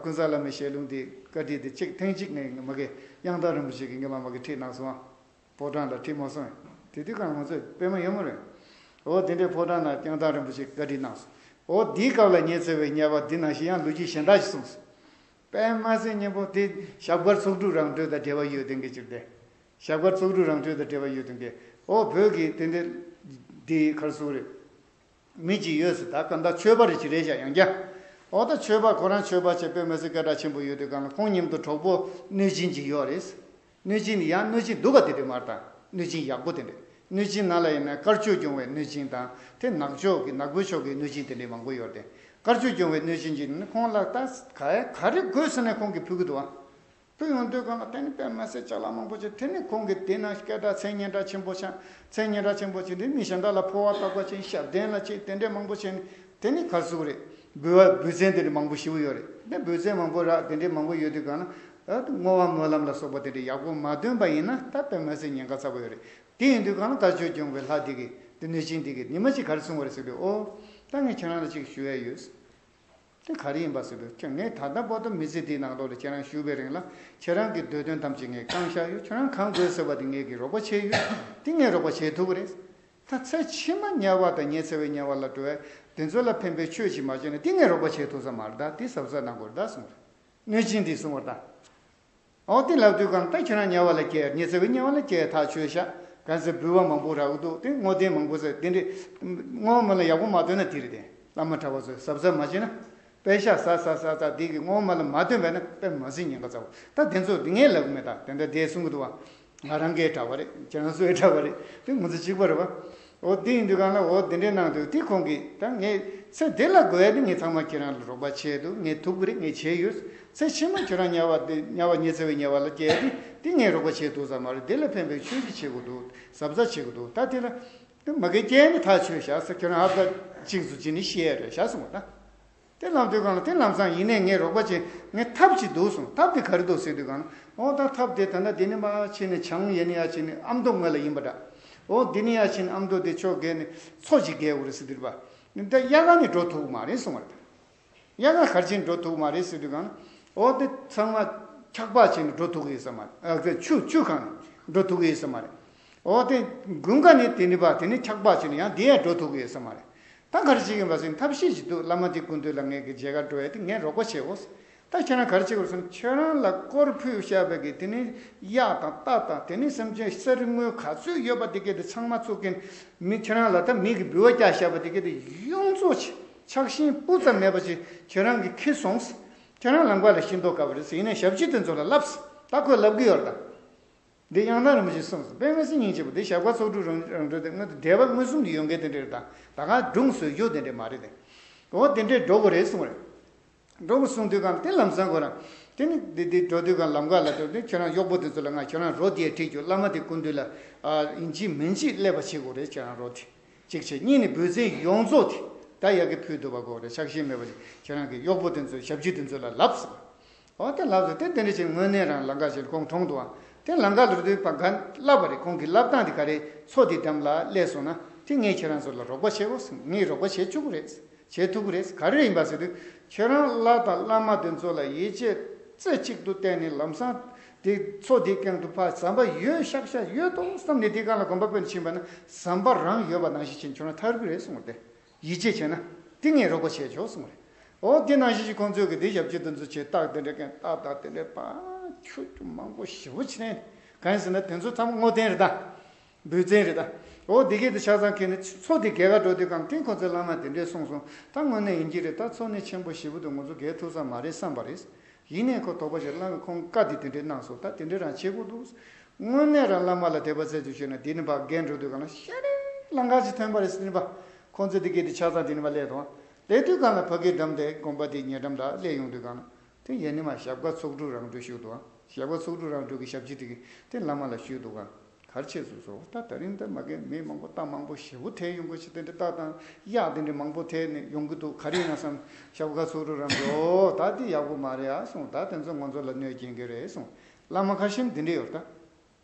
ཀུན་བཟང་བླ་མའི་ཞལ་ལུང་འདི་བཀའ་ཁྲིད་འདི་གཅིག་ཐེངས་གཅིག་ངས་མ་གི་དབྱངས་རྟ་རིན་པོ་ཆེ་གིས་ངས་མ་མ་གི་ཁྲིད་གནང་སོང་། ཕོ་བྲང་ལ་ཁྲིད་མ་སོང་། དེ་དུས་ཀྱང་ང་ཚོ་པད་མ་ཡོད་མ་རེད། འོ་དེ་འདྲའི་ཕོ་བྲང་ལ་དབྱངས་རྟ་རིན་པོ་ཆེ་བཀའ་ཁྲིད་གནང་སོང་། འོ་དེའི་སྐབས་ལ་ཉི་ཚེ་བའི་ཉེ་བ་འདི་ནང་བཞིན་ཡང་ལོ་རྒྱུས་གཞན་དག་ཞིག་གསུངས་སོང་། པད་མ་སེང་གཉེན་པོ་དེ་ཞབས་དཀར་ཚོགས་དྲུག་རང་གྲོལ་དང་འབྲེལ་བ་ཡོད་དེ་འགའི་ཕྱིར་ཏེ། ཞབས་དཀར་ཚོགས་དྲུག་རང་གྲོལ་དང་འབྲེལ་བ་ཡོད་དེ་འགའི་འོ་བོད་ཀྱི་དེ་འདྲའི་འདི་གར་སོང་རེད། མི་གཅིག་ཡོད་ཟེར་ད་གང་ལྟར་ཆོས་པ་རེ་ཅིག་རེད་བཞག་ཡང་བསྐྱར། འོ་ད་ཆོས་པ་ཁོ་རང་ཆོས་པ་བྱས་པས་མ་ཟད་སྐད་གྲགས་ཆེན་པོ་ཡོད་དུས་གང་ལ་ཁོང་མཉམ་དུ་གྲོགས་པོ་གནོད་སྦྱིན་གཅིག་ཡོད་རེད། གནོད་སྦྱིན་ཡང་གནོད་སྦྱིན་སྡུག་ག་དེ་འདྲ་མ་རེད་ད། གནོད་སྦྱིན་ཡག་པོ་དེ་འདྲ། གནོད་སྦྱིན་ནང་ལ་ཡིན་ན་དཀར་ཕྱོགས་སྐྱོང་བའི་གནོད་སྦྱིན་དང་དེ་ནག་ཕྱོགས་ཀྱི་ནག་པོའི་ཕྱོགས་ཀྱི་གནོད་སྦྱིན་དེ་འདྲ་མང་པོ་ཡོད་རེད། དཀར་ཕྱོགས་སྐྱོང་བའི་གནོད་སྦྱིན་གཅིག་ནི་ཁོང་ལ་ད་ག་ག་རེ་དགོས་ཟེར་ནས་ཁོང་གིས་ཕུལ་གི་འདུག་ཨ། ཕུལ་ཡོང་དུས་གང་ལ་དེ་ནི་དཔེ་མ་སྲིད་ཅ་ལག་མང་པོ་ཅིག་དེ་ནི་ཁོང་གིས་དེ་ན་སྐད་གྲགས་མཚན་སྙན་གྲགས་ཆེན་པོ་ཆགས་མཚན་སྙན་གྲགས་ཆེན་པོ་ཅིག་འདི་མི་གཞན་དག་ལ་འཕོ་བ་བཏབ་པ་ཅིག་ཞབས་བརྟན་ལ་ཅིག་དེ་འདྲས་མང་པོ་བྱས་ནས་དེ་ནི་གར་སོང་རེད། འབུལ་བ་འབུལ་ཚན་དེ་འདྲ་མང་པོ་ཞེ་པོ་ཡོད་རེད། དེ་འབུལ་ཚན་མང་པོ་རག་དེ་འདྲས་མང་པོ་ཡོད་དུས་གང་ལ་ ད་བསྔོ་བ་སྨོན་ལམ་ལ་སོགས་པ་དེ་འདྲ་ཡག་པོ་མ་འདོན་པ་ཡིན་ན་ད་དཔེ་མ་སྲིད་ཉེན་ཁ་ཚ་པོ་ཡོད་རེད། དེ་ཡིན་དུས་གང་ལ་དལ་འབྱོར་སྐྱོང་བའི་ལྷ་དེ་གིས་དེ་གནོད་སྦྱིན་དེ་གིས་ཉི་མ་གཅིག་ག་རེ་གསུང་བ་རེད་ཟེར་དུས། ཨོ། ད་ངས་ཁྱེད་རང་ལ་གཅིག་ཞུ་ཡ་ཡོད། དེ་ག་རེ་ཡིན་པ་ཟེར་དུས། ཁྱེད་ངས་ད་ལྟ་བར་དུ་མི་ཚེ་འདིའི་ནང་ལོགས་ལ་ཁྱེད་རང་བཞུགས་པའི་རིང་ལ་ཁྱེད་རང་གི་འདོད་དོན་ཐམས་ཅད་ངས་བསྐང་བཞག་ཡོད། ཁྱེད་རང་གང་དགོས་ཟེར་བ་དེ་ངས་ཀྱི་རོགས་པ་བྱས་ཡོད། དེ་ངས་རོགས་པ་བྱེད་ཐུབ་ཀྱི་རེད། ད་ཚེ་ཕྱི་མ་དམྱལ་བ་དང་ཉི་ཚེ་བའི་དམྱལ་བ་ལ་འགྲོ་བའི་དེ་ཚོ་ལ་ཕན་པའི་ཆོས་ཅིག་མ་བྱས་ན་དེ་ངས་རོགས་པ་བྱེད་ཐུབ་ས་མ་རེད། ད་དེ་གཟབ་གཟབ་གནང་དགོས་རེད་ད་གསུངས་རེད། གནོད་སྦྱིན་དེས་གསུངས་པ་རེད་ད། ཨོ་དེ་ལབ་དུས་གང་ལྟར་ཁྱོད་རང་དམྱལ་བ་ལ་སྐྱེལ། ཉི་ཚེ་བའི་དམྱལ་བ་ལ་སྐྱེལ་ཐག་ཆོད་ཤག་གང་ཟེར་འབུལ་བ་མང་པོ་རག་གི་འདུག་དེ་བསྔོ་རྟེན་མང་པོ་ཟེར་དེ་འདྲས་བསྔོ་བ་སྨོན་ལམ་ཡག་པོ་མ་བཏོན་ན་དེ་རེད་དེ། བླ་མ་གྲྭ་པ་ཚོས་གཟབ་གཟབ་མ་བྱས་ན། པད་ཤག་ཟ་ཟ་ཟ་ཟ་དེ་གི་བསྔོ་བ་སྨོན་ལམ་མ་བཏོན་པས་ན་དཔེ་མ་སྲིད་ཉེན་ཁ་ཚ་བོ། ད་དེ་ཚོ་དེ་ངས་ལབ་གི་མེད། ད་དེ་འདྲ་དེ་གསུང་གི་འདུག་བ། ང་རང་གའི་གྲྭ་པ་རེད། ཁྱེད་རང་ཚོའི་གྲྭ་པ་རེད། དེ་ང་ཚོ་གཅིག་པ་རེད་བ། འོ་དེ་ཡིན་དུས་གང་ལ་འོ་དེ་འདྲའི་གནང་དུས་དེ་ཁོང་གིས་ད་ངས་ཚེ་འདི་ལ་དགོས་ཡ་དེ་ངས་ཚང་མ་ཁྱེད་རང་ལ་རོགས་པ་བྱས་འདུག་ངས་ཐུབ་ཀྱི་རེད། ངས་བྱས་ཡོད། ཚེ་ཕྱི་མ་ཁྱོད་རང་དམྱལ་བ་དེ་དམྱལ་བ་ཉི་ཚེ་བའི་དམྱལ་བ་ལ་སྐྱེལ་ཡ་དེ་དེ་ངས་རོགས་པ་བྱས་ཐུབ་ས་མ་རེད། དེ་ལ་ཕན་པའི་ཆོས་ཅིག་བྱེད་དགོས་འདུག་གཟབ་གཟབ་བྱེད་དགོས་འདུག་ད་དེ་ལ་དེ་མ་གི་སྐྱེལ་ནི་ཐག་ཆོད་ཤག་ཟེར། ཁྱོད་རང་ཧབ་ད་གཅིག་སུ་ཅི་ནི་ཤེས་ཡ་རེད་ཤག་གསུངས་པ་ད། དེ་ལབ་དུས་གང་ལ་དེ་ལམ་སང་ཡིན་ནའི་ངས་རོགས་པ་བྱེད། ངས་ཐབས་ཅིག་འདུག་གསུངས། ཐབས་དེ་ག་རེ་འདུག་ཟེར་དུས་གང་ལ། འོ་ད་ཐབས་དེ་ད་ལྟ་འདི་ནས་མར་ཕྱིན་ནས་བྱང་ཡན་ཡར་ཕྱིན་ནས་ཨ་མདོ་ངོས་ལ་ཡིན་པ་འདྲ། འོ་འདི་ནས་ཡར་ཕྱིན་ཨ་མདོ་དེ་ཕྱོགས་བརྒལ་ནས་མཚོ་ཅིག་བརྒལ་དགོས་རེད་ཟེར་དུས་པ། འདི་གཡག་ནས་འགྲོ་ཐུབ་མ་རེད་གསུངས་པ་རེད། གཡག་ག་གར་ཕྱིན་འགྲོ་ཐུབ་མ་རེད་ཟེར་དུས་གང་ལ། འོ་དེ་ཚང་མ་འཁྱག་པ་བྱས་ནས་འགྲོ་ཐུབ་ཀྱི་ཡོད་ས་མ་རེད། ཨ་ཆུ་ཆུ་གང་ནས་འགྲོ་ཐུབ་ཀྱི་ཡོད་ས་མ་རེད། འོ་དེ་དགུན་ཁ་ནས་དེ་ནས་པ་དེ་ནས་འཁྱག་པ་བྱས་ནས་ཡང་དེ་ཡང་འགྲོ་ཐུབ་ཀྱི་ཡོད་ས་མ་རེད། ད་ག་རེ་བྱེད་ཀྱི་ཡིན་པ་ཟེར་ན་ཐབས་ཤེས་ཅིག་འདུག་བླ་མ་དེ་སྐུ་མདུན་ལ་ངས་ཀྱི་མཇལ་ཁ་འགྲོ་ཡ་དེ་ངས་རོགས་པ་བྱེད་འོ། ད་ཁྱེད་རང་ག་རེ་བྱེད་དགོས་ཟེར་ན་ཁྱེད་རང་ལ་དཀོར་ཕུལ་བཞག་པའི་གི་དེ་ནས་གཡག་དང་རྟ་དང་དེ་ནས་སེམས་ཅན་གསེར་དངུལ་ག་ཚོད་ཡོད་པ་དེ་གས་དེ་ཚང་མ་བཙུགས་ཀྱིན་མི་ཁྱེད་རང་ལ་ད་མི་གི་འབུལ་བ་བཀྱག་བཞག་པ་དེ་གས་དེ་ཡོངས་རྫོགས་ཆགས་ཞེན་སྤུ་ཙམ་མེད་པ་ཅིག་ཁྱེད་རང་གིས་ཁྱེར་སོང་། ཁྱེད་རང་ལམ་ཁ་ལ་ཤི་མདོག་དཀར་པོ་རེད་ཟེར། ཡིན་ནའི་ཞབས་ཕྱི་དེ་ཚོ་ལ་ལབ་ཟེར། ད་ཁོས་ལབ་གི་ཡོད་རེད་ད། འདི་དབྱངས་རྟ་རིན་པོ་ཆེས་གསུངས་སོང་། དཔེ་མི་སྲིད་སྙིང་རྗེ་པོ། འདི་ཞབས་དཀར་ཚོགས་དྲུག་རང་རང་གྲོལ་དེ་སྔོན་དུ་འདས་པ་མངོན་སུམ་དུ་ཡོང་མཁན་དེ་འདྲ་རེད་ད། ད་ག་སྒྲུང་བཟོས་རྒྱུ་དེ་འདྲ་མ་རེད་དེ། འོ་དེ་འདྲས་འགྲོ་དགོས་རེད་གསུངས་རེད། འགྲོ་དགོས་གསུངས་དུས་གང་དེ་ལམ་སང་ཁོ་རང་དེ་ནི་དེ་དེ་འགྲོ་དུས་གང་ལམ་ཁ་ལ་འགྲོ་དུས་ཁྱེད་རང་གཡོག་པོ་དེ་ཚོ་ལ་ང་ཁྱེད་རང་རོ་དེ་ཁྲིད་རྒྱུ་བླ་མ་དེ་སྐུ་མདུན་ལ་ཨ་ཡིན་གཅིག་མིན་གཅིག་སླེབས་པ་བྱེད་དགོས་རེད། ཁྱེད་རང་རོ་དེ་གཅིག་བྱས་གཉིས་ནི་འབུལ་ཚན་ཡོངས་རྫོགས་དེ་ད་ཡ་གི་ཕུལ་ཐུབ་པ་དགོས་རེད། ཆགས་ཞེན་མེད་པ་ཅིག་ཁྱེད་རང་གི་གཡོག་པོ་དེ་ཚོ་ཞབས་ཕྱི་དེ་ཚོ་ལ་ལབ་ཟེར། འོ་དེ་ལབ་ཟེར། དེ་དེ་འདྲ་ཅིག་དངོས་གནས་རང་ལམ་ཁ་ཞིག་ཁོང་གྲོངས་འདུག་ཨ། དེ་ལམ་ཁ་ལ་རུ་དུས་པ་ག་ལབ་པ་རེད། ཁོང་གིས་ལབ་སྟངས་དེ་ག་རེ། མཚོ་དེ་འགྲམ་ལ་སླེབས་སོང་ན་དེ་ངས་ཁྱེད་རང་ཚོ་ལ་རོགས་པ་བྱེད་དགོས། ངས་རོགས་པ་བྱེད་བཅུག་གི་རེད། བྱེད་ཐུབ་ཀྱི་རེད། ག་རེ་ཡིན་པ་ཟེར་དུས་ཁྱེད་རང་ལྷ་དང་བླ་མ་དེ་ཚོ་ལ་ཡིད་ཆེས་རྩེ་གཅིག་ཏུ་བརྟེན་ནས་ལམ་སང་དེ་མཚོ་དེ་སྐེམ་དུ་ཕར་ཟམ་པ་ཡོད་ཤག་ཤག་ཡོད་དོ་བསམ་ནས་དེ་གང་ལ་གོམ་པ་སྤོས་ནས་ཕྱིན་པ་ན་ཟམ་པ་རང་ཡོད་པ་ནང་བཞིན་ཕྱིན་ཁྱོད་རང་ཐར་གི་རེད་གསུངས་པ་སྟེ། ཡིད་ཆེས་བྱས་ན་དེ་ངས་རོགས་པ་བྱས་ཆོག་གསུངས་རེད། འོ་དེ་ནང་བཞིན་གྱི་ཁོང་ཚོས་གི་དེ་ཞབས་ཕྱི་དེ་ཚོ་བྱས་རྟགས་དེ་འདྲ་མཁན་རྟགས་དང་དེ་འདྲའི་པ་ཁྱོད་ཀྱི་མང་པོ་ཞེ་པོ་བྱས་ནས་གང་ཡིན་ཟེར་ན་དེ་ཚོ་ཚང་མ་བསྔོ་རྟེན་རེད་ད། འབུལ་ཚན་རེད་ད། འོ་དེ་གས་དེ་ཆ་ཚང་ཁྱེར་ནས་མཚོ་དེ་བརྒལ་ག་འགྲོ་དུས་གང་དེ་ཁོང་ཚོའི་བླ་མ་དེ་འདྲས་གསུངས་སོང་། ད་དངོས་གནས་ཡིན་གྱི་རེད། ད་མཚོ་ནི་ཆེན་པོ་ཞེ་པོ་འདུག་ང་ཚོ་བརྒལ་ཐུབ་ས་མ་རེད་བསམ་པ་རེད། ཡིན་ནའི་ཁོ་དོགས་པ་ཞིག་བླ་མས་ཁོང་བཀའ་འདི་དེ་འདྲས་གནང་སོང་། ད་དེ་འདྲས་རང་བྱེད་དགོས་འདུག་དངོས་གནས་རང་བླ་མ་ལ་དད་པ་རྩེ་གཅིག་ཞུས་ན་འདི་ནི་ཕར་རྒན་འགྲོ་དུས་གང་ལ་ཤ་རེ་ལང་ཀ་ཅིག་ཐོན་པ་རེད་ཟེར་ནི་པ། ཁོང་ཚོ་འདི་གས་འདི་ཆ་ཚང་འདི་ནི་པ་སླེབས་དང་། སླེབས་དུས་གང་ལ་ཕ་གིའི་འགྲམ་དེ་དགོན་པ་འདི་ཉེ་འགྲམ་དག་སླེབས་ཡོང་དུས་གང་ལ། དེ་ཡན་ནི་མ་ཞབས་དཀར་ཚོགས་དྲུག་རང་གྲོལ་ཞུས་འདུག་ཨང་། ཞབས་དཀར་ཚོགས་དྲུག་རང་གྲོལ་གྱི་ཞབས་ཕྱི་དེ་གས་དེ་བླ་མ་ལ་ཞུས་འདུག་ཨང་། གར་ཆེད་སོ་སོ་ད་ད་རིང་ད་མ་གས་མི་མང་པོ་རྟ་མང་པོ་ཞེ་པོ་ཐལ་ཡོང་གི་ཆེ་དེ་འདྲ་རྟ་དང་གཡག་དེ་འདྲ་མང་པོ་ཐལ་ནས་ཡོང་གི་འདུག་ག་རེ་ཡིན་ན་བསམ། ཞབས་དཀར་ཚོགས་དྲུག་རང་གི་འོ་ད་དེ་ཡག་པོ་མ་རེད་ཨ་གསུངས། ད་དེ་ཚོ་ང་ཚོ་ལ་གནོད་སྐྱེལ་གི་རེད་གསུངས། བླ་མ་ཁ་ཤས་འདི་འདྲ་ཡོད་ད།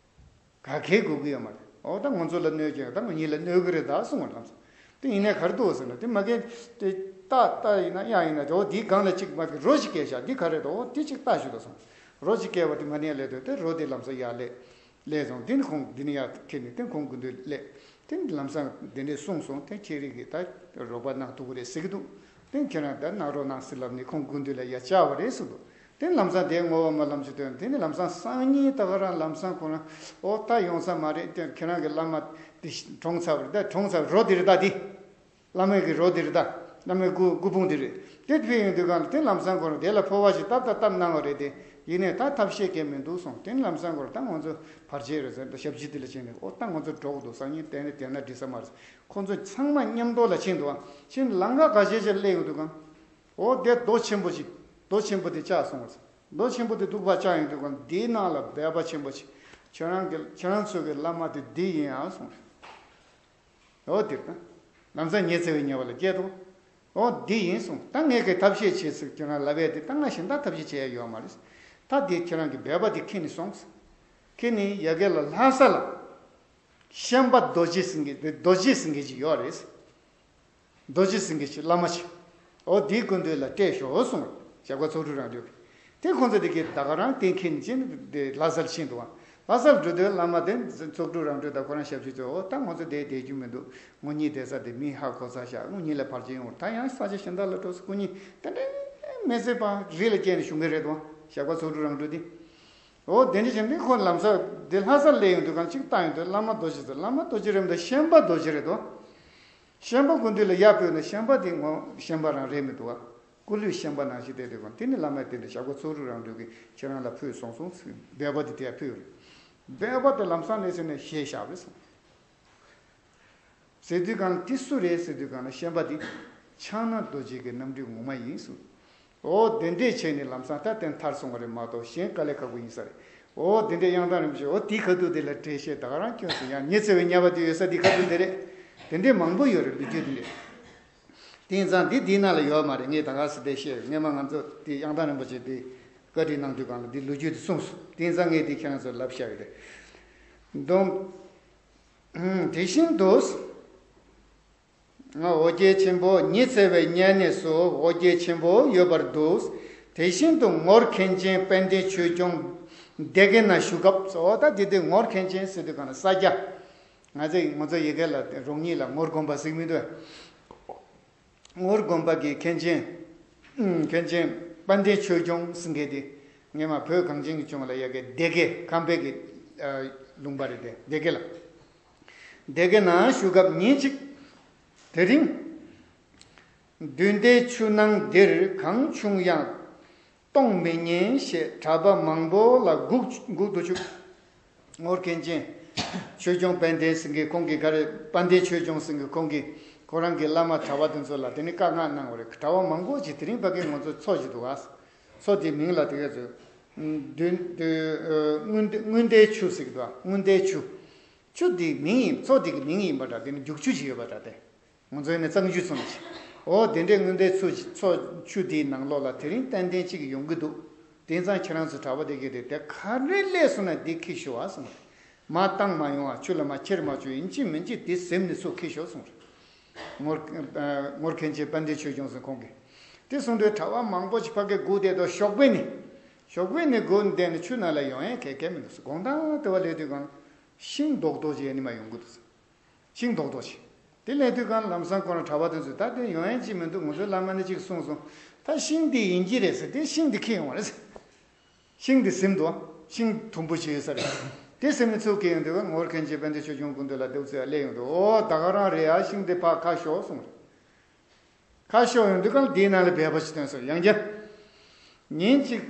ག་གེ་དགོས་གི་ཡོད་མ་རེད། འོ་ད་ང་ཚོ་ལ་གནོད་སྐྱེལ་ད་ང་གཉིས་ལ་གནོད་གི་རེད་ད་གསུངས་པ་ལམ་སང་། དེ་ཡིན་ནའི་ག་རེ་འདུག་ཟེར་ན་དེ་མ་གས་དེ་རྟ་རྟ་ཡིན་ན་གཡག་ཡིན་ན་དེ་འོ་དེའི་སྒང་ལ་གཅིག་མ་གི་རོ་ཞིག་བཀལ་ཤག་འདི་ག་རེ་རེད། འོ་དེ་གཅིག་ལྟ་ཞུ་ད་གསུངས། རོ་ཞིག་བཀལ་བ་དེ་མ་ནས་སླེབས་དུས་དེ་རོ་དེ་ལམ་སང་ཡར་སླེབས། སླེབས་སོང་། དེ་ནི་ཁོང་འདི་ནི་ཡར་ཁྱེར་ནས་དེ་ཁོང་སྐུ་མདུན་སླེབས། དེ་ནི་ལམ་སང་དེ་འདྲས་གསུངས་སོང་། དེ་ཁྱེད་རིགས་ཀྱིས་ད་རོགས་པ་གནང་ཐུབ་ཀྱི་རེད་ཟེར་གྱི་འདུག་དེ་ཁྱེད་རང་ད་གནང་རོགས་གནང་ཟེར་ལབ་ནས་ཁོང་སྐུ་མདུན་ལ་ཡར་བཅར་བ་རེད་ཟེར་འདུག་དེ་ནི་ལམ་སང་དེ་བསྔོ་བ་སྨོན་ལམ་ཞིག་བཏོན། དེ་ནི་ལམ་སང་སང་ཉིན་ད་ག་རང་ལམ་སང་ཁོ་རང་འོ་ད་ཡོང་ས་མ་རེད། དེ་ཁྱེད་རང་གི་བླ་མ་དེ་གྲོངས་ཚར་བ་རེད། ད་གྲོངས་ཚར་བ་རོ་དེ་རེད་ད་དེ། བླ་མའི་གི་རོ་དེ་རེད་ད། བླ་མའི་སྐུ་སྐུ་ཕུང་དེ་རེད། དེ་ཕེབས་ཡོང་དུས་གང་ལ་དེ་ལམ་སང་ཁོ་རང་དེ་ལ་ཕོར་པ་ཞིག་བཏབ་ད་བཏབ་གནང་བ་རེད་དེ། ཡིན་ནའི་ད་ཐབས་ཤེས་གང་མི་འདུག་གསུངས། དེ་ལམ་སང་ཁོ་རང་ད་ང་ཚོ་བར་ཆད་རེད་ཟེར་ད་ཞབས་ཕྱི་དེ་ལ་ཕྱིན་ནས་འོ་ད་ང་ཚོ་འགྲོ་དགོས་འདུག་སང་ཉིན་དེ་ནས་དེ་ན་འགྲིག་ས་མ་རེད། ཁོ་ཚོ་ཚང་མ་མཉམ་དུ་ལ་ཕྱིན་འདུག་ཨ། ཕྱིན་ལམ་ཁ་ག་ཤེད་ཅིག་སླེབས་ཡོང་དུས་གང་ལ། འོ་དེ་རྡོ་ཆེན་པོ་ཅིག་རྡོ་ཆེན་པོ་དེ་བཅག་སོང་བ་རེད། རྡོ་ཆེན་པོ་དེ་འདུག་པ་བཅག་ཡོང་དུས་གང་ལ་དེའི་ནང་ལ་སྦས་པ་ཆེན་པོ་ཅིག་ཁྱེད་རང་གི་ཁྱེད་རང་ཚོ་གི་བླ་མ་དེ་འདི་ཡིན་ཨ་གསུངས་རེད། འོ་དེ་ལྟ། ལམ་སང་ཉི་ཚེ་བའི་དམྱལ་བ་ལ་སྐྱེལ་དོ། འོ་འདི་ཡིན་གསུངས། ད་ངས་ཀྱི་ཐབས་ཤེས་བྱེད་ཟེར་ཁྱོད་རང་ལབ་པས་དེ་ད་ང་གཞན་དག་ཐབས་ཤེས་བྱེད་ཡ་ཡོད་མ་རེད། ད་དེ་ཁྱེད་རང་གི་སྦལ་པ་དེ་ཁྱེར་ནས་སོང་། ཁྱེར་ནས་ཡ་གི་ལ་ལྷ་ས་ལ་ཤན་པ་རྡོ་རྗེ་ཟེར་མཁན་དེ་རྡོ་རྗེ་ཟེར་མཁན་ཅིག་ཡོད་རེད། རྡོ་རྗེ་ཟེར་མཁན་ཅིག་བླ་མ་ཅིག་འོ་དེའི་སྐུ་མདུན་ལ་སྤྲད་ཤོག་གསུངས། ཞབས་དཀར་ཚོགས་དྲུག་རང་གྲོལ་གྱིས། དེ་ཁོང་ཚོ་དེ་གས་ད་ག་རང་གཏན་འཁེལ་ནས་ཕྱིན་དེ་ལྷ་སར་ཕྱིན་འདུག་བ། ལྷ་སར་འགྲོ་དུས་བླ་མ་དེ་ཚོགས་དྲུག་རང་གྲོལ་དང་ཁོ་རང་ཞབས་ཕྱི་ཚོས། འོ་ད་ང་ཚོ་དེ་བསྡད་རྒྱུ་མི་འདུག་ངོ་གཉིས་བསྡད་ས་དེ་མི་ཧ་གོ་ཚར་ཤག་ངོ་གཉིས་ལ་ཕར་ཕྱིན་ཡོང་། ད་ཡང་ས་ཆ་གཞན་དག་ལ་འགྲོ་ས། སྐུ་ཉིད་དེ་འདྲའི་མི་ཚེ་པ་རི་ལ་སྐྱེས་ནས་བཞུགས་མཁན་རེད་དོ། ཞབས་དཀར་ཚོགས་དྲུག་རང་གྲོལ་དེ། འོ་དེ་འདྲ་བྱས་ནས་ཁོ་ལམ་སང་དེ་ལྷ་སར་སླེབས་ཡོང་དུས་གང་ཅིག་བཏང་ཡོང་དུས་བླ་མ་རྡོ་རྗེ་ཟེར། བླ་མ་རྡོ་རྗེ་རེད་མི་འདུག་ཤན་པ་རྡོ་རྗེ་རེད་དོ། ཤན་པ་སྐུ་མདུན་ལ་ཡར་ཕུལ་ན་ཤན་པ་དེ་ངོ་ཤན་པ་རང་རེད་མི་འདུག་བ། སྐུ་ལུས་ཤན་པ་ནང་བཞིན་བསྡད་དུས་གང་དེ་ནི་བླ་མས་དེ་འདྲ་ཞབས་དཀར་ཚོགས་དྲུག་རང་གྲོལ་གྱིས་ཁྱེད་རང་ལ་ཕུལ་སོང་གསུངས། སྦལ་པ་དེ་དེར་ཕུལ་རེད། སྦལ་པ་དེ་ལམ་སང་སླེབས་ཟིན་ནས་བཞེས་བཞག་རེད་གསུངས། ཟེར་དུས་གང་ལ་དེ་སུ་རེད་ཟེར་དུས་གང་ལ་ཤན་པ་དེ་ཕྱག་ན་རྡོ་རྗེ་གི་རྣམ་སྤྲུལ་ངོ་མ་ཡིན་གསུངས། འོ་དེ་འདྲས་བྱས་ནས་ལམ་སང་ད་དེ་མཐར་སོང་བ་རེད་མ་གཏོགས་གཞན་དཀའ་ལས་ཁག་པོ་ཡིན་ས་རེད། འོ་དེ་འདྲས་གཡང་ཐང་རིན་པོ་ཆེ་འོ་དེའི་ཁ་ཐུག་དེ་ལ་འགྲེལ་བཤད་ད་ག་རང་སྐྱོན་སོང་། ཡང་ཉི་ཚེ་བའི་དམྱལ་བ་དེ་ཡོད་ས་དེའི་ཁ་ཐུག་དེ་རེད། དེ་འདྲས་མང་པོ་ཡོད་རེད་ལོ་རྒྱུས་དེ་འདྲས། དེ་ཡིན་ཙང་འདི་འདིའི་ནང་ལ་ཡོད་མ་རེད། ངས་ད་ག་སེ་དེ་བཤད་ཡོད། སྔས་མ་ང་ཚོ་དེ་གཡང་ཐང་རིན་པོ་ཆེ་དེ་བཀའ་ཁྲིད་གནང་དུས་གང་ལ་འདི་ལོ་རྒྱུས་དེ་གསུངས་སོང་། དེ་ཡིན་ཙང་ངས་དེ་ཁྱེད་རང་ཚོར་ལབ་བཞག་ཡོད་རེད། འདོམ། དེ་བཞིན་དུ། ཨོ་རྒྱན་ཆེན་པོ་ཉི་ཚེ་བའི་དམྱལ་གནས་སུ་ཨོ་རྒྱན་ཆེན་པོ་ཡོད་པར་འདུག་དེ་བཞིན་དུ་ངོར་མཁན་ཆེན་དཔལ་ལྡན་ཆོས་སྐྱོང་སྡེ་དགེ་ན་བཞུགས་སྐབས་སུ། ད་དེ་དུས་ངོར་མཁན་ཆེན་ཟེར་དུས་གང་ལ་ས་སྐྱ། ང་ཚོ་ང་ཚོ་ཡི་གེ་ལ་རོང་ཉིད་ལ་ངོར་དགོན་པ་ཟེར་མི་འདུག་ངོར་དགོན་པ་གི་མཁན་ཆེན། མཁན་ཆེན་དཔལ་ལྡན་ཆོས་སྐྱོང་ཟེར་མཁན་དེ། སྔས་མ་བོད་གངས་ཅན་གྱི་ལྗོངས་ལ་ཡ་གི་སྡེ་དགེ་ཁམས་པའི་གི་ལུང་པ་རེད་དེ་སྡེ་དགེ་ལ། སྡེ་དགེ་ན་བཞུགས་སྐབས་ཉིན་གཅིག་དེ་རིང་། འདུན་སྡེའི་ཆུ་ནང་འདིར་གང་བྱུང་ཡང་གཏོང་མི་ཉན་ཞེས་གྲྭ་པ་མང་པོ་ལ་སྒུག་སྒུག་ཏུ་བཅུག་ངོར་མཁན་ཆེན་ཆོས་སྐྱོང་དཔལ་ལྡན་ཟེར་མཁན་ཁོང་གིས་ག་རེ་དཔལ་ལྡན་ཆོས་སྐྱོང་ཟེར་མཁན་ཁོང་གིས་ཁོ་རང་གི་བླ་མ་གྲྭ་པ་དེ་ཚོ་ལ་དེ་ནི་བཀའ་མངགས་གནང་བ་རེད། གྲྭ་པ་མང་པོ་ཅིག་དེ་རིང་ཕ་གི་ང་ཚོ་མཚོ་ཞིག་འདུག་ག་མཚོ་དེའི་མིང་ལ་དེ་ག་ཚོད། མདུན་དུ་དངོས་བདེ་དངོས་བདེའི་ཆུ་ཟེར་གི་འདུག་དངོས་བདེའི་ཆུ། ཆུ་དེའི་མིང་ཡིན། མཚོ་དེ་གི་མིང་ཡིན་པ་འདྲ། དེ་ནི་རྒྱུག་ཆུ་ཞིག་ཡོད་པ་འདྲ་སྟེ། ང་ཚོའི་ནི་གཙང་ཆུ་ཚོ་ནི་ཞིག་འོ་དེ་འདྲའི་དངོས་བདེའི་ཆུ་ཞིག་མཚོ་ཆུ་དེའི་ནང་ལོགས་ལ་དེ་རིང་ཏན་ཏན་གཅིག་ཡོང་གི་འདུག་དེང་སང་ཁྱེད་རང་ཚོ་གྲྭ་པ་དེ་གས་དེ་དེ་ག་རེ་སླེབས་སོང་ན་འདི་ཁྱེར་ཤོག་ཨ་གསུངས། མར་བཏང་མ་ཡོང་ཨ། ཆུ་ལ་མར་ཁྱེར་མ་བཅུག་ཡིན་གཅིག་མིན་གཅིག་དེ་ཟིམ་ནས་ཚུར་ཁྱེར་ཤོག་གསུངས། ངོར་ངོར་མཁན་ཆེན་དཔལ་ལྡན་ཆོས་སྐྱོང་ཟེར་ཁོང་གིས། དེ་གསུངས་དུས་གྲྭ་པ་མང་པོ་ཞིག་ཕ་གིར་སྒུག་བསྡད་དོ། ཞོགས་པ་ནས། ཞོགས་པ་ནས་སྒུག་བསྡད་ནས་ཆུ་ནང་ལ་ཡོང་ཡ་གལ་གལ་མི་འདུག་དགོང་དག་དེ་བ་སླེབས་དུས་གང་ཤིང་རྡོག་རྡོག་ཅིག་ཡ་ནི་མ་ཡོང་གི་འདུག་ཤིང་རྡོག་རྡོག་ཅིག་དེ་སླེབས་དུས་གང་ལམ་སང་ཁོ་རང་གྲྭ་པ་དེ་ཚོས་ད་དེ་ཡོང་ཡ་ཅིག་མི་འདུག་ང་ཚོའི་བླ་མ་ནི་ཅིག་གསུངས་སོང་། ད་ཤིང་འདི་ཡིན་གྱི་རེད་ཟེར། དེ་ཤིང་འདི་ཁྱེར་ཡོང་བ་རེད་ཟེར། ཤིང་འདི་ཟིམ་འདུག་ཤིང་དུམ་བུ་ཅིག་ཡོད་ས་རེད། དེ་ཟིམ་ནས་ཚུར་ཁྱེར་ཡོང་དུས་ངོར་མཁན་ཆེན་དཔལ་ལྡན་ཆོས་སྐྱོང་སྐུ་མདུན་ལ་དེ་ཚོས་སླེབས་ཡོང་དུས། ཨོ་ད་ག་རང་རེད་ཨ། ཤིང་འདི་ཕར་ཁ་ཤོག་གསུངས་རེད། ཁ་ཤོར་ཡོང་དུས་གང་དེའི་ནང་ལ་སྦལ་པ་ཞིག་ཐོན་སོང་། ཡང་བསྐྱར། ཉིན་གཅིག་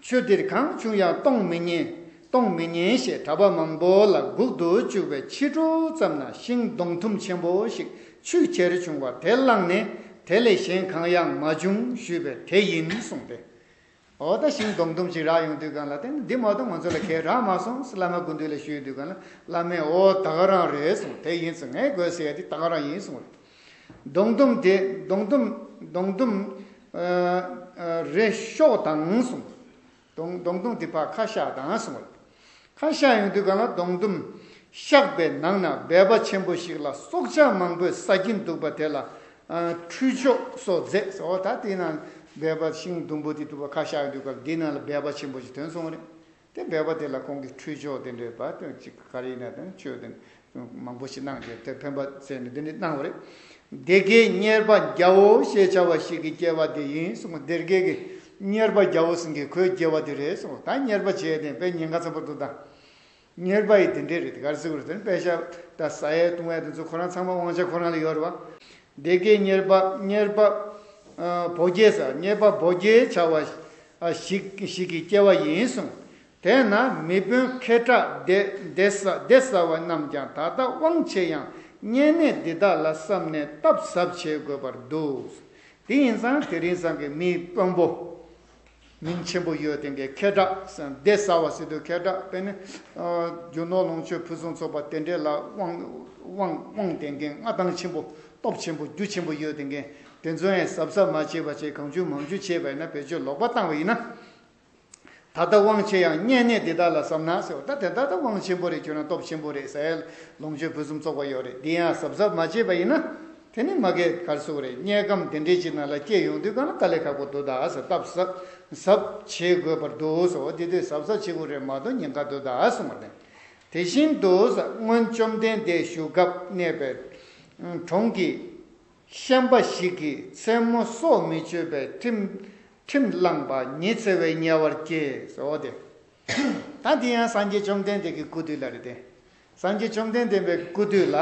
ཆུ་འདིར་གང་བྱུང་ཡང་གཏོང་མི་ཉན། གཏོང་མི་ཉན་ཞེས་གྲྭ་པ་མང་པོ་ལ་སྒུག་ཏུ་བཅུག་པའི་ཕྱི་དྲོ་ཙམ་ན་ཤིང་སྡོང་ཐུམ་ཆེན་པོ་ཞིག་ཆུས་ཁྱེར་བྱུང་བ་དེ་བླངས་ནས་དེ་ལས་གཞན་གང་ཡང་མ་བྱུང་ཞུས་པས་དེ་ཡིན་གསུངས་ཏེ། འོ་ད་ཤིང་སྡོང་དུམ་ཅིག་རག་ཡོང་དུས་གང་ལ་དེ་ནི་འདི་མ་གཏོགས་ང་ཚོ་ལ་གང་རག་མ་སོང་ཟེར་བླ་མ་སྐུ་མདུན་ལ་ཞུས་དུས་གང་ལ་བླ་མས་འོ་ད་ག་རང་རེད་གསུངས། དེ་ཡིན་ཟེར། ངས་དགོས་ཟེར་ཡ་དེ་ད་ག་རང་ཡིན་གསུངས་རེད། སྡོང་དུམ་དེ་སྡོང་དུམ་སྡོང་དུམ་རེ་གཤོག་དང་གསུངས། སྡོང་སྡོང་དུམ་དེ་ཕར་ཁ་བཤགས་དང་གསུངས་རེད། ཁ་བཤགས་ཡོང་དུས་གང་ལ་སྡོང་དུམ་གཤགས་པའི་ནང་ན་སྦལ་པ་ཆེན་པོ་ཞིག་ལ་སྲོག་ཆགས་མང་པོས་ཟ་གིན་འདུག་པ་དེ་ལ་ཁྲུས་ཆོག་སོགས་མཛད་ཟེར། འོ་ད་དེའི་ནང་སྦལ་པ་ཤིང་སྡོང་པོ་དེ་འདུག་པ་ཁ་བཤགས་ཡོང་དུས་གང་ལ་དེའི་ནང་ལ་སྦལ་པ་ཆེན་པོ་ཞིག་ཐོན་སོང་བ་རེད། དེ་སྦལ་པ་དེ་ལ་ཁོང་གིས་ཁྲུས་ཆོག་དེ་འདྲའི་བ་དོན་གཅིག་ག་རེ་ཡིན་ན་དང་ཆོས་དེ་མང་པོ་ཞིག་གནང་རྗེས་དེ་ཕན་པ་བཙལ་ནས་དེ་འདྲ་གནང་བ་རེད། སྡེ་དགེའི་གཉེར་པ་རྒྱལ་པོ་ཞེས་བྱ་བ་ཞིག་གི་སྐྱེ་བ་དེ་ཡིན་གསུངས། སྡེ་དགེ་གི་གཉེར་པ་རྒྱལ་པོ་ཟེར་མཁན་ཁོའི་སྐྱེ་བ་དེ་རེད་གསུངས། ད་གཉེར་པ་བྱས་ཏེ་དཔེ་ཉེན་ཁ་ཚ་པོ་འདུག་ད་གཉེར་པ་ཡི་དེ་འདྲས་རེད། དེ་ག་རེ་ཟེར་དགོས་རེད། དེ་ནི་དཔེ་ཤ་ད་ཟ་ཡས་བཏུང་ཡས་དེ་ཚོ་ཁོ་རང་ཚང་མ་དབང་ཆ་ཁོ་རང་ལ་ཡོད་རེད་བ། སྡེ་དགེའི་གཉེར་པ་གཉེར་པ་ཨ་བོ་རྒྱལ་ཟེར། གཉེར་པ་བོ་རྒྱལ་བྱ་བ་ཨ་ཞིག་ཞིག་གི་སྐྱེ་བ་ཡིན་གསུངས། དེས་ན་མི་དཔོན་ཁེ་གྲགས་སྡེ་སྡེ་ས་སྡེ་ཟ་བ་རྣམས་ཀྱང་ད་ལྟ་དབང་ཆེ་ཡང་བསྙེན་གནས་འདི་དག་ལ་བསམ་ནས་བརྟག་གཟབ་བྱེད་དགོས་པར་འདུག་དེ་ཡིན་ཙང་དེ་རིང་སང་གི་མི་དཔོན་པོ། མིང་ཆེན་པོ་ཡོད་དེ་འགའི་ཁེ་གྲགས་སྡེ་ཟ་བ་ཟེར་དུས་ཁེ་གྲགས་དཔེར་ན། རྒྱུ་ནོར་ལོངས་སྤྱོད་ཕུན་སུམ་ཚོགས་པ་དེ་འདྲས་ལ་དབང་དབང་དབང་དེ་འགའི་མངའ་ཐང་ཆེན་པོ་སྟོབས་ཆེན་པོ་རྒྱུ་ཆེན་པོ་ཡོད་དེ་འགའི་དེ་ཚོ་ཡང་གཟབ་གཟབ་མ་བྱས་པ་བྱས་གང་བྱུང་མང་བྱུང་བྱས་པ་ཡིན་ན་བེད་སྤྱོད་ལོག་པ་བཏང་བ་ཡིན་ན། ད་ལྟ་དབང་ཆེ་ཡང་བསྙེན་གནས་འདི་དག་ལ་བསམ་ན་ཟེར་བ། ད་དེ་ད་ལྟ་དབང་ཆེན་པོ་རེད། ཁྱོད་རང་སྟོབས་ཆེན་པོ་རེད་ཟེར་ལོངས་སྤྱོད་ཕུན་སུམ་ཚོགས་པ་ཡོད་རེད། འདི་ཡང་གཟབ་གཟབ་མ་བྱས་པ་ཡིན་ན། དེ་ནི་མ་གི་གར་སོགས་རེད། དམྱལ་ཁམས་དེ་འདྲའི་ཅིག་ནང་ལ་སྐྱེ་ཡོང་དུས་གང་ལ་དཀའ་ལས་ཁག་པོ་འདུག་ད་ཟེར། སྟབས་གཟབ་གཟབ་བྱེད་དགོས་པར་འདུག་ཟེར་བ། དེ་དུས་གཟབ་གཟབ་བྱེད་དགོས་རེད་མ་གཏོགས་ཉེན་ཁ་འདུག་ད་གསུངས་པ་རེད། དེ་བཞིན་དུ་སྔོན་བཅོམ་ལྡན་འདས་བཞུགས་སྐབས་གནས་པའི་གྲོང་གི་ཤན་པ་ཞིག་གིས་མཚན་མོ་སྲོག་མི་གཅོད་པའི་ཁྲིམས་ཁྲིམས་བླངས་པ་ཉི་ཚེ་བའི་དམྱལ་བར་སྐྱེས་སོ། དེ་ད་དེ་ཡང་སངས་རྒྱས་བཅོམ་ལྡན་འདས་ཀྱི་སྐུ་དུས་ལ་རེད་དེ། སངས་རྒྱས་བཅོམ་ལྡན་འདས་པའི་སྐུ་དུས་ལ་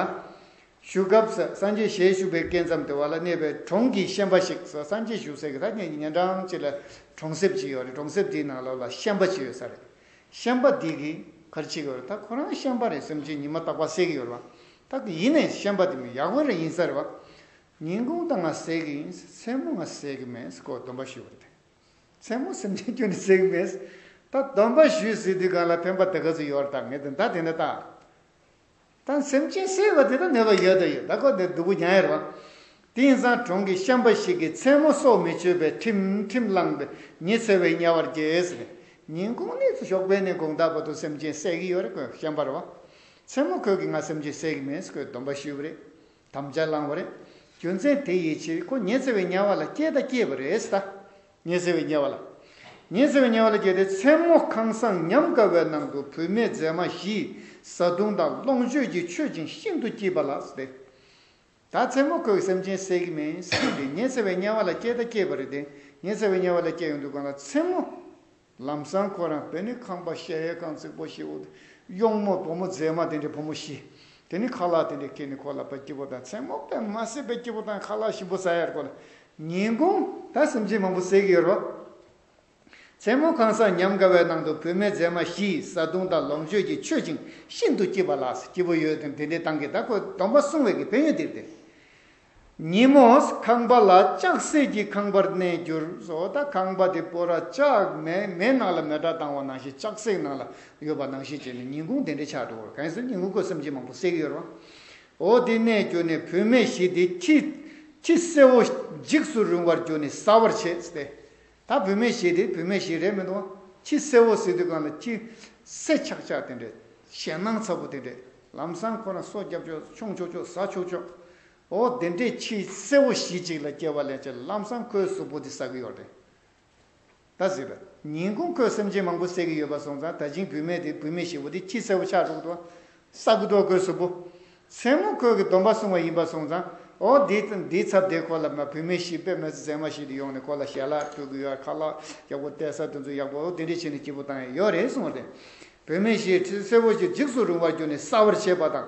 བཞུགས་སྐབས་སུ་སངས་རྒྱས་ཞལ་བཞུགས་པའི་སྐབས་མཚམས་དེ་བ་ལ་གནས་པའི་གྲོང་གི་ཤན་པ་ཞིག་སོ། སངས་རྒྱས་བཞུགས་སའི་གི་ད་ཉེ་ཉེ་འགྲམ་ཅིག་ལ་གྲོང་གསེབ་ཅིག་ཡོད་རེད། གྲོང་གསེབ་དེའི་ནང་ལོགས་ལ་ཤན་པ་ཅིག་ཡོད་ས་རེད། ཤན་པ་འདི་གིས་ག་རེ་བྱེད་ཀྱི་ཡོད་རེད། ད་ཁོ་རང་ཤན་པ་རེད། སེམས་ཅན་ཉི་མ་རྟག་པར་བསད་ཀྱི་ཡོད་རེད་བ། ད་ཡིན་ནའི་ཤན་པ་དེ་མི་ཡག་པོ་རེ་ཡིན་ས་རེད་བ། ཉིན་གུང་ད་ང་བསད་ཀྱི་ཡིན། མཚན་མོ་ང་བསད་ཀྱི་མིན་ཟེར་ཁོས་སྡོམ་པ་ཞུས་པ་རེད། མཚན་མོ་སེམས་ཅན་ཁྱོན་ནས་བསད་ཀྱི་མིན་ཟེར། ད་སྡོམ་པ་ཞུས་ཟེར་དུས་གང་ལ་ཕན་པ་དེ་ག་ཚོད་ཡོད་རེད། ད་ངས་ད་ད་དེ་འདྲ་ད། ད་སེམས་ཅན་བསད་པ་དེ་ད་ནད་པ་ཡོད་དོ་ཡོད། ད་ཁོ་དེ་སྡུག་པོ་མྱངས་ཡོད་རེད་བ། དེ་ཡིན་ཙང་གྲོང་གི་ཤན་པ་ཞིག་གིས་མཚན་མོ་སྲོག་མི་གཅོད་པའི་ཁྲིམས་ཁྲིམས་བླངས་པས་ཉི་ཚེ་བའི་དམྱལ་བར་སྐྱེས་ཟེར། ཉིན་གུང་ནས་ཞོགས་པ་ནས་དགོང་དག་བར་དུ་སེམས་ཅན་བསད་ཀྱི་ཡོད་རེད། ཁོས་ཤན་པ་རེད་བ། མཚན་མོ་ཁོས་ཀྱིས་ང་སེམས་ཅན་བསད་ཀྱི་མིན་ཟེར་ཁོས་སྡོམ་པ་ཞུས་པ་རེད། དམ་བཅའ་བླངས་པ་རེད། རྒྱུ་མཚན་དེ་ཡི་ཕྱིར་ཁོ་ཉི་ཚེ་བའི་དམྱལ་བ་ལ་སྐྱེས་དང་སྐྱེས་པ་རེད་ཟེར་ད། ཉི་ཚེ་བའི་དམྱལ་བ་ལ། ཉི་ཚེ་བའི་དམྱལ་བ་ལ་སྐྱེས་ཏེ་མཚན་མོ་ཁང་བཟང་ཉམས་དགའ་བའི་ནང་དུ་བུད་མེད་མཛེས་མ་བཞིས་བཟའ་བཏུང་དང་ལོངས་སྤྱོད་ཀྱིས་མཆོད་ཅིང་ཤིན་ཏུ་སྐྱིད་པ་ལགས་ཏེ། ད་མཚན་མོ་ཁོས་སེམས་ཅན་བསད་ཀྱི་མིན་ཟེར་ཏེ་ཉི་ཚེ་བའི་དམྱལ་བ་ལ་སྐྱེས་དང་སྐྱེས་པ་རེད་དེ། ཉི་ཚེ་བའི་དམྱལ་བ་ལ་སྐྱེས་ཡོང་དུས་གང་ལ་མཚན་མོ། ལམ་སང་ཁོ་རང་དེ་ནི་ཁང་པ་གཞལ་ཡས་ཁང་རྫིག་པོ་ཞིག་འོ། གཡོག་མོ་བུ་མོ་མཛེས་མ་དེ་འདྲའི་བུ་མོ་བཞི། དེ་ནི་ཁ་ལག་དེ་འདྲའི་ཁྱེར་ནས་ཁོ་ལ་དཔེ་སྐྱིད་པོ་དང་མཚན་མོ་དཔེ་མ་སྲིད་པའི་སྐྱིད་པོ་དང་ཁ་ལག་ཞིམ་པོ་ཟ་ཡར་ཁོ་ལ། ཉིན་གུང་ད་སེམས་ཅན་མང་པོ་བསད་ཀྱི་ཡོད་རེད་བ། མཚན་མོ་ཁང་བཟང་ཉམས་དགའ་བའི་ནང་དུ་བུད་མེད་མཛེས་མ་བཞིས་བཟའ་བཏུང་དང་ལོངས་སྤྱོད་ཀྱིས་མཆོད་ཅིང་ཤིན་ཏུ་སྐྱིད་པ་ལགས། སྐྱིད་པོ་ཡོད་དེ་དེ་འདྲའི་སྟངས་ཀྱིས་ད་ཁོས་སྡོམ་པ་བསྲུང་བའི་གི་ཕན་ཡོན་དེ་རེད་དེ། ཉིན་མོ་ཁང་པ་ལ་ལྕགས་སྲེག་གི་ཁང་པར་གནས་གྱུར་སོ། ད་ཁང་པ་དེ་པོ་ར་ལྕགས་མེ་མེ་ནང་ལ་མེ་སྲེག་བཏང་བ་ནང་བཞིན་ལྕགས་སྲེག་ནང་ལ་ཡོད་པ་ནང་བཞིན་བྱས་ནས་ཉིན་གུང་དེ་འདྲའི་ཆགས་འགྲོ་བར། གང་ཡིན་ཟེར་ཉིན་གུང་ཁོས་སེམས་ཅན་མང་པོ་བསད་ཀྱི་ཡོད་རེད་བ། འོ་དེ་གནས་གྱུར་ནས་བུད་མེད་བཞི་དེ་ཁྱི་ཁྱི་སེར་བོ་འཇིགས་སུ་རུང་བར་གྱུར་ནས་ཟ་བར་བྱེད་ཟེར་ཏེ། ད་བུད་མེད་བཞི་དེ་བུད་མེད་བཞི་རེད་མི་འདུག་བ། ཁྱི་སེར་བོ་ཟེར་དུས་གང་ལ་ཁྱི་སེར་ཆག་ཆག་དེ་འདྲས་ཞེད་སྣང་ཚ་པོ་དེ་འདྲས་ལམ་སང་ཁོ་རང་སོ་རྒྱབ་ཆོག་མཆོང་ཆོག་ཆོག་ཟ་ཆོག་ཆོག་འོ་དེ་འདྲས་ཁྱི་སེར་བོ་བཞི་ཅིག་ལ་སྐྱེ་བ་ལེན་ཆེད་ལམ་སང་ཁོའི་གཟུགས་པོ་དེ་ཟ་གི་ཡོད་རེད། ད་ཟེར་བ། ཉིན་གུང་ཁོས་སེམས་ཅན་མང་པོ་བསད་ཀྱི་ཡོད་པ་སོང་ཙང་ད་ཅིང་བུད་མེད་དེ་བུད་མེད་བཞི་པོ་དེ་ཁྱི་སེར་བོ་ཆགས་འགྲོ་གི་འདུག་བ། ཟ་གི་འདུག་ཁོའི་གཟུགས་པོ། མཚན་མོ་ཁོས་ཀྱི་སྡོམ་པ་བསྲུང་བ་ཡིན་པ་སོང་ཙང་། འོ་འདི་འདིའི་ཚབ་དེ་ཁོ་ལ་མ་བུད་མེད་བཞི་དཔེ་མི་སྲིད་མཛེས་མ་ཞིག་དེ་ཡོང་ནས་ཁོ་ལ་ཞལ་ལག་ཕུལ་གི་ཡོད། ཁ་ལག་ཡག་པོ་སྟེར་ས་དེ་ཚོ་ཡག་པོ་འོ་དེ་འདྲས་བྱས་ནས་སྐྱིད་པོ་བཏང་ཡ་ཡོད་རེད་གསུངས་པ་རེད། བུད་མེད་བཞིས་ཁྱི་སེར་བོ་ཞིག་འཇིགས་སུ་རུང་བར་གྱུར་ནས་ཟ་བར་བྱེད་པ་དང་།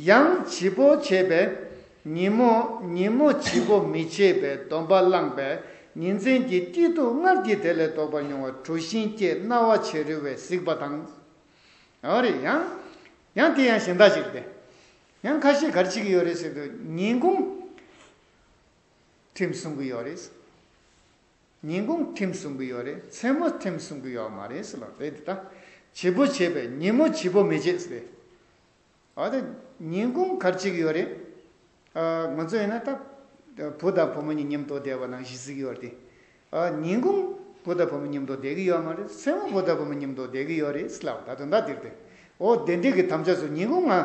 ཡང་བྱི་པོ་བྱས་པས། ཉིན་མོ་ཉིན་མོ་བྱི་པོ་མི་བྱེད་པའི་སྡོམ་པ་བླངས་པས་ཉིན་མཚན་གྱི་སྐྱིད་སྡུག་སྔར་གྱི་དེ་ལས་ལྡོག་པར་མྱོང་བ་གྲུ་བཞིན་སྐྱེས་རྣ་བ་བྱེ་རི་བས་གཟིགས་པ་དང་། འོ་རེད་ཡང་། ཡང་དེ་ཡང་གཞན་དག་ཅིག་སྟེ། ཡང་ཁ་ཤས་ག་རེ་བྱེད་ཀྱི་ཡོད་རེད་ཟེར་དུས་ཉིན་གུང་། ཁྲིམས་སྲུང་གི་ཡོད་རེད། ཉིན་གུང་ཁྲིམས་སྲུང་གི་ཡོད་རེད། མཚན་མོ་ཁྲིམས་སྲུང་གི་ཡོད་མ་རེད་ཟེར་ལ་རེད་དེ་ད། བྱི་པོ་བྱས་པས་ཉིན་མོ་བྱི་པོ་མི་བྱེད་ཟེར། འོ་དེ་ཉིན་གུང་ག་རེ་བྱེད་ཀྱི་ཡོད་རེད། ཨ་ང་ཚོ་ཡིན་ན་ད། བུ་དང་བུ་མོ་གཉིས་མཉམ་དུ་བསྡད་པ་ནང་བཞིན་གཟིགས་ཀྱི་ཡོད་རེད་དེ། ཨ་ཉིན་གུང་བུ་དང་བུ་མོ་མཉམ་དུ་བསྡད་ཀྱི་ཡོད་མ་རེད། མཚན་མོ་བུ་དང་བུ་མོ་མཉམ་དུ་བསྡད་ཀྱི་ཡོད་རེད་ཟེར་ལབ་ད་དོན་དག་འདིར་དེ། འོ་དེ་འདྲས་ཀྱི་དམ་བཅའ་ཚོ་ཉིན་གུང་ང་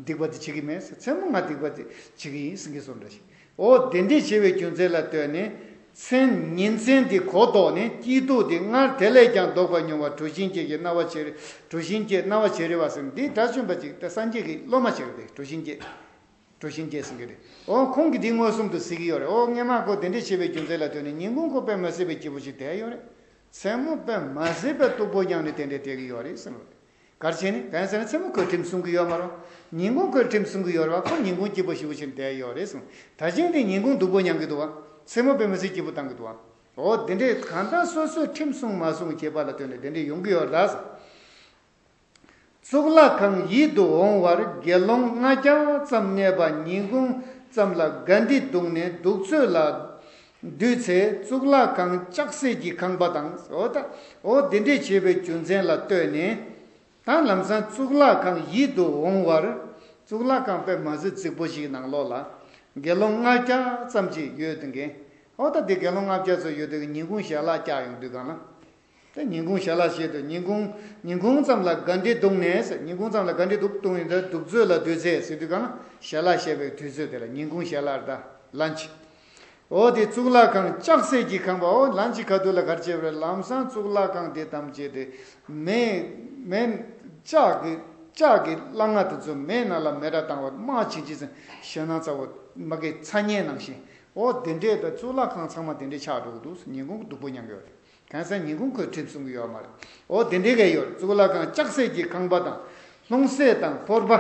སྡིག་པ་དེ་བྱེད་ཀྱི་མེད་ཟེར། མཚན་མོ་ང་སྡིག་པ་དེ་བྱེད་ཀྱི་ཡིན་ཟེར་གྱི་སོང་འདྲ་ཞིག་འོ་དེ་འདྲས་བྱེད་པའི་རྒྱུ་མཚན་ལ་ལྟོས་ནས། མཚན་ཉིན་མཚན་དེ་གོ་ལྡོག་ནས་སྐྱིད་སྡུག་དེ་སྔར་དེ་ལས་ཀྱང་ལྡོག་པར་མྱོང་བ་གྲུ་བཞིན་སྐྱེས་ཀྱི་རྣ་བ་བྱེ་རི། གྲུ་བཞིན་སྐྱེས་རྣ་བ་བྱེ་རི་བ་ཟེར་འདི་དགྲ་བཅོམ་པ་ཅིག་ད་སངས་རྒྱས་ཀྱི་སློབ་མ་ཅིག་རེད་དེ་གྲུ་བཞིན་སྐྱེས། གྲུ་བཞིན་སྐྱེས་ཟེར་གྱི་རེད། འོ་ཁོང་གིས་འདི་མངོན་སུམ་དུ་གཟིགས་ཀྱི་ཡོད་རེད། འོ་སྔན་མ་ཁོ་དེ་འདྲས་བྱེད་པའི་རྒྱུ་མཚན་ལ་ལྟོས་ནས་ཉིན་གུང་ཁོ་དཔེ་མ་སྲིད་པའི་སྐྱིད་པོ་ཞིག་བསྡད་ཡོད་རེད། མཚན་མོ་དཔེ་མ་སྲིད་པའི་སྡུག་པོ་མྱངས་ནས་དེ་འདྲས་བསྡད་ཀྱི་ཡོད་རེད་ཟེར་ནོ་རེད། ག་རེ་བྱས་ནས་གང་ཟེར་ན་མཚན་མོ་ཁོས་ཁྲིམས་སྲུང་གི་ཡོད་མ་རེད། ཉིན་གུང་ཁོས་ཁྲིམས་སྲུང་གི་ཡོད་རེད་བ། ཁོ་ཉིན་གུང་སྐྱིད་པོ་ཞེ་པོ་ཅིག་བསྡད་ཡོད་རེད་གསུངས། ད་ཅིང་དེ་ཉིན་གུང་སྡུག་པོ་མྱང་གི་འདུག་བ། མཚན་མོ་དཔེ་མི་སྲིད་སྐྱིད་པོ་བཏང་གི་འདུག་བ། འོ་དེ་འདྲས་གང་ལྟར་སོ་སོས་ཁྲིམས་སྲུང་མ་སྲུང་བྱེད་པ་ལ་ལྟོས་ནས་དེ་འདྲས་ཡོང་གི་ཡོད་རེད་ད། གཙུག་ལག་ཁང་ཡིད་དུ་འོང་བར་དགེ་སློང་ལྔ་བརྒྱ་ཙམ་གནས་པ་ཉིན་གུང་ཙམ་ལ་དགའ་འདི་བརྡུངས་ནས་གདུགས་ཚོད་ལ་འདུས་ཚེ་གཙུག་ལག་ཁང་ལྕགས་སྲེག་གི་ཁང་པ་དང་འོ་ད་འོ་དེ་འདྲས་བྱེད་པའི་རྒྱུ་མཚན་ལ་ལྟོས་ནས། ད་ལམ་སང་གཙུག་ལག་ཁང་ཡིད་དུ་འོང་བར། གཙུག་ལག་ཁང་དཔེ་མ་སྲིད་རྫིག་པོ་ཞིག་ནང་ལོགས་ལ། དགེ་སློང་ལྔ་བརྒྱ་ཙམ་ཅིག་ཡོད་དུས་ཀྱི། འོ་ད་དེ་དགེ་སློང་ལྔ་བརྒྱ་ཙམ་ཡོད་དུས་ཀྱི་ཉིན་གུང་ཞལ་ལག་བཀྱག་ཡོང་དུས་གང་ལ། དེ་ཉིན་གུང་ཞལ་ལག་བཞེས་དུས་ཉིན་གུང་། ཉིན་གུང་ཙམ་ལ་དགའ་འབྲས་བརྡུངས་ནས་ཟེར། ཉིན་གུང་ཙམ་ལ་དགའ་འབྲས་བརྡུངས་བརྡུངས་ཡིན་ད་གདུགས་ཚོད་ལ་སྡོད་ཚེ་ཟེར་དུས་གང་ཞལ་ལག་བཞེས་པའི་དུས་ཚོད་དེ་ལ་ཉིན་གུང་ཞལ་ལག་ད་ལན་ཅི། འོ་དེ་གཙུག་ལག་ཁང་ལྕགས་སྲེག་གི་ཁང་པ། འོ་ལན་ཅི་ཁ་ཐུག་ལ་གར་བྱེད་པར་ལམ་སང་གཙུག་ལག་ཁང་དེ་ཐམས་ཅད་དེ་མེ་མེ་ལྕགས་ཀྱི་ལྕགས་ཀྱི་སླ་ང་དེ་ཚོ་མེ་ནང་ལ་མེ་ར་བཏང་བ་དམག་ཆིན་ཆིན་ཟེར་ཞེད་སྣང་ཚ་བོ་མ་གི་ཚ་ཉེ་ནང་བཞིན། འོ་དེ་འདྲས་ད་གཙུག་ལག་ཁང་ཚང་མ་དེ་འདྲས་ཆགས་འགྲོ་གི་འདུག་ཉིན་གུང་གི་སྡུག་པོ་མྱང་གི་ཡོད་རེད། གང་ཟག་ཉིན་གུང་ཁོས་ཁྲིམས་སྲུང་གི་ཡོད་མ་རེད། འོ་དེ་འདྲའི་ག་ཡོད། གཙུག་ལག་ཁང་ལྕགས་སྲེག་གི་ཁང་པ་དང་། ལྷུང་བཟེད་དང་ཕོར་པ།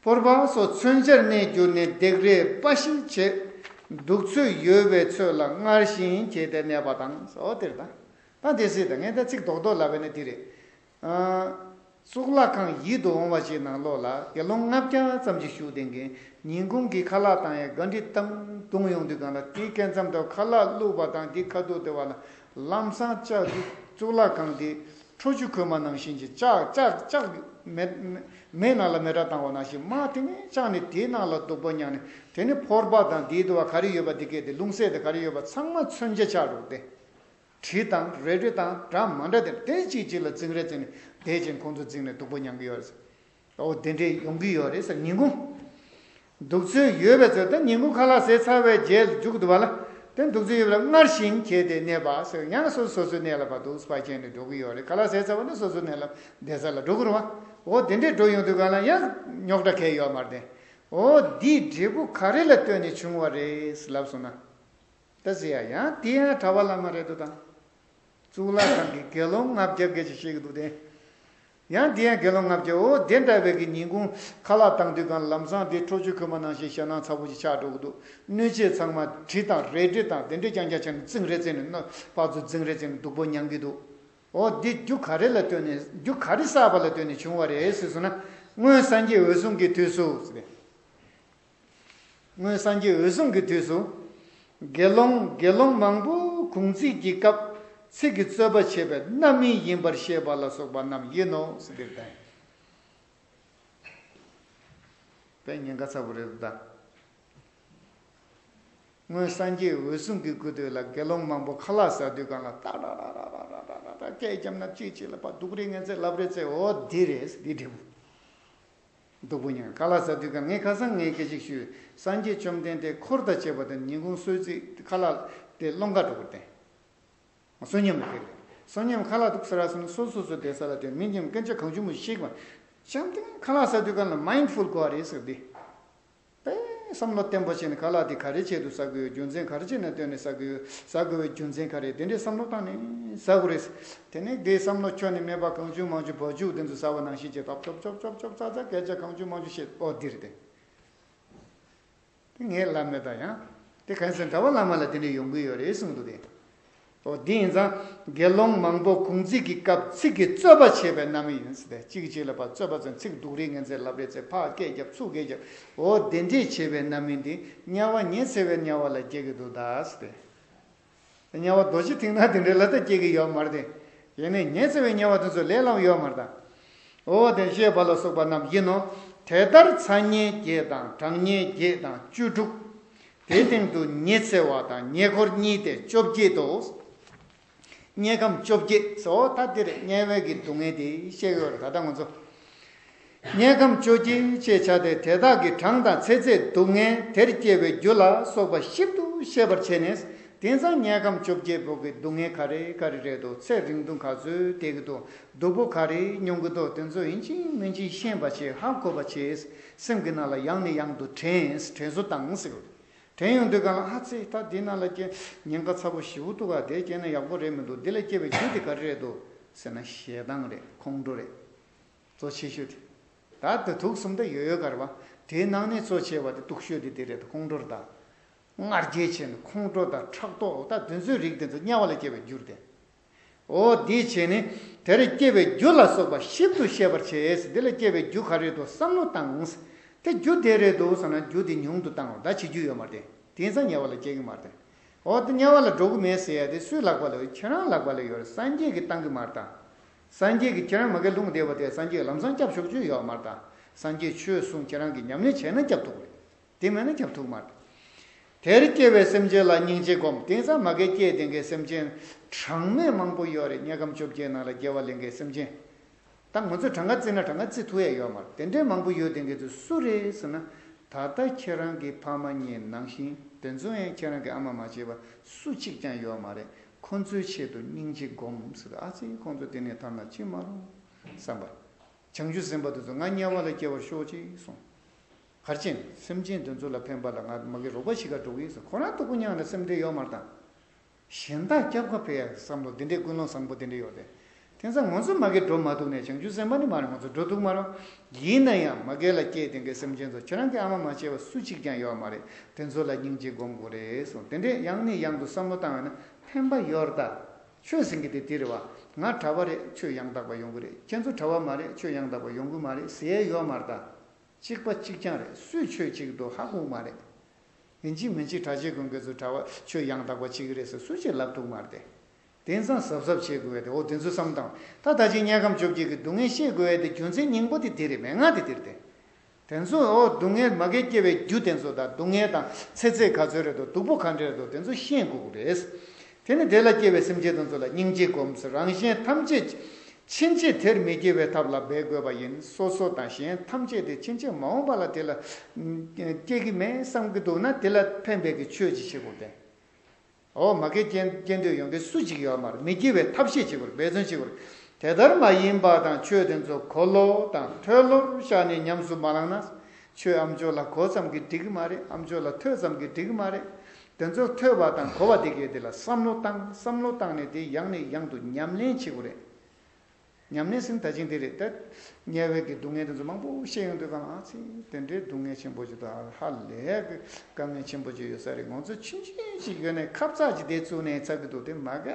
ཕོར་པ་སོགས་མཚོན་ཆར་གནས་གྱུར་ནས་བརྡེག་རེས་སྤ་ཤིང་བྱེད། གདུགས་ཚོད་ཡོལ་བའི་ཚོད་ལ་སྔར་བཞིན་བྱས་ཏེ་གནས་པ་དང་། འོ་དེར་ད། ད་དེ་སྲིད་ད་ངས་ད་ཚིག་རྡོག་རྡོག་ལབ་པ་ནི་དེ་རེད། ཨ། གཙུག་ལག་ཁང་ཡིད་དུ་འོང་བ་ཞིག་ནང་ལོགས་ལ་དགེ་སློང་ལྔ་བརྒྱ་ཙམ་ཞིག་བཞུགས་བསྡད་མཁན། ཉིན་གུང་གི་ཁ་ལག་བཏང་ཡས་དགའ་འདྲི་བཏང་བརྡུངས་ཡོང་དུས་སྒང་ལ་དེའི་སྐད་མཚམས་དུ་ཁ་ལག་བླུགས་པ་དང་དེའི་ཁ་ཐུག་དེ་བ་ལ་ལམ་སང་ལྕགས་ཀྱི་གཙུག་ལག་ཁང་དེ་ཁྲོ་ཆུ་ཁོལ་མ་ནང་བཞིན་གྱི་ལྕགས་ལྕགས་ལྕགས་ཀྱི་མེ་མེ་ནང་ལ་མེ་སྲེག་བཏང་བ་ནང་བཞིན་མར་དེ་ནས་ལྕགས་ནས་དེའི་ནང་ལ་སྡུག་པོ་མྱངས་ནས། དེ་ནས་ཕོར་པ་དང་དེའི་དུ་བ་ག་རེ་ཡོད་པ་དེ་གས་དེ་ལྷུང་བཟེད་དེ་ག་རེ་ཡོད་པ་ཚང་མ་མཚོན་ཆ་ཆགས་འགྲོ་སྟེ། གྲི་དང་རལ་གྲི་དང་འདྲ་མ་འདྲ་དེ་དེ་གཅིག་གཅིག་ལ་འཛིང་རེས་བྱས་ནས་དེ་བཞིན་ཁོང་ཚོ་འཛིང་ནས་སྡུག་པོ་མྱང་གི་ཡོད་རེད། འོ་དེ་འདྲས་ཡོང་གི་ཡོད་རེད་ཟེར། ཉིན་གུང་གདུགས་ཚོད་ཡོལ་བའི་ཚོད་ད་ཉིན་གུང་ཁ་ལག་ཟས་ཚར་བའི་རྗེས་ལ་རྒྱུག་འདུག་པ་ལ། དེ་གདུགས་ཚོད་ཡོལ་བ་ལ་སྔར་བཞིན་བྱས་ཏེ་གནས་པ་ཟེར། ཡང་སོ་སོ་སོའི་གནས་ལ་ཕར་འདུག་སེ་ཕར་བྱས་ནས་འགྲོ་གི་ཡོད་རེད། ཁ་ལག་ཟས་ཚར་བ་ནི་སོ་སོའི་གནས་ལ་བསྡད་ས་ལ་འགྲོ་གི་རེད་བ། འོ་དེ་འདྲས་འགྲོ་ཡོང་དུས་གང་ལ་ཡང་རྙོག་དྲ་གང་ཡང་ཡོད་མ་རེད། འོ་འདིའི་འབྲས་བུ་ག་རེ་ལ་ལྟོས་ནས་བྱུང་བ་རེད་ལབ་སོང་ན། ད་ཟེར་ཡ་ཡང་དེ་ཡང་གྲྭ་པ་བླ་མ་རེད་འདུག་ད། གཙུག་ལག་ཁང་གི་དགེ་སློང་ལྔ་བརྒྱ་སྐད་ཆ་བཤད་ཀྱི་འདུག་སྟེ། ཡང་དེ་ཡང་དགེ་སློང་ལྔ་བརྒྱ། འོ་དེ་འདྲ་བའི་གི་ཉིན་གུང་ཁ་ལག་བཏང་དུས་གང་ལམ་སང་དེ་ཁྲོ་ཆུ་ཁོལ་མ་ནང་བཞིན་ཞེད་སྣང་ཚ་པོ་ཞིག་ཆགས་འགྲོ་གི་འདུག་སྣོད་ཆས་ཚང་མ་གྲི་དང་རལ་གྲི་དང་དེ་འདྲས་རྐྱང་རྐྱང་བྱས་ནས་འཛིང་རེས་བྱས་ནས་ཕར་ཚུར་འཛིང་རེས་བྱས་ནས་སྡུག་པོ་མྱང་གི་འདུག་འོ་འདི་རྒྱུ་ག་རེ་ལ་ལྟོས་ནས་རྒྱུ་ག་རེ་བསགས་པ་ལ་ལྟོས་ནས་བྱུང་བ་རེད་ཟེར་སོང་ན། སྔོན་སངས་རྒྱས་འོད་སྲུང་གི་དུས་སུ་ཟེར། སྔོན་སངས་རྒྱས་འོད་སྲུང་གི་དུས་སུ། དགེ་སློང་དགེ་སློང་མང་པོ་གུང་ཚིགས་ཀྱི་སྐབས་ཚིག་གི་རྩོད་པ་བྱེད་པའི་རྣམ་སྨིན་ཡིན་པར་བཤད་པ་ལ་སོགས་པ་རྣམས་ཡིན་ནོ་ཟེར་དེར་བསྟན། དཔེ་ཉེན་ཁ་ཚ་པོ་རེད་འདུག་ད། སྔོན་སངས་རྒྱས་འོད་སྲུང་གི་སྐུ་དུས་ལ་དགེ་སློང་མང་པོ་ཁ་ལག་ཟ་དུས་གང་ལ་ཏག་ཏག་ཏག་ཏག་སྐད་རྒྱབ་ན་གཅིག་གཅིག་ལ་ཕར་སྡུག་རེས་ངན་ཚད་ལབ་རེས་ཚད། འོ་འདི་རེད་འདི་འབྲས་བུ། སྡུག་པོ་མྱངས། ཁ་ལག་ཟ་དུས་གང་ངས་ཁ་སང་ངས་སྐད་ཅིག་ཞུས། སངས་རྒྱས་བཅོམ་ལྡན་འདས་འཁོར་དང་བཅས་པ་དང་ཉིན་གུང་གསོལ་ཚིགས་ཁ་ལག་དེ་སློང་ག་འགྲོ་དགོས་ཏེ། བསོད་སྙོམས་ལ་ཕེབས་རེད། བསོད་སྙོམས་ཁ་ལག་འདུག་ཟེར་ར་སོང་ན་སོ་སོ་སོ་བསྡད་ས་ལ་དེ་མི་ཉམས་སྐད་ཆ་གང་བྱུང་མི་ཤེས་པ། བྱམས་ཐིང་ཁ་ལག་ཟ་དུས་གང་ལ་མའིན་ཌ་ཕུལ་དགོས་པ་རེད་ཟེར་ཏེ། དཔེ་བསམ་བློ་བརྟན་པོ་བྱས་ནས་ཁ་ལག་འདི་ག་རེ་ཆེད་དུ་ཟ་དགོས་ཡོད། རྒྱུ་མཚན་ག་རེ་བྱས་ནས་བཏོན་ནས་ཟ་དགོས་ཡོད། ཟ་དགོས་པའི་རྒྱུ་མཚན་ག་རེ། དེ་འདྲའི་བསམ་བློ་བཏང་ནས་ཟ་དགོས་རེད། དེ་ནས་དེའི་བསམ་བློ་ཁྱོན་ནས་མེད་པ་གང་བྱུང་མང་བྱུང་བ་ཕྱུགས་དེ་ཚོ་ཟ་བ་ནང་བཞིན་བྱས་ཏོག་ཙམ་ཙོག་ཙོག་ཙོག་ཙོག་ཙག་ཙག་སྐད་ཆ་གང་བྱུང་མང་བྱུང་བཤད། ཨོ་འདི་རེད་དེ། དེ་ངས་ལབ་མེད་ད་ཡང་། དེ་གང་ཟེར་གྲྭ་པ་བླ་མ་ལ་དེ་འདྲ་ཡོང་གི་ཡོད་རེད་གསུངས་འདུག་སྟེ། ཨོ་འདི་ཡིན་ཙང་དགེ་སློང་མང་པོ་གུང་ཚིགས་ཀྱི་སྐབས་ཚིག་གི་རྩོད་པ་བྱེད་པའི་རྣམ་སྨིན་ཡིན་ཟེར་ཏེ། གཅིག་གིས་གཅིག་ལ་ཕར་རྩོད་པ་བྱས་ཚིག་སྡུག་རེས་ངན་ཚད་ལབ་རེས་ཚད་ཕར་སྐད་རྒྱབ་ཚུར་སྐད་རྒྱབ། ཨོ་དེ་འདྲས་བྱེད་པའི་རྣམ་སྨིན་འདི་དམྱལ་བ་ཉི་ཚེ་བའི་དམྱལ་བ་ལ་སྐྱེ་གི་འདུག་ད་ཟེར་ཏེ། དམྱལ་བ་རྡོ་རྗེ་ཐེག་ན་དེ་འདྲའི་ལ་ད་སྐྱེ་གི་ཡོད་མ་རེད་དེ། ཡིན་ནའི་ཉི་ཚེ་བའི་དམྱལ་བ་དེ་ཚོ་ལས་སླ་པོ་ཡོད་མ་རེད་ད། འོ་དེ་བཤད་པ་ལ་སོགས་པ་རྣམས་ཡིན་ནོ། དེ་ལྟར་ཚ་དམྱལ་བརྒྱད་དང་གྲང་དམྱལ་བརྒྱད་དང་བཅུ་དྲུག་དེ་སྟེང་དུ་ཉི་ཚེ་བ་དང་ཉེ་འཁོར་གཉིས་ཏེ་བཅོ་བརྒྱད་དོ། དམྱལ་ཁམས་བཅོ་བརྒྱད་ཟེར། འོ་ད་དེ་རེད། དམྱལ་བའི་གི་སྡུག་བསྔལ་དེ་བཤད་ཡོད་རེད་ད་ལྟ་ང་ཚོ། དམྱལ་ཁམས་བཅོ་བརྒྱད་ཅེས་བྱ་སྟེ། དེ་དག་གི་གྲངས་དང་ཚེ་ཚད་སྡུག་བསྔལ་དེར་སྐྱེ་བའི་རྒྱུ་ལ་སོགས་པ་ཞིབ་ཏུ་ཤེས་པར་བྱས་ནས། དེང་སང་དམྱལ་ཁམས་བཅོ་བརྒྱད་པོ་གི་སྡུག་བསྔལ་ག་རེ་ག་རེ་རེད་འདུག་ཚེ་རིང་ཐུང་ག་ཚོད་བསྡད་ཀྱི་འདུག་སྡུག་པོ་ག་རེ་མྱོང་གི་འདུག་དེ་ཚོ་ཡིན་གཅིག་མིན་གཅིག་ཤེས་པ་བྱེད། ཧ་གོ་བ་བྱེད། སེམས་ཀྱི་ནང་ལ་ཡང་ནས་ཡང་དུ་དྲན། དྲན་གསོ་བཏང་ཟེར་གི་རེད། དྲན་ཡོང་དུས་གང་ལ་ཨ་ཙི་ད་འདི་ནང་ལ་སྐྱེ་ཉེན་ཁ་ཚ་པོ་ཞེ་པོ་འདུག་ག་དེ་སྐྱེས་ན་ཡག་པོ་རེད་མི་འདུག་འདི་ལ་སྐྱེ་བའི་རྒྱུ་དེ་ག་རེ་རེད་འདུག་ཟེར་ན་ཞེ་སྡང་རེད། ཁོང་ཁྲོ་རེད། གཙོ་ཆེ་ཤོས་དེ། ད་དེ་དུག་གསུམ་ད་ཡོད་ཡོད་ག་རེད་བ། དེའི་ནང་ནས་གཙོ་ཆེ་བ་དེ་སྡུག་ཤོས་དེ་དེ་རེད། ཁོང་ཁྲོ་རེད་ད། ང་རྒྱལ་ཆེ་ནས་ཁོང་ཁྲོ་དང་ཕྲག་དོག་ད་དེ་ཚོའི་རིགས་དེ་ཚོ་དམྱལ་བ་ལ་སྐྱེ་བའི་རྒྱུ་རེད་དེ། འོ་འདི་བྱས་ནས་དེར་སྐྱེ་བའི་རྒྱུ་ལ་སོགས་པ་ཞིབ་ཏུ་ཤེས་པར་བྱས། འདི་ལ་སྐྱེ་བའི་རྒྱུ་ག་རེ་འདུག་བསམ་བློ་བཏང་། དེ་རྒྱུ་དེ་རེད་འདུག་བསམ་ན་རྒྱུ་དེ་ཉུང་དུ་བཏང་རོགས། ད་བྱེད་རྒྱུ་ཡོད་མ་རེད། དེང་སང་དམྱལ་བ་ལ་སྐྱེ་གི་མ་རེད། འོ་དེ་དམྱལ་བ་ལ་འགྲོ་གི་མེད་ཟེར་ཡ་དེ་སུའི་ལག་པ་ལ་ཡོད། ཁྱེད་རང་ལག་པ་ལ་ཡོད་རེད། སངས་རྒྱས་ཀྱིས་བཏང་གི་མ་རེད་ད། སངས་རྒྱས་ཀྱིས་ཁྱེད་རང་མ་གི་ལུང་བསྡད་པ་དེ་སངས་རྒྱས་ལམ་སང་སྐྱབས་ཞུ་རྒྱུ་ཡོད་མ་རེད་ད། སངས་རྒྱས་ཆོས་གསུང་ཁྱེད་རང་གིས་ཉམས་ལེན་བྱས་ན་སྐྱབས་ཐུབ་རེད། དེ་མེད་ན་སྐྱབས་ཐུབ་མ་རེད། དེར་སྐྱེ་བའི་སེམས་ཅན་ལ་སྙིང་རྗེ་སྒོམ། དེང་སང་མ་གིར་སྐྱེས་བསྡད་མཁན་སེམས་ཅན་གྲངས་མེད་མང་པོ་ཡོད་རེད། དངོས་ཁམས་བཅོ་བརྒྱད་ནང་ལ་སྐྱེ་བ་ལེན་མཁན་སེམས་ཅན། ད་ང་ཚོས་གྲངས་ཀ་བརྩིས་ན་གྲངས་ཀ་བརྩི་ཐུབ་ཡ་ཡོད་མ་རེད། དེ་འདྲའི་མང་པོ་ཡོད་བསྡད་མཁན་ཚོ་སུ་རེད་ཟེར་ན། ད་ལྟ་ཁྱེད་རང་གི་ཕ་མ་གཉིས་ནང་བཞིན་དེ་ཚོ་ཡང་ཁྱེད་རང་གི་ཨ་མ་མ་བྱས་པ་སུ་གཅིག་ཀྱང་ཡོད་མ་རེད། ཁོ་ཚོའི་ཆེད་དུ་སྙིང་རྗེ་སྒོམ་ཟེར། ཨ་ཙི། ཁོང་ཚོ་དེ་ནས་ཐར་ན་ཅི་མ་རུང་བསམ་པ། བྱང་ཆུབ་སེམས་དཔའ་དེ་ཚོ་ང་དམྱལ་བ་ལ་སྐྱེ་བར་ཤོག་ཅིག་གསུངས། གར་ཆེན་སེམས་ཅན་དེ་ཚོ་ལ་ཕན་པ་ལ་ང་མ་གི་རོགས་པ་ཞིག་ག་འགྲོ་གི་ཡིན་ཟེར། ཁོ་རང་སྡུག་པོ་མྱངས་ནས་སེམས་ཁྲལ་ཡོད་མ་རེད་ད། གཞན་དག་སྐྱབས་ཁ་ཕེབས་ཡག་བསམ་བློ་འདི་འདྲའི་ཀུན་སློང་བཟང་པོ་འདི་འདྲ་ཡོད་རེད། དེང་སང་ང་ཚོ་མ་གི་འགྲོ་མ་ཐུབ་ནས་བྱང་ཆུབ་སེམས་དཔའ་ནི་མ་རེད། ང་ཚོ་འགྲོ་ཐུབ་མ་རེད། ཡིན་ན་ཡང་མ་གི་ལ་སྐྱེས་དེང་གི་སེམས་ཅན་ཚོ་ཁྱེད་རང་གི་ཨ་མ་མ་བྱས་པ་སུ་གཅིག་ཀྱང་ཡོད་མ་རེད། དེ་ཚོ་ལ་སྙིང་རྗེ་སྒོམ་དགོས་རེད་གསུངས། དེ་འདྲས་ཡང་ནས་ཡང་དུ་བསམ་བློ་བཏང་བས་ན་ཕན་པ་ཡོད་རེད་ད། ཆོས་ཟེར་མཁན་དེ་འདི་རེད་བ། ང་གྲྭ་པ་རེད། ཆོས་ཡང་དག་པ་ཡོང་གི་རེད། ཁྱེད་ཚོ་གྲྭ་པ་མ་རེད། ཆོས་ཡང་དག་པ་ཡོང་གི་མ་རེད་ཟེར་ཡས་ཡོད་མ་རེད་ད། གཅིག་པ་གཅིག་རྐྱང་རེད། སུས་ཆོས་གཅིག་འདུག་ཧ་གོ་མ་རེད། ཡིན་གཅིག་མིན་གཅིག་གྲྭ་ཆས་གོན་མཁན་ཚོ་གྲྭ་པ་ཆོས་ཡང་དག་པ་བྱེད་ཀྱི་རེད་ཟེར་སུ་གཅིག་ལབ་ཐུབ་མ་རེད་དེ། དེང་སང་གཟབ་གཟབ་བྱེད་དགོས་ཡ་དེ། འོ་དེ་ཚོ་བསམ་བཏང་། ད་ད་ཅིག་དམྱལ་ཁམས་བཅོ་བརྒྱད་ཀྱི་སྡུག་བསྔལ་ཤེས་དགོས་ཡ་དེ་རྒྱུ་མཚན་སྙིང་པོ་དེ་དེ་རེད། མན་ངག་དེ་དེ་རེད་དེ། དེ་ཚོ་འོ་སྡུག་བསྔལ་མ་གིར་སྐྱེ་བའི་རྒྱུ་དེ་ཚོ་དང་སྡུག་བསྔལ་དང་ཚེ་ཚད་ག་ཚོད་རེད་འདུག་སྡུག་པོ་ག་འདྲ་རེད་འདུག་དེ་ཚོ་ཤེས་དགོས་ཀྱི་རེད། དེ་ནི་དེ་ལ་སྐྱེ་བའི་སེམས་ཅན་དེ་ཚོ་ལ་སྙིང་རྗེ་སྒོམ་ཟེར། རང་གཞན་ཐམས་ཅད་ཕྱིན་ཆད་དེར་མི་སྐྱེ་བའི་ཐབས་ལ་འབད་དགོས་པ་ཡིན། སོ་སོ་དང་གཞན་ཐམས་ཅད་དེ་ཕྱིན་ཆད་མ་འོངས་པ་ལ་དེ་ལ་སྐྱེ་གི་མེད་བསམ་གི་འདུག་ན་དེ་ལ་ཕན་པའི་གི་ཆོས་ཅིག་བྱེད་དགོས་ཏེ། འོ་མ་གིར་སྐྱེ་སྐྱེ་འདོད་ཡོད་མཁན་སུ་གཅིག་ཡོད་མ་རེད། མི་སྐྱེ་བའི་ཐབས་ཤེས་བྱེད་དགོས་རེད། འབད་བརྩོན་བྱེད་དགོས་རེད། དེ་ལྟར་མ་ཡིན་པ་དང་ཆོས་དེ་ཚོ་གོ་ལོག་དང་མཐོལ་ལོར་བཞག་ནས་ཉམས་སུ་མ་བླངས་ན། ཆོས་ཨ་མཆོག་ལ་གོ་ཙམ་གྱིས་འགྲིག་གི་མ་རེད། ཨ་མཆོག་ལ་ཐོས་ཙམ་གྱིས་འགྲིག་གི་མ་རེད། དེ་ཚོ་ཐོས་པ་དང་གོ་བ་དེ་གས་དེ་ལ་བསམ་བློ་བཏང་། བསམ་བློ་བཏང་ནས་དེ་ཡང་ནས་ཡང་དུ་ཉམས་ལེན་བྱེད་དགོས་རེད། ཉམས་ལེན་ཟེར་ན་ད་ཅིང་དེ་རེད་ད། དམྱལ་བའི་གི་སྡུག་བསྔལ་དེ་ཚོ་མང་པོ་བཤད་ཡོང་དུས་གང་ལ། ཨ་ཙི། དེ་འདྲའི་སྡུག་བསྔལ་ཆེན་པོ་ཅིག་དང་ཧ་ལས་གི་དཀའ་ངལ་ཆེན་པོ་ཅིག་ཡོད་ས་རེད། ང་ཚོ་ཆུང་ཆུང་ཅིག་ཡོད་ནས་ཁབ་ཚག་ཅིག་དེ་བཙུགས་ནས་ཚར་གི་འདུག་དེ་མ་ག་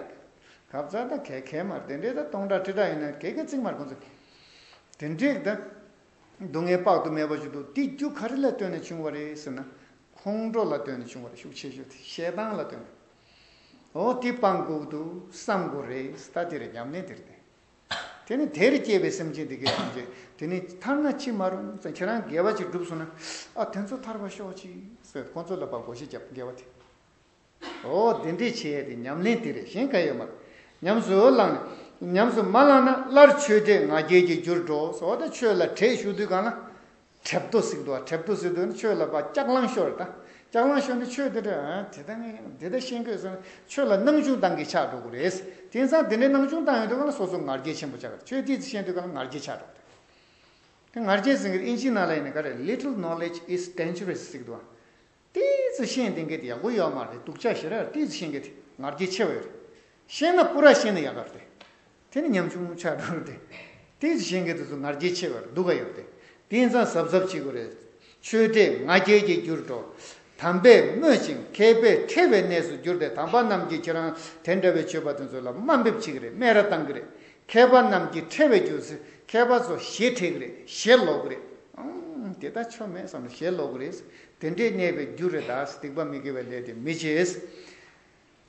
ཁབ་ཚག་ད་གས་གས་མ་རེད། དེ་འདྲའི་ད་སྟོང་ཕྲག་ཁྲི་ཕྲག་ཡོད་ན་གས་གས་ཚིག་མ་རེད། ཁོང་ཚོ་དེ་འདྲའི་ད་སྡུག་བསྔལ་དཔག་ཏུ་མེད་པ་ཞིག་འདུག་དེ་རྒྱུ་ག་རེ་ལ་ལྟོས་ནས་བྱུང་བ་རེད་ཟེར་ན། ཁོང་ཁྲོ་ལ་ལྟོས་ནས་བྱུང་བ་རེད། ཤུགས་ཆེ་ཤོས་དེ་ཞེ་སྡང་ལ་ལྟོས་ནས། འོ་དེ་སྤང་དགོས་འདུག་བསམ་དགོས་རེད། ད་དེ་རེད། ཉམས་ལེན་དེ་རེད། དེ་ནི་དེར་སྐྱེས་པའི་སེམས་ཅན་དེ་གའི་ཐམས་ཅད་དེ་ནི་ཐར་ན་ཅི་མ་རུང་ཟེར། ཁྱེད་རང་དགེ་བ་ཅིག་བསྒྲུབས་སོང་ན། ཨ་དེ་ཚོ་ཐར་བར་ཤོག་ཅིག་ཟེར་ཁོང་ཚོ་ལ་ཕར་བགོ་བཤའ་རྒྱབ། དགེ་བ་དེ། འོ་དེ་འདྲས་བྱས་ཏེ་ཉམས་ལེན་དེ་རེད། གཞན་ག་ཡོད་མ་རེད། ཉམས་སུ་བླངས་ནས། ཉམས་སུ་མ་བླངས་ན་སླར་ཆོས་དྲེད་ང་རྒྱལ་གྱི་རྒྱུར་འགྲོ་ཟེར། འོ་ད་ཆོས་ལ་དྲེད་ཞུགས་དུས་གང་ལ། ཁྲེབ་ཏོ་ཟེར་གི་འདུག་བ། ཁྲེབ་ཏོ་ཟེར་དུས་ནི་ཆོས་ལ་ཕར་ལྕགས་གླང་ཤོར་ད། ལྕགས་གླང་ཤོར་ནས་ཆོས་དེ་འདྲ་ཨ་དེ་ལྟ་ངས་དེ་ལྟ་ཤེས་དགོས་ཟེར་ན་ཆོས་ལ་སྣང་ཆུང་བཏང་གི་ཆགས་འགྲོ་གི་རེད། དེང་སང་དེ་འདྲའི་སྣང་ཆུང་བཏང་ཡོང་དུས་གང་ལ་སོ་སོ་ང་རྒྱལ་ཆེན་པོ་ཆགས་གི་རེད། ཆོས་ཏོག་ཙམ་ཤེས་དུས་གང་ལ་ང་རྒྱལ་ཆགས་འགྲོ་གི་རེད། དེ་ང་རྒྱལ་ཟེར་མཁན་དབྱིན་ཇིའི་ནང་ལ་ཡིན་ན་ག་རེ། Little knowledge is dangerous ཟེར་གི་འདུག་བ། ཏོག་ཙམ་ཤེས་བསྡད་མཁན་དེ་ཡག་པོ་ཡོད་མ་རེད། སྡུག་ཅག་ཞེ་དྲག་རེད། ཏོག་ཙམ་ཤེས་མཁན་དེ་ང་རྒྱལ་ཆེ་བ་ཡོད་རེད། ཤེས་ན་པུ་ར་ཤེས་ན་ཡག་ག་རེད་དེ། དེ་ནི་ཉམ་ཆུང་ཆགས་འགྲོ་རེད་དེ། ཏོག་ཙམ་ཤེས་མཁན་དེ་ཚོ་ང་རྒྱལ་ཆེ་བ་རེད། སྡུག་ག་ཡོད་རེད་དེ། དེང་སང་གཟབ་གཟབ་བྱེད་དགོས་རེད། ཆོས་དྲེད་ང་རྒྱལ་གྱི་རྒྱུར་འགྲོ། དམ་པས་སྨོད་ཅིང་མཁས་པས་ཁྲེལ་བའི་གནས་སུ་གྱུར་ཏེ། དམ་པ་རྣམས་ཀྱིས་ཁྱེད་རང་དེ་འདྲ་བའི་ཆོས་པ་དེ་ཚོ་ལ་དམའ་འབེབས་བྱེད་ཀྱི་རེད། སྨད་ར་བཏང་གི་རེད། མཁས་པ་རྣམས་ཀྱིས་ཁྲེལ་བའི་རྒྱུ་ཟེར། མཁས་པ་ཚོ་ཞེ་ཁྲེལ་གི་རེད། ཞེ་ལོག་གི་རེད། ཨང་། དེ་ལྟ་ཆོ་མེད་བསམ་ནས་ཞེ་ལོག་གི་རེད། དེ་འདྲས་གནས་པའི་རྒྱུ་རེད་ད། སྡིག་པ་མི་དགེ་བའི་ལས་དེ་མི་བྱེད།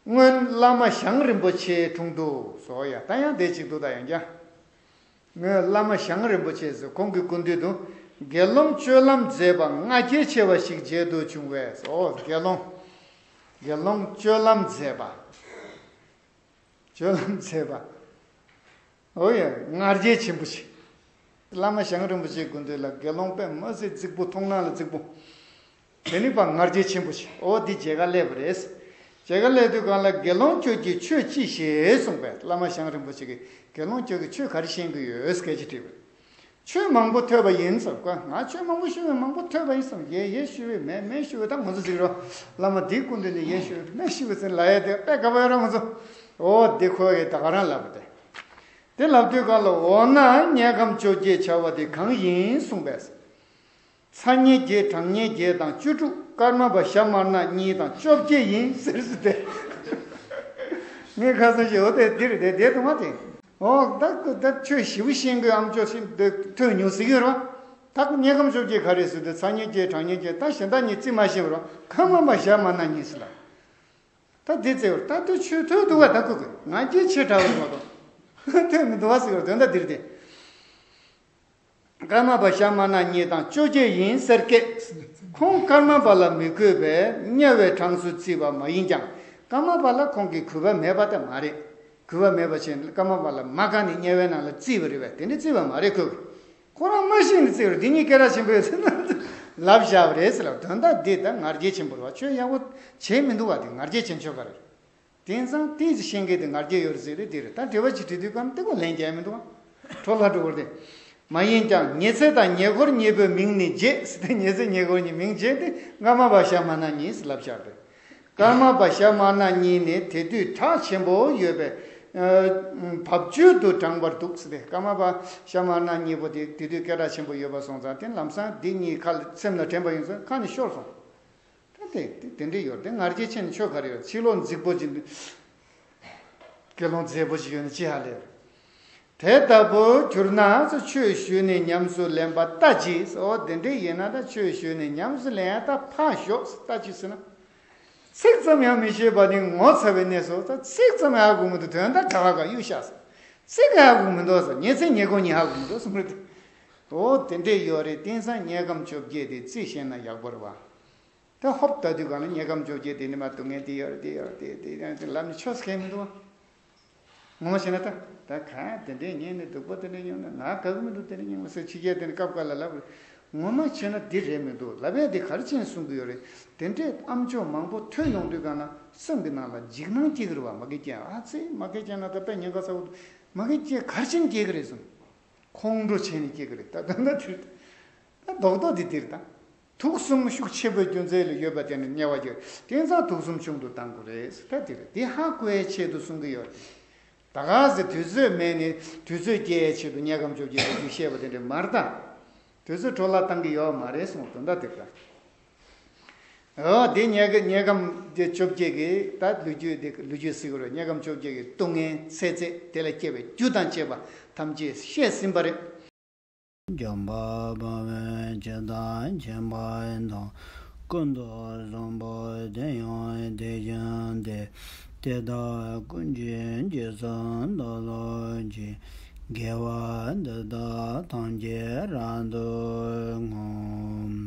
སྔོན་བླ་མ་ཞང་རིན་པོ་ཆེའི་དྲུང་དུ་ཟེར་ཡ། ད་ཡང་དེ་གཅིག་འདུག་ད་ཡང་བསྐྱར། སྔོན་བླ་མ་ཞང་རིན་པོ་ཆེ་ཟེར་ཁོང་གི་སྐུ་མདུན་དུ་དགེ་སློང་སྤྱོད་ལམ་མཛེས་པ་ང་རྒྱལ་ཆེ་བ་ཞིག་མཇལ་དུ་བྱུང་བས། ཨོ་དགེ་སློང་། དགེ་སློང་སྤྱོད་ལམ་མཛེས་པ། སྤྱོད་ལམ་མཛེས་པ། ཨོ་ཡ། ང་རྒྱལ་ཆེན་པོ་ཞིག་བླ་མ་ཞང་རིན་པོ་ཆེའི་སྐུ་མདུན་ལ་དགེ་སློང་དཔེ་མི་སྲིད་རྫིག་པོ། མཐོང་སྣང་ལ་རྫིག་པོ། དེ་ནི་ཕར་ང་རྒྱལ་ཆེན་པོ་ཞིག་ཨོ་འདི་མཇལ་ཁ་སླེབས་པ་རེད། མཇལ་ཁ་སླེབས་དུས་གང་ལ་དགེ་སློང་ཁྱོད་ཀྱིས་ཆོས་ཅི་ཤེས་གསུངས་པས། བླ་མ་ཞང་རིན་པོ་ཆེ་གིས་དགེ་སློང་ཁྱོད་ཀྱིས་ཆོས་ག་རེ་ཤེས་ཀྱི་ཡོད་སྐད་ཆ་དྲིས་པས། ཆོས་མང་པོ་ཐོས་པ་ཡིན་གསུངས། ཀ་ང་ཆོས་མང་པོ་ཞུ་བས་མང་པོ་ཐོས་པ་ཡིན་གསུངས། ཡེ་ཡེ་ཞུ་བས་མེད་མེད་ཞུ་བས། ད་ང་ཚོ་ཟིག་རོ། བླ་མ་འདིའི་སྐུ་མདུན་ནས་ཡེ་ཞུ་བས་མེད་ཞུ་བས་ཟེར་ལབ་ཡ་དེ་དཔེ་དགའ་པོ་ཡོད་ར་ང་ཚོ། ཨོ་འདི་ཁོ་གིས་ད་ག་རང་ལབ་པ་དེ། དེ་ལབ་དུས་གང་ལ་འོ་ན་དམྱལ་ཁམས་བཅོ་བརྒྱད་བྱ་བ་དེ་གང་ཡིན་གསུངས་པས། ཚ་དམྱལ་བརྒྱད། གྲང་དམྱལ་བརྒྱད་དང་བཅུ་དྲུག་ཀརྨ་པ་ཞྭ་དམར་ནག་གཉིས་དང་བཅོ་བརྒྱད་ཡིན་ཟེར་ཟེར་ཏེ། ངས་ཁ་སང་ཞིག་འོ་དེ་འདིར་དེ་དེ་དུ་མ་དེ། ཨོ་ད་ཀུ་ད་ཆོས་ཞིབ་ཤེས་དགོས་ཨམ་ཅོག་ཤིག་འདི་ཐོས་མྱོང་ཟིག་ཡོད་རོ། ད་དམྱལ་ཁམས་བཅོ་བརྒྱད་ག་རེ་ཟེར་དུས་ཚ་དམྱལ་བརྒྱད། གྲང་དམྱལ་བརྒྱད། ད་གཞན་དག་གཉིས་རྩིས་མ་ཤེས་པ་རོ། ཀརྨ་པ་ཞྭ་དམར་ནག་གཉིས་ཟེར་ལ། ད་འདི་ཚེ་བར་ད་དུ་ཆོས་ཐོས་འདུག་བ། ད་ཀུ་ཀུ་ང་རྒྱལ་ཆེ་དྲགས་པ་རེད་མ་གཏོགས་ཐོས་མི་འདུག་བ་ཟེར་བ་དོན་དག་འདིར་དེ། ཀརྨ་པ་ཞྭ་དམར་ནག་གཉིས་དང་བཅོ་བརྒྱད་ཡིན་ཟེར་སྐད། ཁོང་ཀརྨ་པ་ལ་མི་གུས་པས་དམྱལ་བའི་གྲངས་སུ་བརྩིས་པ་མ་ཡིན་ཀྱང་། ཀརྨ་པ་ལ་ཁོང་གིས་གུས་པ་མེད་པ་དེ་མ་རེད། གུས་པ་མེད་པ་བྱས་ནས་ཀརྨ་པ་ལ་མ་དགའ་ནས་དམྱལ་བའི་ནང་ལ་བརྩིས་པ་རེད་པས། དེ་འདྲ་བརྩིས་པ་མ་རེད། ཁོས་ཁོ་རང་མ་ཤེས་ནས་བརྩིས་པ་རེད། འདི་གཉིས་སྐད་གྲགས་ཆེན་པོ་ཡོད་ཟེར་ན་ལབ་བཞག་པ་རེད་ཟེར་ལ། དོན་དག་འདི་ད་ང་རྒྱལ་ཆེན་པོ་རེད་བ། ཆོས་ཡག་པོ་བྱས་མི་འདུག་བ། དེ་ང་རྒྱལ་ཆེན་ཆོས་ག་རེད། དེང་སང་དེ་ཤེས་མཁན་དེ་ང་རྒྱལ་ཡོད་རེད་ཟེར་རེད། དེ་རེད། ད་དྲི་བ་ཅིག་དྲི་དུས་སྐབས་དེ་ཁོ་ལན་རྒྱག་མི་འདུག་བ། འཕྲོ་བརླག་འགྲོ་བར་དེ། མ་ཡིན་ཀྱང་ཉེ་ཚེ་དང་ཉེ་འཁོར་གཉིས་པོའི་མིང་ནི་བརྗེད་ཟེར་ཏེ། ཉེ་ཚེ་ཉེ་འཁོར་གཉིས་མིང་བརྗེད་དེ་ཀརྨ་པ་ཞྭ་དམར་ནག་གཉིས་ལབ་བཞག་པས། ཀརྨ་པ་ཞྭ་དམར་ནག་གཉིས་ནི་དེ་དུས་གྲགས་ཆེན་པོ་ཡོད་པས། ཨ། བབ་ཅོལ་དུ་བགྲངས་པར་འདུག་ཟེར་ཏེ། ཀརྨ་པ་ཞྭ་དམར་ནག་གཉིས་པོ་དེ་དེ་དུས་སྐད་གྲགས་ཆེན་པོ་ཡོད་པ་སོང་ཙང་། དེ་ལམ་སང་འདི་གཉིས་ཁ་ལ་སེམས་ལ་དྲན་པ་ཡིན་ཙང་ཁ་ནས་ཤོར་སོང་། ད་དེ་དེ་དེ་འདྲ་ཡོད་རེད། དེ་ང་རྒྱལ་ཆེ་ནས་ཆོས་ག་རེ་ཡོད། ཕྱི་ལོགས་འཛིག་པོ་ཅིག་འདུག་དགེ་སློང་མཛེས་པོ་ཞིག་ཡོད་ན་ཅི་ཧ་ལས། དེ་ལྟ་བུ་གྱུར་ན་ཆོས་ཞུས་ནས་ཉམས་སུ་ལེན་པ་ལྟ་ཅི། འོ་དེ་འདྲ་ཡིན་ན་ད་ཆོས་ཞུས་ནས་ཉམས་སུ་ལེན་ཡ་ད་ཕར་ཞོག་ལྟ་ཅི་ཟེར་ན། ཚིག་ཙམ་ཡང་མི་ཤེས་པ་ནི་ངོ་ཚ་བའི་གནས་སོ། ད་ཚིག་ཙམ་ཡང་ཧ་གོ་མི་འདུག་དོན་དག་ག་བ་ག་གཡུག་བཞག་ཟེར། ཚིག་ཧ་གོ་མི་འདུག་ཟེར། ཉེ་ཚེ་ཉེ་འཁོར་གཉིས་ཧ་གོ་མི་འདུག་གསུངས་རེད། འོ་དེ་འདྲ་ཡོད་རེད། དེང་སང་དམྱལ་ཁམས་བཅོ་བརྒྱད་དེ་རྩིས་བཤད་ན་ཡག་པོ་རེད་བ། ད་ཧོབ་ལྟ་དུས་གང་ལ་དམྱལ་ཁམས་བཅོ་བརྒྱད་དེ་ནི་མ་སྡུག་བསྔལ་དེ་ཡོད་རེད། དེ་ཡོད་རེད། དེ་དེ་ཡང་ལབ་ནས་ཆོས་ཁས་མི་འདུག་བ། ངོ་མ་བྱས་ན་ད་ད་གང་དེ་འདྲའི་ཉན་ནས་སྡུག་པོ་དེ་འདྲ་མྱོང་ན་ང་དགའ་གི་མི་འདུག་དེ་འདྲ་མྱོང་ན་ཟེར། ཕྱི་རྒྱལ་དེ་ནི་སྐབས་འགའ་ལ་ལབ་རེད། ངོ་མ་བྱས་ན་འདི་རེད་མི་འདུག་ལབ་ཡ་དེ་ག་རེ་བྱས་ནས་གསུང་གི་ཡོད་རེད། དེ་འདྲའི་ཨ་མཆོག་མང་པོ་ཐོས་ཡོང་དུས་གང་ལ་སེམས་ཀྱི་ནང་ལ་འཇིགས་སྣང་སྐྱེ་གི་རེད་བ། མ་གི་སྐྱེ་ཨ་ཙི་མ་གི་སྐྱེ་ན་ད་དཔེ་ཉེན་ཁ་ཚ་བོ་འདུག་མ་གི་སྐྱེ་ག་རེ་བྱས་ནས་སྐྱེ་གི་རེད་གསུངས། ཁོང་ཁྲོ་བྱས་ནས་སྐྱེ་གི་རེད། ད་ད་ད་དེ་རེད། ད་རྡོག་རྡོག་འདི་འདིར་དང་། དུག་གསུམ་ཤུགས་ཆེན་པོའི་རྒྱུ་མཚན་ལས་ཡོད་པ་དེ་ནི་དམྱལ་བ་ཡོད། དེང་སང་དུག་གསུམ་ཆུང་དུ་གཏང་དགོས་རེད། ད་འདིར་འདི་ཧ་གོ་བའི་ཆེད་དུ་གསུང་གི་ཡོད་དེ། ད་ག་ཟེ་དུས་ཚོད་མེད་ནི་དུས་ཚོད་སྐྱེལ་ཡའི་ཆེད་དུ་དམྱལ་ཁམས་བཅོ་བརྒྱད་ཀྱི་རྒྱུ་བཤད་པ་དེ་འདྲ་མ་རེད་ད། དུས་ཚོད་འཕྲོ་བརླག་བཏང་གི་ཡོད་མ་རེད་གསུངས་དོན་དག་དེ་ལྟ། འོ་དེ་དམྱལ་དམྱལ་ཁམས་དེ་བཅོ་བརྒྱད་ཀྱི་ད་ལོ་རྒྱུས་དེ་ལོ་རྒྱུས་ཟེར་གི་རེད། དམྱལ་ཁམས་བཅོ་བརྒྱད་ཀྱི་སྡུག་བསྔལ་ཚེ་ཚད་དེ་ལ་སྐྱེ་བའི་རྒྱུ་དང་བཅས་པ་ཐམས་ཅད་བཤད་ཟིན་པ་རེད། འཇམ་དཔལ་དཔའ་བོས་ཇི་ལྟར་མཁྱེན་པ་དང་། ཀུན་ཏུ་བཟང་པོ་དེ་ཡང་དེ་བཞིན་ཏེ། དེ་དག་ཀུན་གྱི་རྗེས་སུ་བདག་སློབ་ཅིང་། དགེ་བ་འདི་དག་ཐམས་ཅད་རབ་ཏུ་བསྔོ།